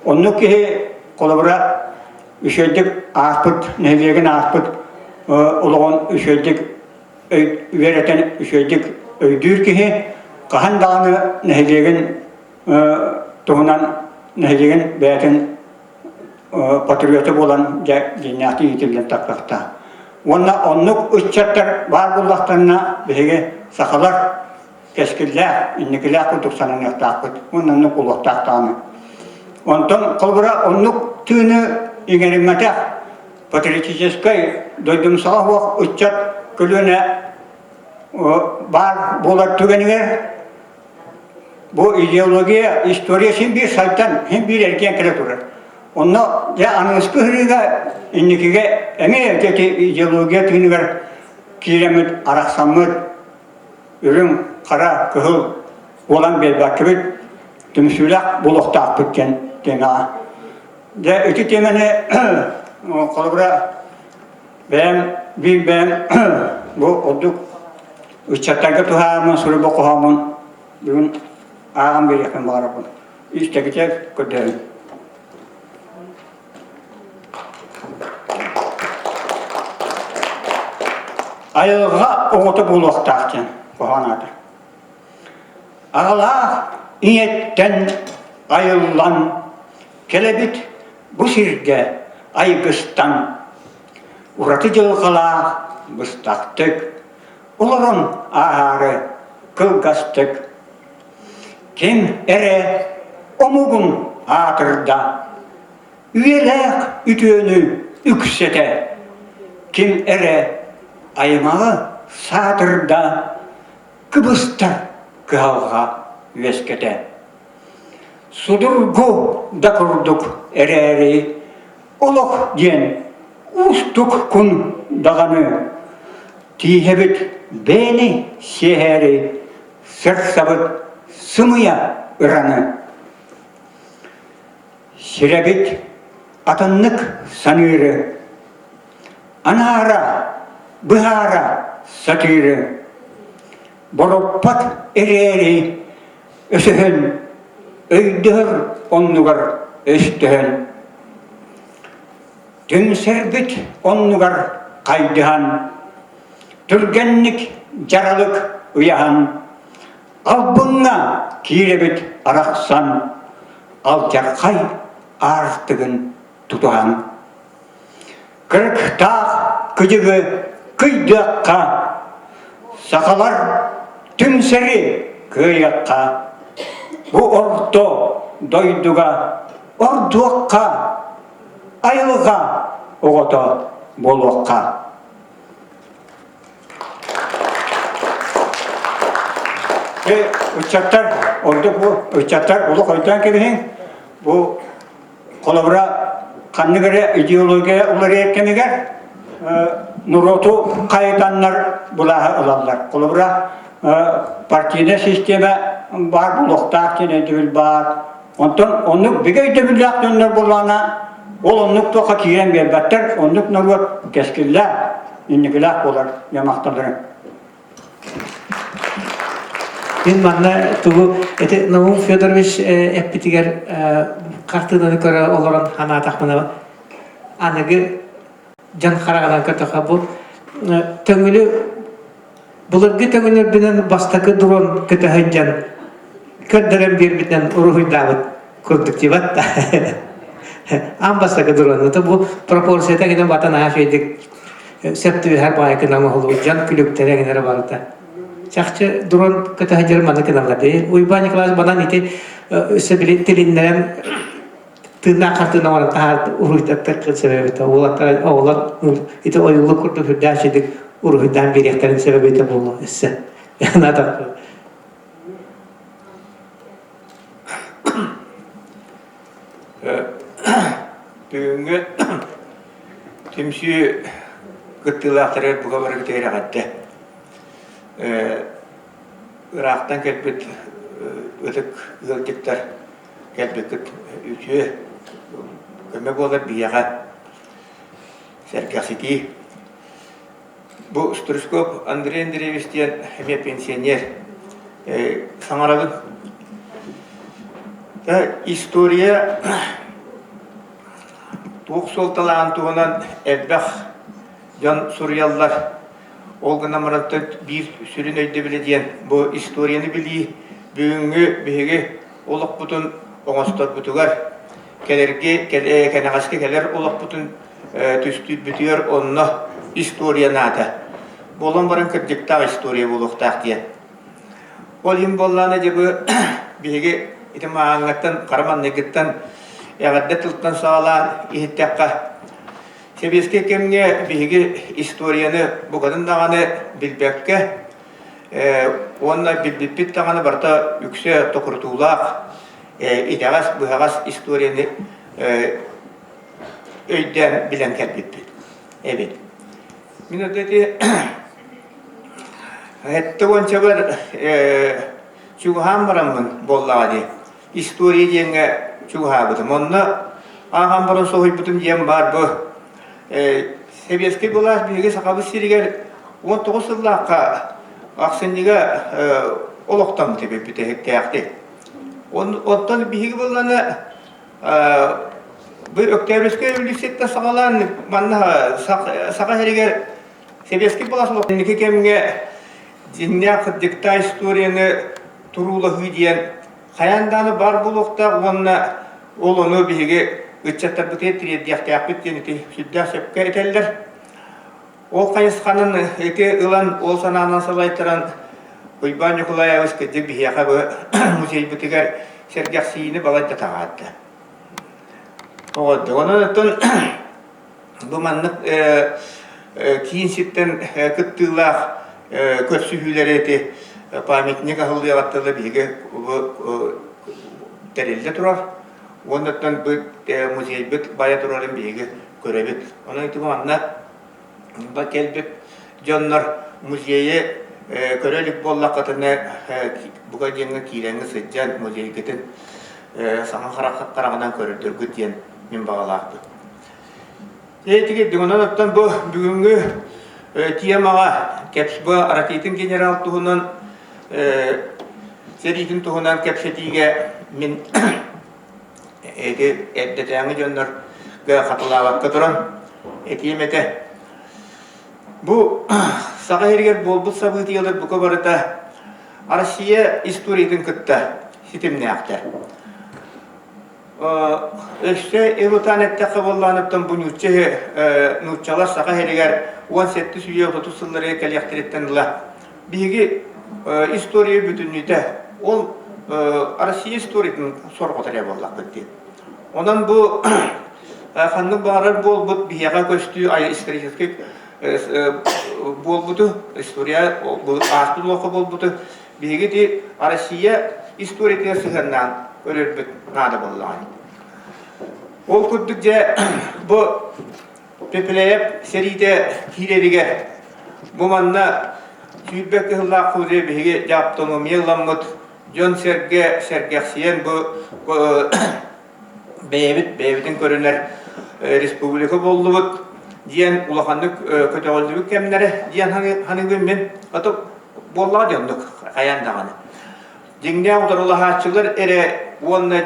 Оннук киһи, холобура, үчүгэйдик ааспыт, нэһилиэгин ааспыт олоҕун үчүгэйдик үөрэтэн үчүгэйдик өйдүүр киһи хаһан даҕаны нэһилиэгин туһунан нэһилиэгин бэйэтин патриота буолан дьэ дьиҥнээхтик иитиллэн тахсыахтаах. Уонна оннук ыччаттар баар буоллахтарына биһиги сахалар кэскиллээх, инникилээх курдук сананыахтаахпыт уонна оннук буолуохтаах даҕаны. Онтон холобура оннук тыыны иҥэриммэтэх патриотическай дойдумсаҕа суох ыччат көлүөнэ баар буолар түгэнигэр Бу идеология, история син биир сайдан, син биир эргийэн кэлэ турар. Онно дьэ аныгыскы сырыыга инникигэ эмиэ ити идеология тыыныгар киирэммит, арахсаммыт, үрүҥ, хара, кыһыл буолан биэрбэккибит, түмсүүлээх буолуохтаахпыт диэн тиэмэҕэ. Дьэ ити тиэмэни холобура бэйэм биир бэйэм бу ордук Ыччаттарга туһааммын суруйбут хоһооммун бүгүн ааҕан биэриэхпин баҕарабын. Истэгитэ көрдөһөбүн. Айылҕа оҕото буолуохтаах диэн хоһоон аата. Аҕалаах ийэттэн айыллан кэлэбит бу сиргэ айгыстан ураты дьылҕалаах быстахтык олорон ааһаары кылгастык ким эрэ омугун аатырда үйэлээх үтүөнү үксэтэ ким эрэ аймаҕы саатырда кыбыстар кыһалҕа үөскэтэ судургу да курдук эрээри олох диэн уустук кун даҕаны тииһэбит бэйэни сиэһээри сырсабыт сымыйа ыраны сирэбит атыннык саныыры анаара быһаара сатыыры бороппот эрээри өсөһөн өйдөһөр оннугар өстөһөн түмсэрбит оннугар хайдыһан түргэнник дьаралык ыйаһан албыҥҥа киирэбит арахсан. алдьархай аартыгын тутуһан Кырыктаах кыдьыгы кыйдыахха, сахалар түмсэри кыайыахха, бу орто дойдуга ордуохха, айылҕа оҕото буолуохха. Ыччаттар, ордук бу ыччаттар олох өйдөөн кэбиһиҥ. Бу Холобура, ханнык эрэ идеология уларыйар кэмигэр норуоту хайытаннар былааһы ылаллар. Холобура, партийнай систиэмэ баар буолуохтаах диэн өйдөбүл баар. Онтон оннук бигэ өйдөбүллээх дьоннор буоллаҕына, ол оннук туохха киирэн биэрбэттэр, оннук норуот кэскиллээх, инникилээх буолар дьамахталарын. Мин манна тугу ити Наум Федорович эппитигэр хартыынаны көрө олорон санаатахпына аныгы дьон хараҕынан көрдөххө бу төҥүлү былыргы төҥүлөрбүнэн бастакы дрон көтө сылдьан көрдөрөн биэрбитинэн уруһуйдаабыт курдук дибат да аан бастакы дрон бу пропорцията гынан батан аһа үчүгэйдик сөп түбэһэр баайкынан оһолубут дьон күлүктэрэ эҥинэрэ барыта. Чахчы дрон көтө сылдьар маны гыналлар дии. Уйбаан Николаевич банан ити өссө били тилиннэрэн тыыннаах хартыына оҥорон таһаар уруһуйдаттар сөбөбүтэ. Уолаттар оҕолор ити ойуулук курдук үрдээх үчүгдүк уруһуйдаан биэриэхтэрин сөбөбүтэ буолуо өссө. Надо. Бүгүҥҥү түмсүү кыттыылаахтарыгар бука барыгытыгар эҕэрдэ. Ыраахтан кэлбит ытык ыалдьыттар кэлбиккит үтүө көмө буолар биһиэхэ сэргэхситии. Бу Стручков Андрей Андреевич диэн эмиэ пенсионер. Саҥарабын. История туох суолталааҕын туһунан элбэх дьон суруйаллар. Ол гынан баран биир сүрүн өйдөбүлэ диэн бу историяны билии бүгүҥҥү биһиги олохпутун оҥосторбутугар, кэлэрги кэнэҕэски кэлэр олохпутун түстүүрбүтүгэр онно история наада. Буолан баран кырдьыктаах история буолуохтаах диэн. Ол иһин буоллаҕына дьэ бу биһиги ити мааҥҥаттан хара манныгыттан эҕэрдэ тылтан саҕалаан иһиттэххэ сэбиэскэй кэмҥэ биһиги историяны букатын даҕаны билбэккэ уонна билбиппит даҕаны барыта үксэ токурутуулаах итэҕэс быһаҕас историяны өйдөөн билэн кэлбиппит эбит. Мин вот эти сэттэ уончабар чугаһаан бараммын буоллаҕа дии история диэҥҥэ чугаһаабытым. Онно ааҕан баран соһуйбутум диэн баар бу сэбиэскэй былаас биһиги Сахабыт сиригэр 19 сыллаахха ахсынньыга олохтоммут эбит бүтэһиктээхтик. Оттон биһиги буоллаҕына Бу Өктөөбүскэй революцияттан саҕалаан манна Саха сиригэр сэбиэскэй былаас инники кэмҥэ дьиҥнээх кырдьыктаах историяны туруулаһыы диэн хайаан даҕаны баар буолуохтаах уонна ол ону биһиги ыччаттарбытыгар тириэрдиэхтээхпит диэн ити сүрдээх сөпкө этэллэр. Ол хайысханан ити ылан, ол санаанан салайтаран Уйбаан Ньукулаевич кырдьык биһиэхэ бу музейбытыгар сэргэхсийиини балайда таҕаарда. Оҕордук. Онон оттон бу маннык киин сиртэн кыттыылаах көрсүһүүлэри ити памятник аһыллыаҕыттан биһиги тэриллэ турар. Уонна оттон бу музейбыт байа турарын биһиги көрөбүт. Онон ити манна кэлбит дьоннор музейы көрө илик буоллаххытына бука диэҥҥэ киирэҥҥэ сылдьан музейгытын саҥа хараҕынан көрөрдөргүт диэн мин баҕалаахпын. Этиги онон оттон бу бүгүҥҥү темаҕа КЭПСБ Ракитин генерал туһунан сэриитин туһунан кэпсэтиигэ мин Ити эрдэтээҥи дьоннорго хатылаабакка туран этиэм этэ. Бу Саха сиригэр буолбут событиелар бука барыта Россия историятын кытта ситимнээхтэр. Өссө ылытаан эттэххэ буоллаҕына, бу нуучча нууччалар саха иһэригэр 17 үйэ 30 сылларыгар кэлиэхтэриттэн ыла биһиги история бүтүннүүтэ ол Россия историятын сорҕото эрэ буоллахпыт дии. Онон бу ханнык баҕарар буолбут биһиэхэ көстүү историческай буолбуту, история ааспыт олоххо буолбуту биһиги ити Россия историятыгар сыһыаннаан көрөрбүт наада буоллаҕа. Ол курдук дьэ бу Пепеляев сэриитэ киирэригэр бу манна 20 кыһыллаах куурия биһиги дьэ автономия ыламмыт дьон-сэргэ сэргэхсийэн бу бэйэбит бэйэбитин көрүнэр республика буоллубут диэн улаханнык көтөҕүллүбүт кэмнэрэ диэн саныыбын мин. Ото буоллаҕа дии оннук хайаан даҕаны. Дьиҥнээх утарылаһааччылар эрэ уонна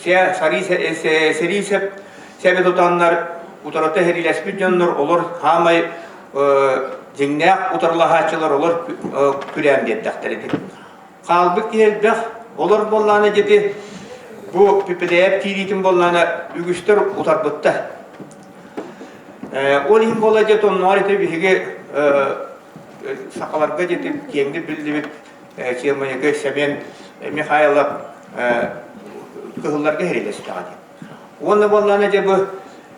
сэрии сэби тутаннар утарыта сэриилэспит дьоннор олор хаамай дьиҥнээх утарылаһааччылар олор күрээн биэрдэхтэрэ дии. Хаалбыт киһи элбэх, олор буоллаҕына дьити бу Пепеляев киириитин буоллаҕына үгүстэр утарбыттар. Ол иһин буолла дьэ тонноҕор ити биһиги сахаларга дьити киэҥник биллибит Чыамайыкы Семен Михайлов кыһылларга сэриилэстэҕэ дии. Уонна буоллаҕына дьэ бу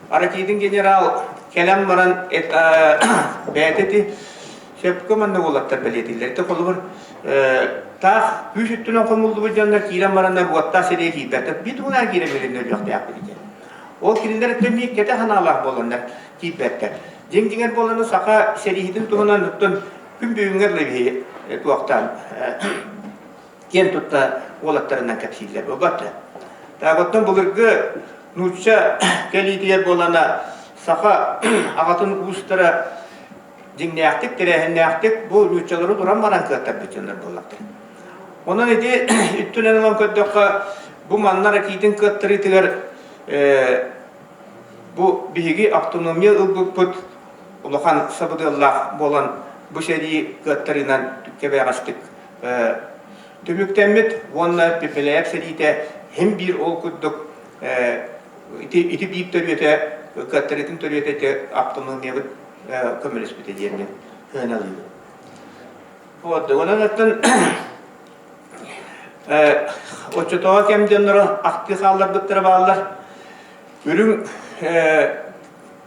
Аракидин генерал кэлэн баран бэйэтэ ити сөпкө манна уолаттар бэлиэтииллэр. Ити холобур таах күүс өттүнэн хомуллубут дьоннор киирэн бараннар уоттаах сиригэ киирбэттэр. Биир тугунан киирэн билиннэ өлүөхтээхпит диэн. Ол кинилэр өттө эмиэ кэтэх санаалаах буоланнар киирбэттэр. Дьиҥ дьиҥэр буоланы саха сэрииһитин туһунан оттон күн бүгүҥҥэ дылы биһи туохтаан киэн тутта уолаттарынан кэпсииллэр буолбат. Так оттон былыргы нуучча кэлиитигэр буолана саха аҕатын уустара дьиҥнээхтик, тэрээһиннээхтик бу нууччалары туран баран кыаттарбыт дьоннор буоллахтар. Онон ити үттүнэн ылан көрдөххө, бу манна ракитин кыаттарыытыгар бу биһиги автономия ылбыппыт улахан сабыдыаллаах буолан бу сэрии кыаттарыынан кэбэҕэстик түмүктэммит уонна Пепеляев сэриитэ һин биир ол курдук ити, ити биир төрүөтэ кыаттарыытын төрүөтэ ити автономиябыт көмөлөспүтэ диэн сыаналыыбын. Вот, онон оттон оччотооҕу кэм дьонноро ахтыы хаалларбыттара бааллар. Үрүҥ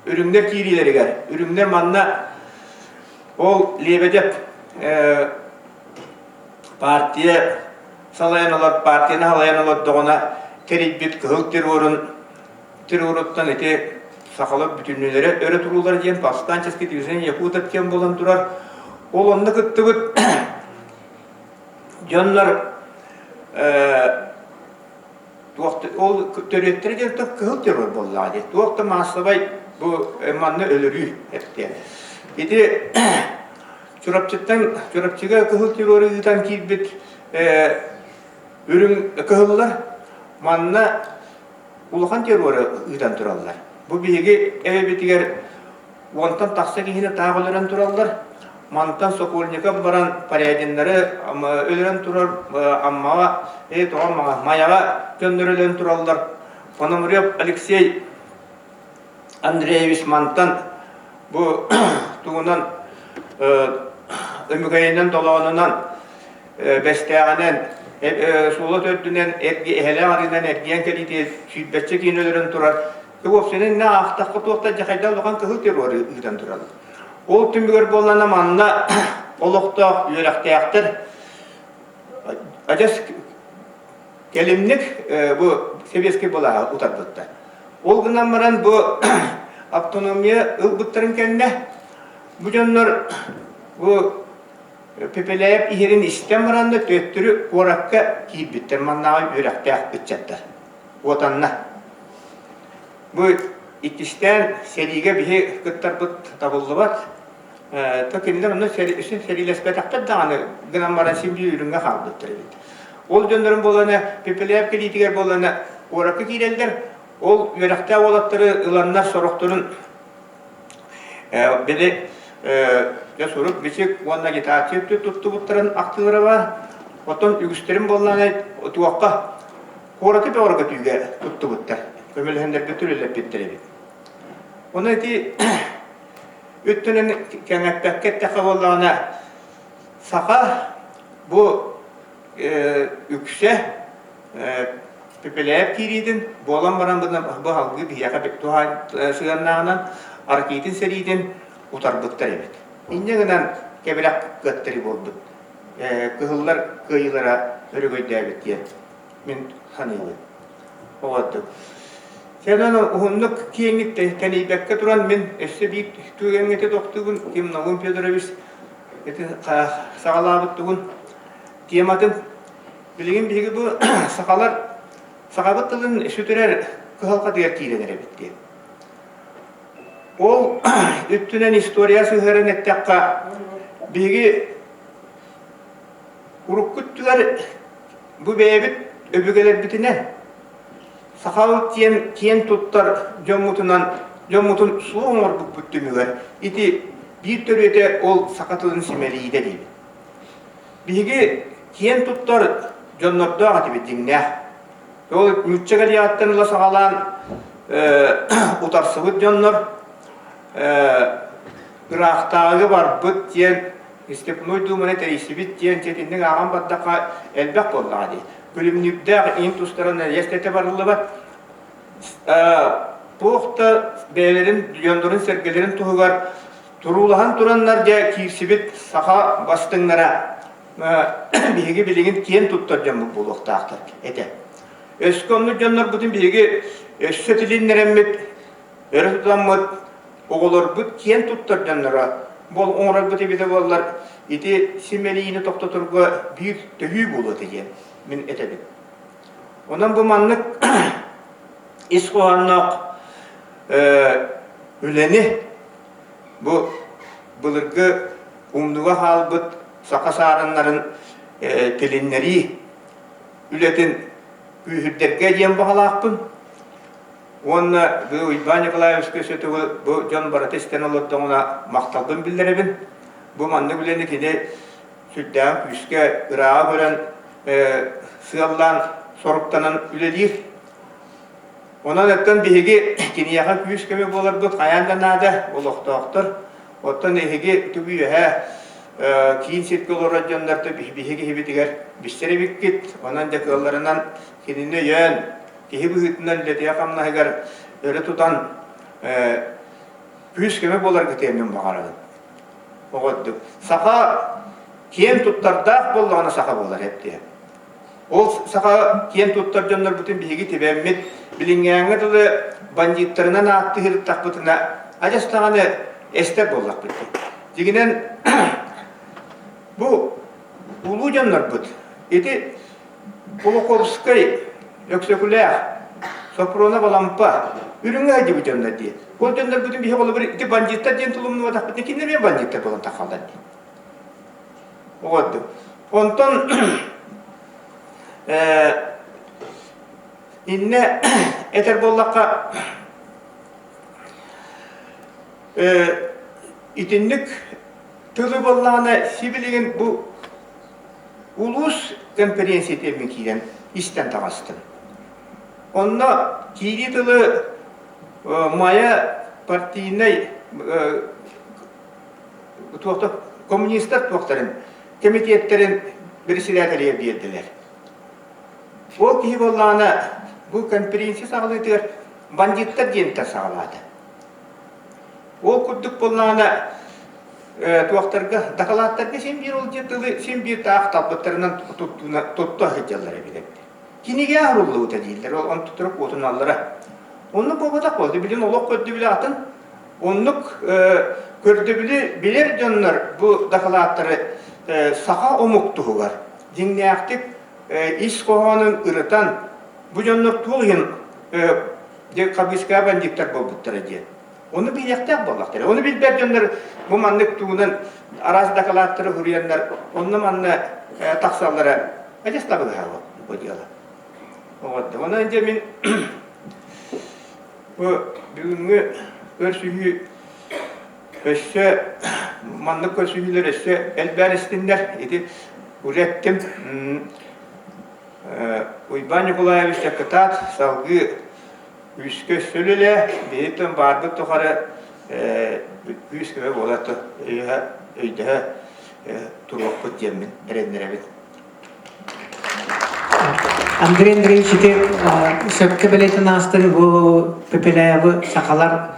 үрүҥнэр киириилэригэр, үрүҥнэр манна ол Лебедев партия салайан олор, партияны салайан олордоҕуна тэрийбит кыһыл террорун терроруттан ити сахалар бүтүннүүлэрэ өрө туруулар диэн повстанческий движение якутов диэн буолан турар. Ол онно кыттыбыт дьоннор туох ол төрүөттэрэ диэн кыһыл террор буоллаҕа дии. Туох да маассабай бу манна өлөрүү эптиэ. Ити Чурапчыттан Чурапчыга кыһыл террору ыытан киирбит үрүҥ кыһыллар манна улахан террору ыытан тураллар. Бу биһиги эбэбитигэр уонтан тахса киһини таах өлөрөн тураллар. Мантан Сокольников баран Порядиннары өлөрөн турар Аммаҕа, э, тоҕо Аммаҕа, Майаҕа дьоннору өлөрөн тураллар. Пономарев Алексей Андреевич мантан бу тугунан Өмүкэйинэн Долоонунан Бэстээҕинэн Суола төрдүнэн эһэлээх арыынан эргийэн кэлиитигэр сүүрбэччэ киһини өлөрөн турар. Уопсайынан иннэ аахтахха туох да дьахайда улахан кыһыл террору ыытан тураллар. Ол түмүгэр буоллаҕына манна олохтоох үөрэхтээхтэр адьас кэлимник бу сэбиэскэй былааһы утарбыттар. Ол гынан баран бу автономия ылбыттарын кэннэ бу дьоннор бу Пепеляев иһэрин истэн баран да төттөрү куоракка киирбиттэр маннааҕы үөрэхтээх ыччаттар. Уотанна. Бу иккистээн сэриигэ биһи кыттарбыт табыллыбат. То кинилэр онно сэриилэспэтэхтэр даҕаны гынан баран син биир үрүҥҥэ хаалбыттар эбит. Ол дьоннорун буолана Пепеляев кэлиитигэр буолана куоракка киирэллэр. Ол үөрэхтээх уолаттары ыланнар сорохторун били дьэ сурук-бичик уонна агитация өттү туттубуттарын ахтыылара баар. Оттон үгүстэрин буоллаҕына туохха? Куораты бөҕөргөтүүгэ туттубуттар, көмөлөһөннөргө үлэлэппиттэр эбит. Ону ити өттүнэн кэҥэппэккэ эттэххэ буоллаҕына, саха бу үксэ Пепеляев киириитин буолан баран бу салгыы биһиэхэ сыһыаннааҕынан Аркитин сэриитин утарбыттар эбит. Инньэ гынан кэбирэх кыаттарыы буолбут. Кыһыллар кыайыылара өрөгөйдөөбүт диэн мин саныыбын. Оҕордук. Сэнэн уһуннук киэҥник тэнийбэккэ туран мин өссө биир түгэҥҥэ тохтуубун Ким Наум Федорович ити саҕалаабыт тугун тематын билигин биһиги бу сахалар сахабыт тылын сүтэрэр кыһалҕатыгар киирэн эрэбит диэн. Ол үттүнэн история сыһыаран эттэххэ биһиги урукку өттүгэр бу бэйэбит өбүгэлэрбитинэн сахабыт диэн киэн туттар дьоммутунан дьоммутун суох оҥорбуппут түмүгэр ити биир төрүөтэ ол саха тылын симэлийиитэ диибит. Биһиги киэн туттар дьоннордоох этибит дьиҥнээх. Ол нуучча галеяттан ыла саҕалаан утарсыбыт дьоннор ыраахтааҕыга барбыт диэн Степной Думаны тэрийсибит диэн итинник ааҕан бардахха элбэх буоллаҕа дии. Күлүмнүүрдээх иин тустарынан эйэстэтэ барыллыбат. Туох да бэйэлэрин дьоннорун-сэргэлэрин туһугар туруулаһан тураннар дьэ киирсибит саха бастыҥнара биһиги билигин киэн туттар дьоммут буолуохтаахтар этэ. Өскө оннук дьоннорбутун биһиги өссө тилиннэрэммит, өрө тутаммыт, оҕолорбут киэн туттар дьонноро бол оҥорорбут эбитэ буоллар, ити симэлийиини тохтоторго биир төһүү буолуо этэ диэн мин этэбин. Онон бу маннык ис хоһоонноох үлэни бу былыргы умнуга хаалбыт саха саарыннарын тилиннэрии үлэтин күүһүрдэргэ диэн баҕалаахпын. Уонна бу Уйбаан Николаевичка өссө төгүл бу дьон барыта истэн олордоҕуна махталбын биллэрэбин. Бу маннык үлэни кини сүрдээҕин күүскэ ырааҕа көрөн сыаллаан соруктанан үлэлиир. Онон оттон биһиги киниэхэ күүс-көмө буоларбыт хайаан да наада, олохтоохтор. Оттон эһиги тугу үөһээ киин сиргэ олорор дьоннор биһиги киһибитигэр билсэр эбиккит. Онон дьэ кыалларынан кинини өйөөн, киһи быһыытынан үлэтигэр-хамнаһыгар өрө тутан күүс-көмө буоларгытыгар мин баҕарабын. Оҕордук. Саха киэн туттардаах буоллаҕына саха буолар эбит Ол саха киэн туттар дьоннорбутун биһиги тибэммит, билиҥҥээҥҥэ дылы бандьыыттарынан ааттыһырыттахпытына, адьас даҕаны эстэр буоллахпыт дии. Дьиҥинэн, бу улуу дьоннорбут ити Кулаковскай, Өксөкүлээх, Сопронов Алампа, үрүҥэ сылдьыбыт дьоннор дии. Ол дьоннорбутун биһиги холобур ити бандьыыттар диэн тулумнубатахпытына кинилэр эмиэ бандьыыттар буолан тахаллар дии. Оҕордук. Онтон иннэ этэр буоллахха итинник тылы буоллаҕына сибилигин бу улуус конференциятыгар киирэн истэн таҕыстым. Онно киирии тылы Майа партийнай коммунистар туохтарын кэмитиэттэрин председателигэр биэрдилэр. Ол киһи буоллаҕына бу конференция саҕалыытыгар бандьыыттар диэнтэн саҕалаата. Ол курдук буоллаҕына туохтарга дакылааттарга син биир ол диэн тылы син биир таах талбыттарынан тутта сылдьаллар эбит эбит. Кинигэ арыллыбыта дииллэр, ол онтуттара куотуналлара. Оннук буолбатах буолла. Билин олох көрдөбүлэ атын. Оннук көрдөбүлү билэр дьоннор бу дакылааттары саха омук туһугар дьиҥнээхтик ис хоһоонун ырытан бу дьоннор туох иһин хабыыскаа бандьыыттар буолбуттара диэн. Ону билиэхтээх буоллахтара. Ону билбэт дьоннор бу маннык тугунан араас дакылааттары суруйаннар онно-манна тахсаллара адьас табыгаһа бу дьыала. Онон дьэ мин бу бүгүҥҥү көрсүһүү өссө маннык көрсүһүүлэр өссө элбээн истиннэр. Ити уже эттим. Уйбаан Ньукулаевич кытаат салгыы күүскэ сүлүлэ, биһиттэн баарбыт тухары күүс-көмө буола өйдөһө туруохпут диэммин эрэннэрэбин. Андрей Андреевич ити сөпкө бэлиэтин аастын бу Пепеляевы сахалар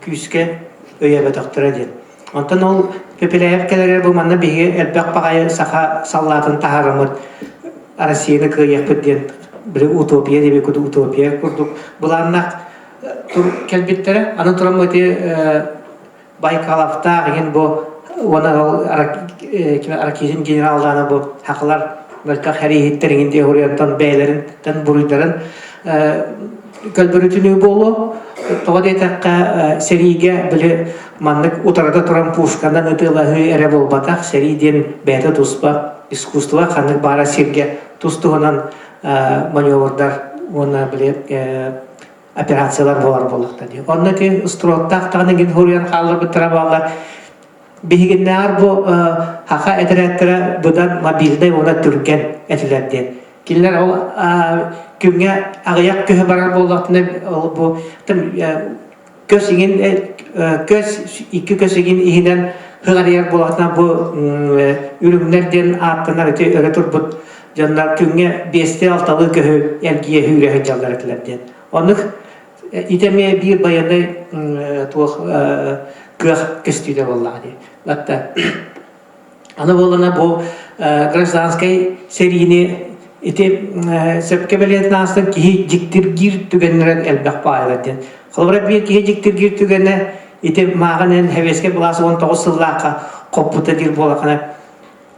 күүскэ өйөөбөтөхтөрө диэн. Онтон ол Пепеляев кэлэрэ бу манна биһиги элбэх баҕайы саха саллаатын таһаарыммыт Россияны кыайыахпыт диэн били утопия диэби курдук утопия курдук былааннаах кэлбиттэрэ. Аны туран ити Байкаловтаах иһин бу уонна ол Ракитин генераллаана бу хахалар мөлтөх хэрииһиттэр иҥин диэ хуруйантан бэйэлэрин буруйдарын көлбөрүтүнүү буолуо. Тоҕо диэтэххэ сэриигэ били маннык утарыта туран пушканан ытыалаһыы эрэ буолбатах. Сэрии диэн бэйэтэ туспа искусство ханнык баара сиргэ тус-туһунан маневрдар уонна били операциялар буолар буоллахтар дии. Онно ити устуруоттаах даҕаны гин хуруйан хаалларбыттара буоллар биһигиннээҕэр бу хаха этэрээттэрэ быдан мобильнай уонна түргэн этилэр диэн. Кинилэр ол күҥҥэ аҕыйах көһө барар буоллахтына ол бу көс иҥин көс икки көс иҥин иһинэн ыҕарыйар буоллахтына бу үрүҥнэр диэн ааттанар ити өрө турбут дьоннор күҥҥэ биэстии алталыы көһү эргийэ сүүрэ сылдьаллар этилэр диэн. Оннук ити эмиэ биир байыаннай туох кыах көстүүтэ буоллаҕа дии. Батта аны буоллана бу гражданскай сэриини ити сөпкө бэлиэтин аастан киһи дьиктиргиир түгэннэрин элбэх баайылар диэн. Холобура биир киһи дьиктиргиир түгэнэ ити мааҕын эн Сэбиэскэй былаас 19 сыллаахха хоппута диир буолахына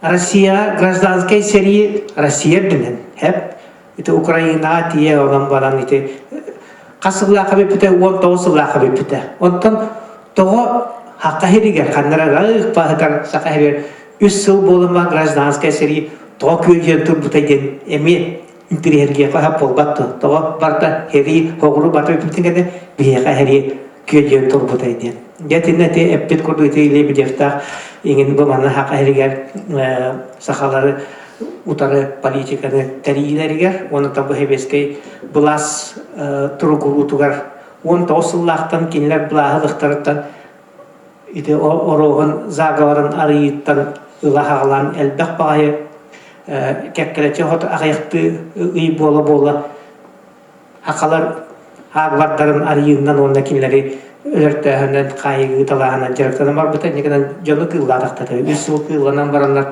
Россияҕа гражданскай сэрии Россия үрдүнэн хэп ити Украинаҕа тиийэ онон баран ити хас сыллаахха бүппүтэ 19 сыллаахха бүппүтэ онтон тоҕо Саха сиригэр ханнара ыраах баһытар Саха сиригэр үс сыл буолан гражданскай сэрии тоҕо күөдьүйэн турбута диэн эмиэ интэриэһиргиэххэ сөп буолбат дуо тоҕо барыта сэрии хоҕуру барыта бүппүтүн кэннэ биһиэхэ сэрии күөдьүйэн турбута диэн дьэ итиннэ ити эппит курдук ити Лебедевтаах иҥин бу манна Саха сиригэр сахалары утары политиканы тэрийиилэригэр уонна бу сэбиэскэй былаас туругуруутугар 19 сыллаахтан кинилэр былааһы ылыахтарыттан ити оруоһун заговорын арыйыыттан ыла хаҕалаан элбэх баҕайы кэккэлэччи хото аҕыйахтыы ый буола-буола Хахалар аагвардарын арыйыынан уонна кинилэри өлөртөөһүнэн хаайыы талааһынан дьарыктанан барбыта. Инньэ гынан дьону кыыллаатахтара. Үс сыл кыылланан бараннар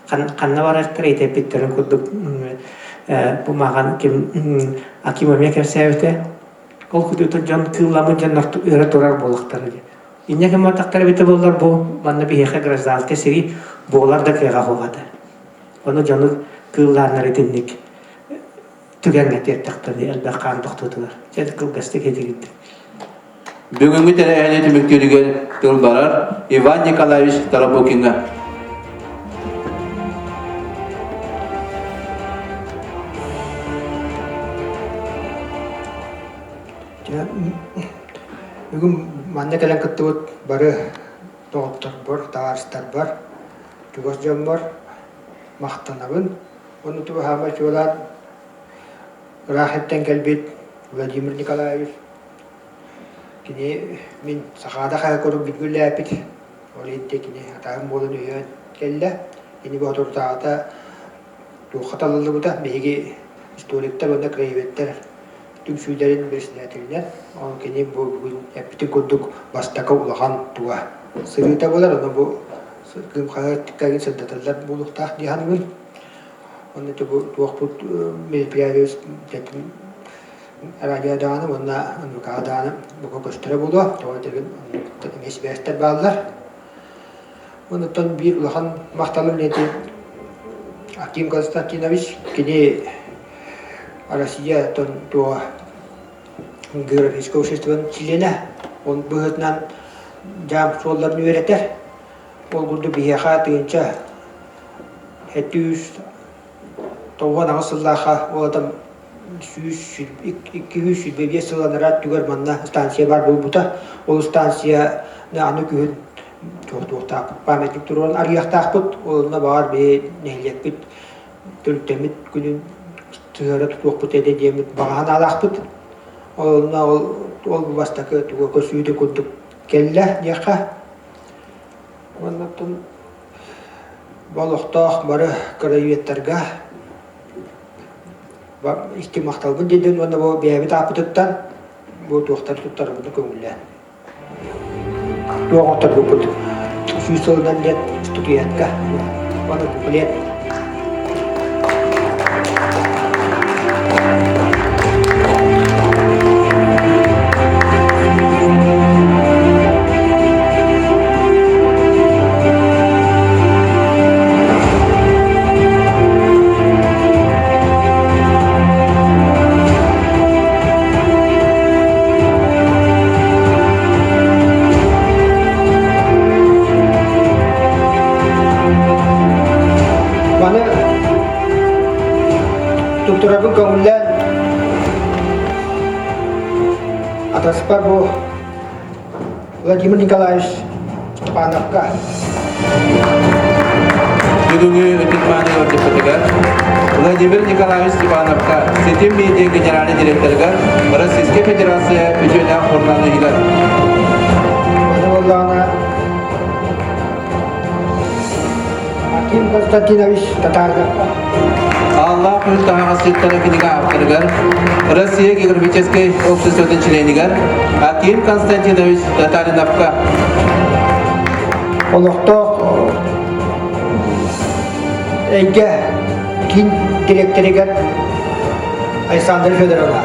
ханна барарыттар итэппиттэрин курдук бу мааҕан ким Аким эмиэ кэпсээбитэ. Ол кутуутун дьон кыылламмыт дьоннор өрө турар буоллахтара дии. Инньэ гымматахтара эбитэ буоллар бу манна биһиэхэ гражданскай сэрии буолар да кыаҕа суох этэ. Ону дьону кыыллааннар итинник түгэҥҥэ тиэртэхтэринэ элбэх хаан тохтуутугар. Дьэ кылгастык этигиттик. Бүгүҥҥү тэрээһини түмүктүүрүгэр тыл барар Иван Николаевич Тарабукиҥҥа. Бүгүн манна кэлэн кыттыбыт бары доҕотторбор, табаарыстарбар, чугас дьоммор махтанабын. Уонна туһаама чуолаан ыраах иттэн кэлбит Владимир Николаевич кини мин Сахаада хайа курдук билгүллээппит ол иһин кини атаһым буолан өйөөн кэллэ. Кини боотурутааҕыта туохха талыллыбыта биһиги историктар уонна краеведтэр түмсүүлэрин председателинэн ол кини бу бүгүн эппитин курдук бастакы улахан туга сырыыта буолар ону бу кыым хаһыат сырдатыллар буолуохтаах дии саныыбын Онно туохпут мероприятиебыт радио даҕаны уонна НВК даҕаны бука көстөрө буолуо. Тоҕо диэтэргин эмиэ сибээстэр бааллар. Онуттан биир улахан махталым ити Аким Константинович кини Россия туоҕа географическай обществон чилиэнэ. Ол быһыытынан дьаам суолларын үөрэтэр. Ол курдук биһиэхэ тыынча 798 сыллаахха уолатам 225 сыл анараа өттүгэр манна станция баар буолбута. Ол станцияны аны күһүн туохтаахпыт памятник туруоран арыйыахтаахпыт. Ол онно баҕар биһи нэһилиэкпит төрүттэммит күнүн сыһыара тутуохпут этэ диэммит баҕа санаалаахпыт. Ол онно ол ол бастакы туга көсүүтэ курдук кэллэ диэххэ. Уонна оттон бу олохтоох бары краеведтарга истиҥ махталбын диэдин уонна бу бэйэбит ааппытыттан бу туохтары туттарбытын көҥүллээн. Туох оҥотторбуппут сүүс сылынан диэн статуэтка уонна буклет. Маны туттарарбын көҥүллээн атаспар бу Владимир Николаевич Степановка. Бүгүҥҥү ытык-мааны ыалдьыппытыгар Владимир Николаевич Степановка Ситим медиа генеральный директорыгар Российскай Федерация үтүөлээх журналиһыгар. Аны буоллаҕына Аким Константинович Татарга. Ааллаах үс таһаҕасчыттара кинигэ авторыгар, Россия географическай обществотын членигэр Аким Константинович Татариновка. Олохтоох эйгэ киин дириэктэригэр Александр Федоровна.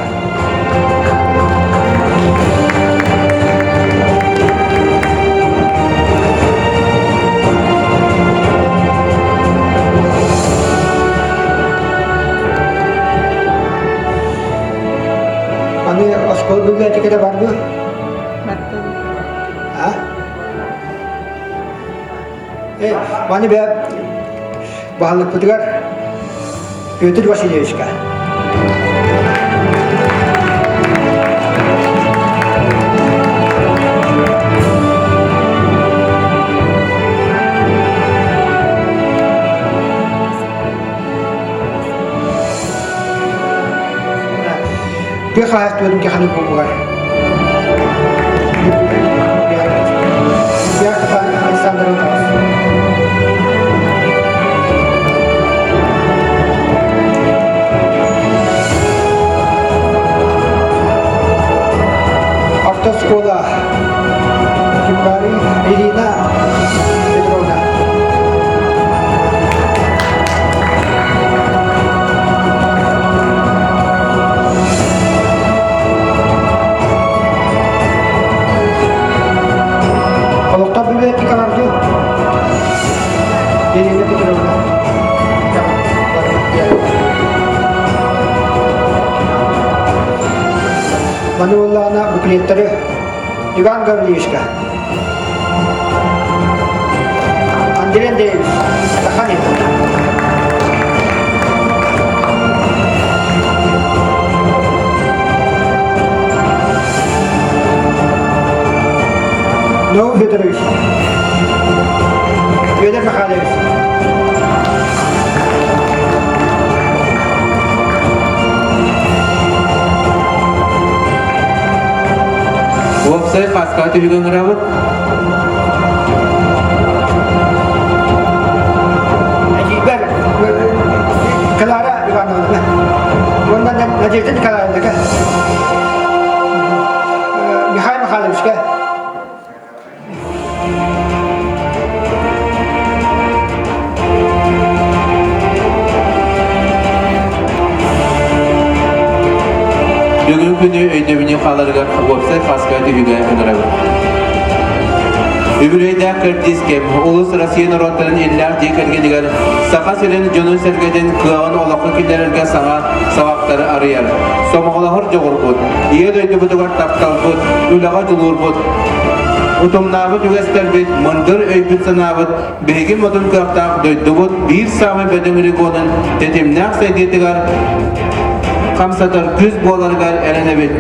Аны оскуола библиотеката бар дуо? А? Э, маны бэ баһылыкпытыгар Петр Васильевичка. Тыа хаһаайыстыбатын кэхани буолугар. Александр Автошкола Кимбари Ирина Петровна. Олохтоох библиотекалар дуу? Елена Петровна. Маны буоллаҕына буклеттары Иван Гаврильевичка, Андрей Андреевич, Саханин. Наум Федорович, Федор Михайлович. Уопсай хаска түһүгэн ырабыт. Эдьиийбэр Клара Ивановна уонна Надежда Николаевна Михаил Михайловичка Бүгүн күнү өйдөбүнньүк хааларыгар уопсай хаска түһүгэ ыҥырабыт. Үбүлүөйдээх кэрдиис кэм улус Россия норуоттарын иллээх дьиэ кэргэнигэр Саха сирин дьонун-сэргэтин кыаҕын олоххо киллэрэргэ саҥа саҕахтары арыйар. Сомоҕолоһор дьоҕурбут, Ийэ дойдубутугар тапталбыт, үлэҕэ дьулуурбут, утумнаабыт үгэстэрбит, мындыр өйбүт-санаабыт биһиги модун кыахтаах дойдубут биир саамай бөдөҥ регионун тэтимнээх сайдыытыгар хамсатар күүс буоларыгар эрэнэбит.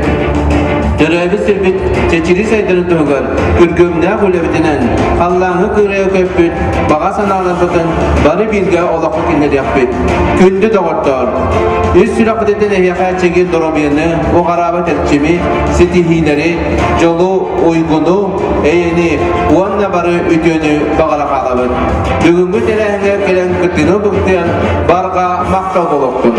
Төрөөбүт сирбит чэчирии сайдарын туһугар күргүөмнээх үлэбитинэн халлааҥҥа кыырайа көппүт баҕа санааларбытын бары бииргэ олоххо киллэриэхпит. Күндү доҕоттоор! Ис сүрэхпититтэн эһиэхэ чэгиэн доруобуйаны, уҕараабат эрчими, ситиһиилэри, дьолу, уйгуну, эйэни уонна бары үтүөнү баҕара хаалабыт. Бүгүҥҥү тэрээһиҥҥэ кэлэн кыттыыны ылбыттыан барҕа махтал буолуохтун.